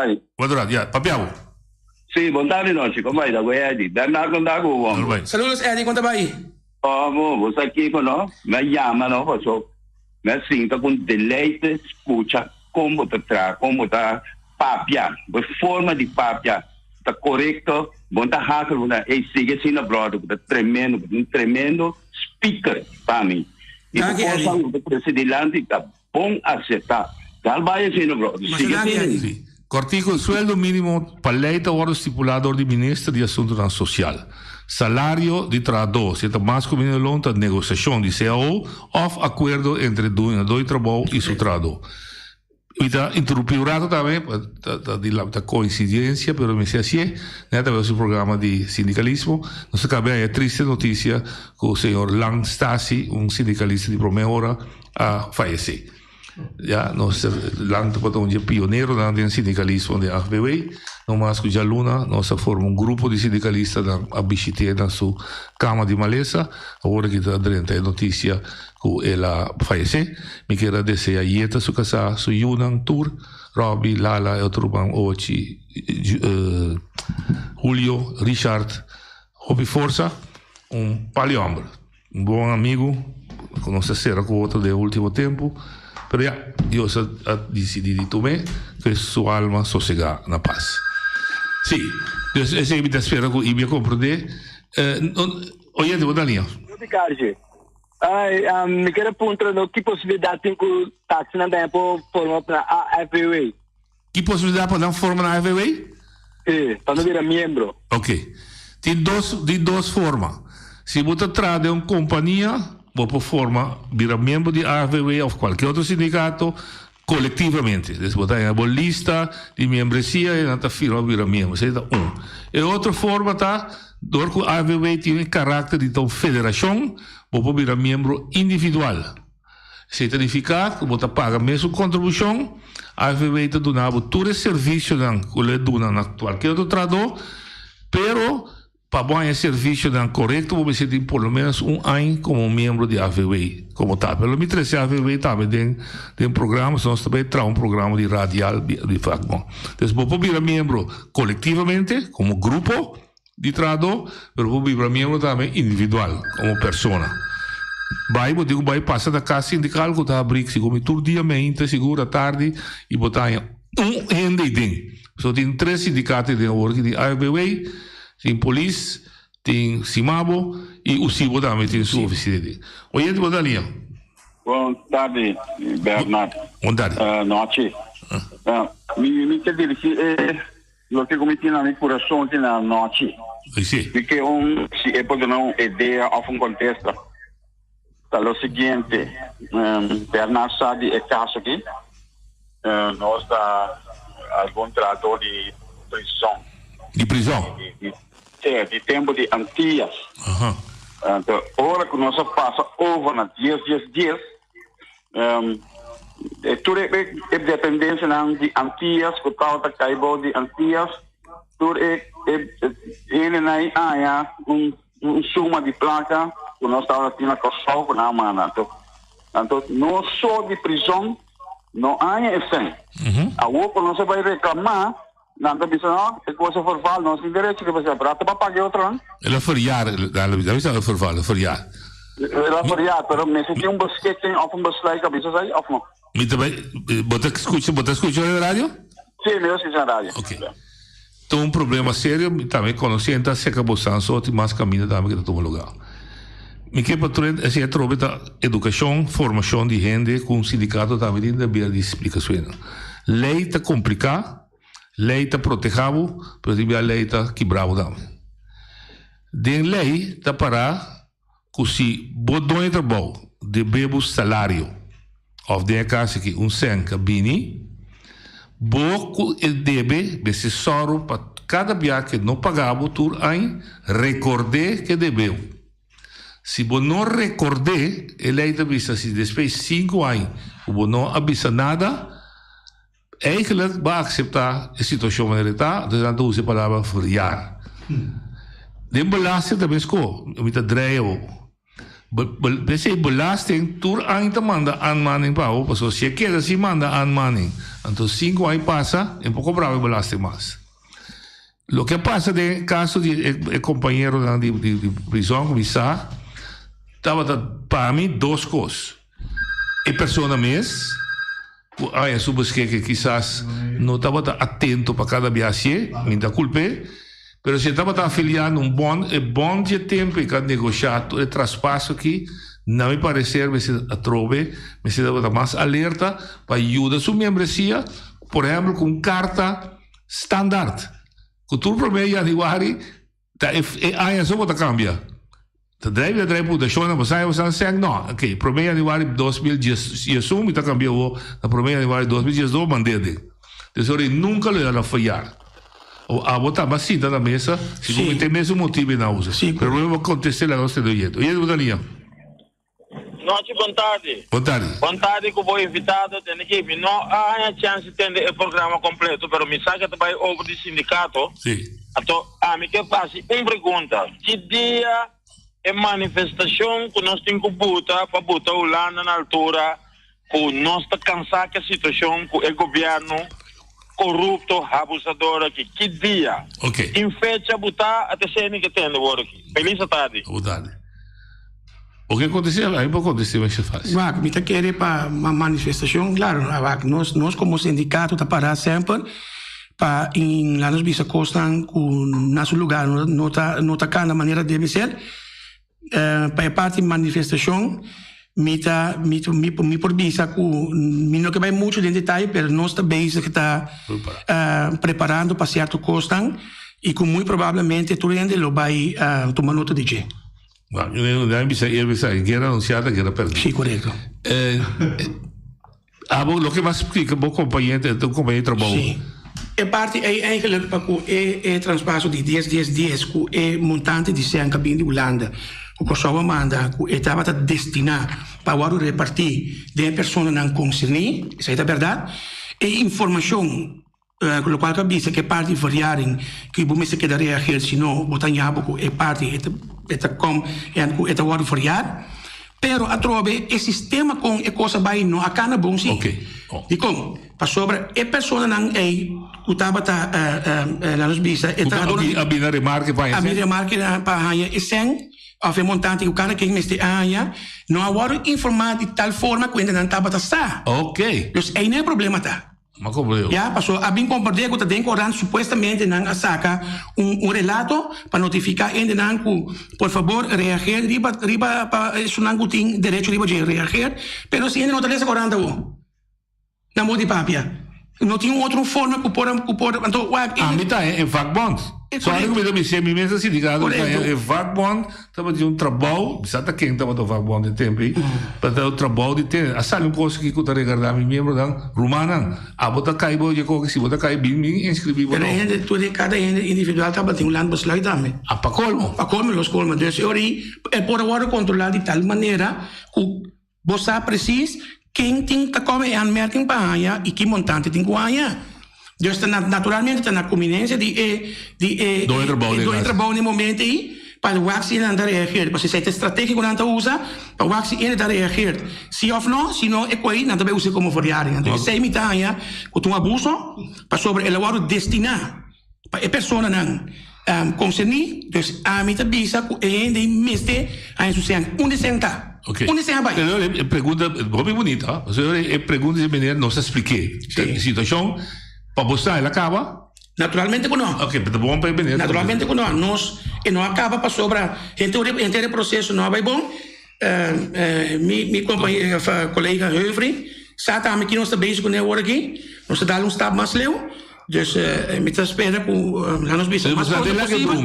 Ya papia bo. Sí, bon tardi nochi, kon bai? Ta ku Eddie. Bernard kon ta ku bo? Saludos Eddie, kon ta bai? Omo, bo sa kiko no? Mi a yama no paso mi a sinta ku un deleite skucha kon bo ta traha, kon bo ta papia, bo forma di papia ta korekto, bo no ta hakel, bo ta ey sigui asina brother, bo ta tremendo, bo ta un tremendo speaker pa mi. I bo kosnan ku bo ta trese dilanti ta Bon acepta. Dal bai asina bro. Sigui asina. Sí. Cortico, e sueldo minimo pa ley ta wordo stipula door di Minister di Asuntonan Social. Salario di trahador, si e ta mas cu minimo loon, ta negociacion di cao of acuerdo entre duñador di trabou y su trahador. Mi ta interumpi un rato tambe, ta di ta coincidencia, pero mi si hacié, net a su programa di sindicalismo, nos a caba haya triste noticia cu señor Lang Stasi, un sindicalista di prome ora, a fayesé. Ya nos Lang tabata un dje pioneronan den sindikalismo den AGPW. No mas ku djaluna nos a forma un grupo di sindikalistanan a bishit'é na su kama di malesa. Awor aki ta drenta e notisia ku el a fayesé. Mi kier a desea Yeta su kasá, su yunan tur, Robby, Lala, e otro ruman Ochi, Julio, Richard, hopi forsa. Un pali hòmber. Un bon amigu ku nos a sera ku otro den ultimo tempu, pero ya, Dios a a disidí di tum'é, ke su alma sosegá na pas. Sí, dus esei mi ta spera ku Ibi a komprendé. Oyente, bo ta liña. Rudy Karje, Ai, mi ker a puntra no ki posibilidat tin ku taxinan tambe por forma na AFVW? Ki posibilidat pa nan forma na AFVW? Sí, pa no bira miembro. Ok. Tin dos, di dos forma. Si bo ta traha den un kompania, bo por forma, bira miembro di AFVW òf kualke otro sindikato kolektivamente. Dus bo ta haña bo lista di miembresia i nan ta firma bira miembro. Esei ta un. E otro forma ta, dor ku AFVW tin e karakter di ta un federashon, bo por bira miembro individual. Esei ta nifiká ku bo ta paga mesun kontribushon, AFVW ta duna bo tur e servisionan ku lo e duna na kualke otro trahadó, pero pa bo haña e servisionan korekto bo mester tin por lo ménos un aña komo miembro di AFVW komo tal. Pero lo mi trese AFVW tambe den den programa, nos ta bay traha un programa di radial di vakbond. Entonces bo por bira miembro kolektivamente komo grupo, Di trahadó, pero por bibra miembro tambe individual, como persona. Bai, bo tin cu bai pasa na cas sindical cu ta habri sigur mi tur dia meinta sigur atardi y bo ta haña un hende ei den. So tin tres sindicato ei den awor aki, tin AFBW, tin polis, tin Simabo y Usibo tambe tin su oficina ei den. Oyente bo ta liña. Bon tardi, Bernard. Bon tardi. Nochi. Mi mi ta dirigi e. Loke ku mi tin na mi kurason tin na anochi. Si. Mi ke un si e por duna un idea òf un kontesta. Ta lo siguiente, Bernard sa di e kaso aki. Nos ta algun trahadó di prizòn. Di prizòn? Sí, di tempu di Antillas. Anto ora ku nos a pasa over na dies dies dies, Tur e dependencianan di Antillas cu tabata cay bou di Antillas, tur e hendenan ei haña un suma di placa cu nos tabata tin na Corsou cu nan a manda. Anto nos so di prison no haña e cen. Awor cu nos a bay reclama, nan ta bisa no, e cos a verval, nos tin derecho riba esey, pero ata pa paga e otronan. El a verjaar, nan a bisa el a verval, el a verjaar. El a verjaar, pero mester tin un beschikking of un besluit a bisa esey of no? Mi ta bay, bo ta scucha, bo ta scucha den radio? Sí, mi ta scucha den radio. Ok. Ta un problema serio, mi tambe conoci hende ta acerca bo san so tin mas caminda tambe cu ta tuma lugar. Mi ke pa tur hende, esey atrobe ta educacion, formacion di hende cu un sindicato tambe tin deber di splica su hende. Ley ta complica. Lei ta proteha bo, pero tin bia lei ta kibra bo tambe. Den lei ta para ku si bo doño trabou debe bo salario òf den e kas aki un sèn ka bini, bo ku e debe mester sòru pa kada bia ke no paga bo tur añ rekord'é ke debe bo. Si bo no rekord'é, e lei ta bisa si despues sinku añ ku bo no a bisa nada, Eigenlijk bo a acepta e situacion manera e ta, entonces nan ta usa e palabra verjaar. Den belasting ta mesco, mi ta dreia bo. P'esey belasting tur aña ta manda aanmaning pa bo, pasobra si e keda sin manda aanmaning, anto cinco aña pasa e no por cobra bo e belasting mas. Loke a pasa den e caso di e compañeronan di prison cu mi sa, tabata pa mi dos cos. E persona mes ku a haña su beskeke kisas no tabata atento pa kada bia hasié, mi ta kulp'é, pero si e tabata afiliá na un bond, e bond dje tempu e ka negoshá tur e traspaso aki, na mi pareser mester atrobe mester tabata mas alerta pa yuda su membresia, por ehèmpel ku un karta standaard ku tur promé yanüari Ta e e aña so bo ta cambia. Ta drai bira drai puntuacionnan bo sa bo sa sèn no. Ok, prome januari 2011 mi ta cambia awo na prome januari 2012 mand'é den. Des ora nunca lo a fallar. O abo ta ba sinta na mesa si bo mete mesun motibo e na usa. Pero bo bo conteste laga nos tende oyendo. Oyendo bo ta liña. Nochi bon tardi. Bon tardi. Bon tardi ku bo invitado tende ki mi no a haña chance di tende e programa kompleto pero mi sa ke ta bai over di sindikato. Si. Anto ami ke fasi un pregunta, ki dia e manifestashon ku nos tin ku buta pa buta Hulanda na altura ku nos ta kansa ku e situashon ku e gobièrnu korupto habusador aki, ki dia? Ok. Tin fecha buta a te seni ke tende wor aki. Felis atardi. Bo tardi. O ke kontesté ami por kontesté masha fásil. Wak, mi ta kere pa manifestashon, klaro, wak, nos nos komo sindikato ta pará semper pa in laat nos bisa kosnan ku na su lugá no ta no ta kanda manera debe ser. Pa e parti manifestashon mi ta mi mi por bisa ku mi no ke bai muchu den detaye pero nos ta bezig ta preparando pa sierto kosnan i ku muy probablemente tur hende lo bai tuma nota di dje. Nan bisa e bisa guera anunsiá ta guera pèrdí. Sí, korekto. Abo loke mas splika bo kompañero ta un kompañero di trabou. Sí. E parti ei eigenlijk pa ku e e traspaso di dies dies dies ku e montante di sèn ku a bini di Hulanda ku Kòrsou a manda ku e tabata destiná pa wòrdu repartí den e personanan konserní, esei ta bèrdat. E informashon Ku lokual ta bisa ku e parti verjaring ku bo mester keda reageer si no bo ta ña bo ku e parti e ta e ta kom en ku e ta wòrdu verjaar. Pero atrobe e sistema kon e kos a bai no a kana bon si. Dikon? Pasobra e personanan ei ku tabata laat nos bisa e trahadornan di. A bini remarke pa haña sèn. A bini remarke pa haña e sèn òf e montante ku kada ken mester a haña no a wòrdu informá di tal forma ku hende nan tabata sa. Dus ei no e problema ta. Ma como yo? Ya, paso a bin comprende cu ta den corant supuestamente nan a saca un un relato pa notifica hendenan cu por fabor reageer riba riba pa esunnan cu tin derecho riba dje reageer, pero si hende no ta lesa corant awo, nan bo di papia. No tin un otro forma ku por ku por anto wak e. Ami ta e vakbond. Sorry ku mi ta bis'é mi mes ta sindikato mi ta e vakbond tabatin un trabou mi sa ta ken tabata vakbond e tempu ei pero ta un trabou di tene a sali un kos aki ku ta regarda mi miembronan rumannan abo ta kai bo dje koki si bo ta kai bin bin inskribí bo Pero no. hende tur e kada hende individual tabatin un landbesluit tambe. A pa kolmo. Pa kolmo los kolmo dus e ora ei e por a wòrdu kontrolá di tal manera ku Bo sa precies ken tin ta come e aanmerking pa haña y ki montante tin cu haña. Dus ta naturalmente ta na conveniencia di e di e Doño trabou e doño trabou na e momento ey pa wak si nan ta reageer. Pasobra esey ta e strategia cu nan ta usa pa wak si hende ta reageer si of no. Si no e coy nan ta bay usa como verjaring. Anto esey mi ta haña cu ta un abuso pasobra el a wordo destina pa e personanan concerni, dus ami ta bisa cu e hende mester haña su cen. Unda e cen ta? Ok. Unda e cen a bay? Pero e pregunta hopi bunita, pasobra e pregunta di meneer nos a spliké. E situacion pa bo sa el a caba? Naturalmente cu no. Ok, pero ta bon pa e meneer. Naturalmente cu no. Nos, e no a caba pasobra henter henter e proceso no a bay bon. Mi mi compañero of colega Humphrey sa tambe ki nos ta bezig kuné awor aki. Nos ta dal un stap mas leu. Dus mi ta spera ku laat nos bisa mas pronto posibel.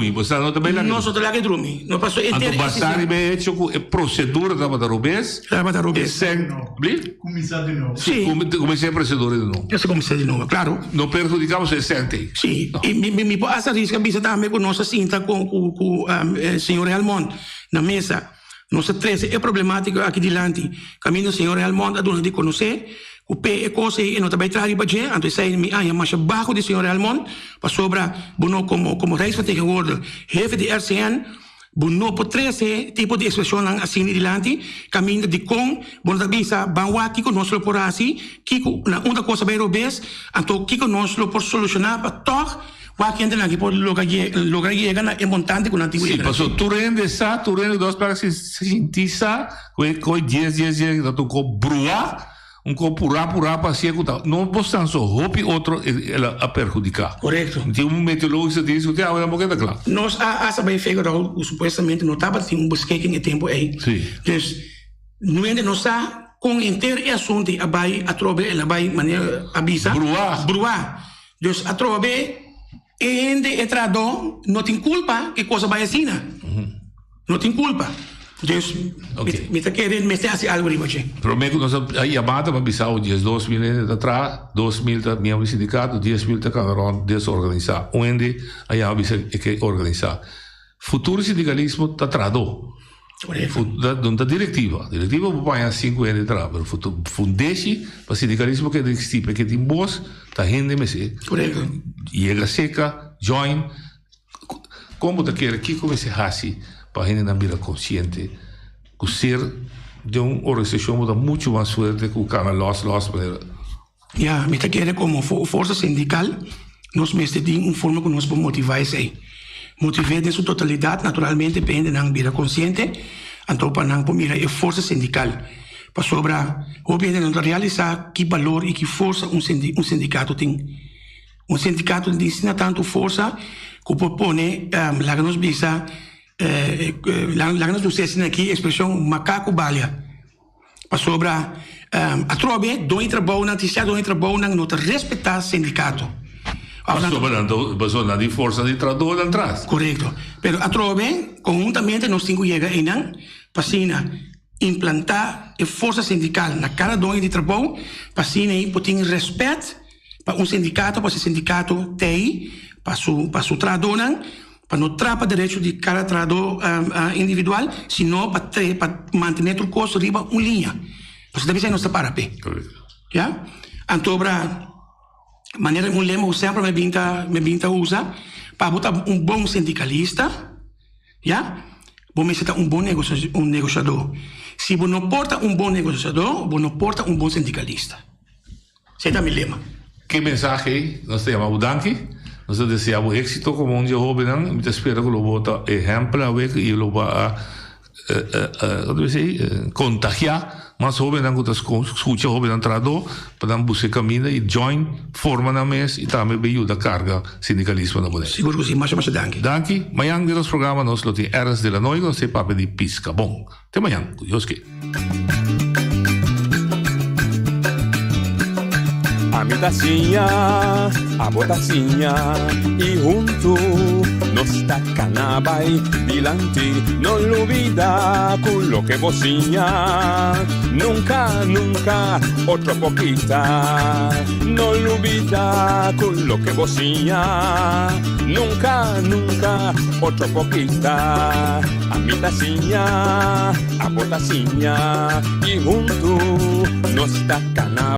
Nos no ta laga e drumi. No paso Anto basá riba e hecho ku e prosedura tabata robes. Tabata robes. E sèn, bli? Kuminsá di nobo. Si. Kuminsá e prosedura di nobo. Mester kuminsá di nobo, klaro. No perhudiká pasobra e sèn t'ei. Si. I mi mi por hasta riska bisa tambe ku nos a sinta ku ku ku señor Helmond na mesa. Nos a trese e problemátika aki dilanti, kaminda señor Helmond a duna di konosé ku p'e e kos ei e no ta bai traha riba dje, anto esei mi aña masha baho di señor Helmond, pasobra bo no komo komo Rijksvertegenwoordiger, hefe di RCN, bo no por trese tipo di ekspreshonnan asina dilanti, kaminda dikon bo no ta bisa ban wak kiko nos lo por hasi, kiko na unda kos a bai robes, anto kiko nos lo por solushoná pa tòg. Wak hendenan aki por logra logra yega na e montante ku nan tin ku Sí, yega na paso dje. tur hende sa, tur hende dos plaka si sinti sa ku e koi dies dies dies ta un ko bruá, un ko purá purá pa hacié ku ta no bosnan so hopi otro el a perhudiká. Korekto. Tin un meteorologista tin diskuti awe tampoco e ta kla. Nos a hasta bai figure out ku supuestamente no tabatin un beschikking e tempu ei. Sí. Dus nu hende no sa kon henter e asuntu ei a bai atrobe el a bai manera a bisa. Bruá. Bruá. Dus atrobe e hende e trahadó no tin kulpa ku e kos a bai asina. No tin kulpa. Dus mi ta kere mester hasi algu riba dje. Promé ku nos a yama ta bisa awo 12.000 hende ta traha, 2.000 ta miembro di sindikato, 10.000 ta kana rònt desorganisá. Un hende a yama bisa e ke organisá. Futuro sindikalismo ta trahadó. No ta direktiva. Direktiva bo paña sinku hende traha, pero fundeshi pa sindikalismo keda eksistí pa ke tin bos ta hende mester yega seka, join. Kon bo ta kere kiko mester hasi pa hendenan bira konsiente ku ser den un organisashon bo ta muchu mas fuerte ku kana lòs lòs manera. Ya, mi ta kere komo forsa sindikal nos mester tin un forma ku nos por motivá esei. Motiv'é den su totalidat naturalmente pa hendenan bira konsiente, anto pa nan por mira e forsa sindikal. Pasobra hopi hende no ta realisá ki balor i ki forsa un un sindikato tin. Un sindikato tin asina tantu forsa ku por pone, laga nos bisa, laga nos usa asina aki ekspreshon makaku balia. Pasobra atrobe doño trabounan tin sia doño trabounan no ta respetá sindikato. Pasobra nan ta pasobra nan tin forsa di trahadornan tras. Korekto. Pero atrobe konhuntamente nos tin ku yega einan pa asina implantá e forsa sindikal na kada doño di trabou pa asina ei por tin rèspèt pa un sindikato pasobra e sindikato t'ei pa su pa su trahadornan. Pa no trapa derecho di kada trahadó individual, sino pa tre pa mantené tur kos riba un liña. Pasobra ta bisa nos ta para p'e. Ya? Anto obra manera un lema ku semper mi bin ta mi bin ta usa, pa bo ta un bon sindikalista, ya, bo mester ta un bon un negoshadó. Si bo no por ta un bon negoshadó, bo no por ta un bon sindikalista. Esei ta mi lema. Ke mensahe nos ta yama bo danki. Nos ta desea bo éxito komo un dje hóbennan. Mi ta spera ku lo bo ta ehèmpel awe i lo bo a kontagiá mas hóbennan ku ta skucha hóbennan trahadó pa nan buska e kaminda i join, forma nan mes i tambe bay yuda karga sindikalismo na Boneiru. Sigur ku si. Masha masha danki. Danki. Mañan den nos programa nos lo tin Ernst de la Noy ku nos ta e papia di piska bon. Te mañan, ku Dios ke. Ami ta siña, abo ta siña y hunto nos ta cana bay dilanti. No lubida cu loke bo siña nunca, nunca otro por kita. No lubida cu loke bo siña nunca, nunca otro por kita. Ami ta siña, abo ta siña y hunto nos ta cana.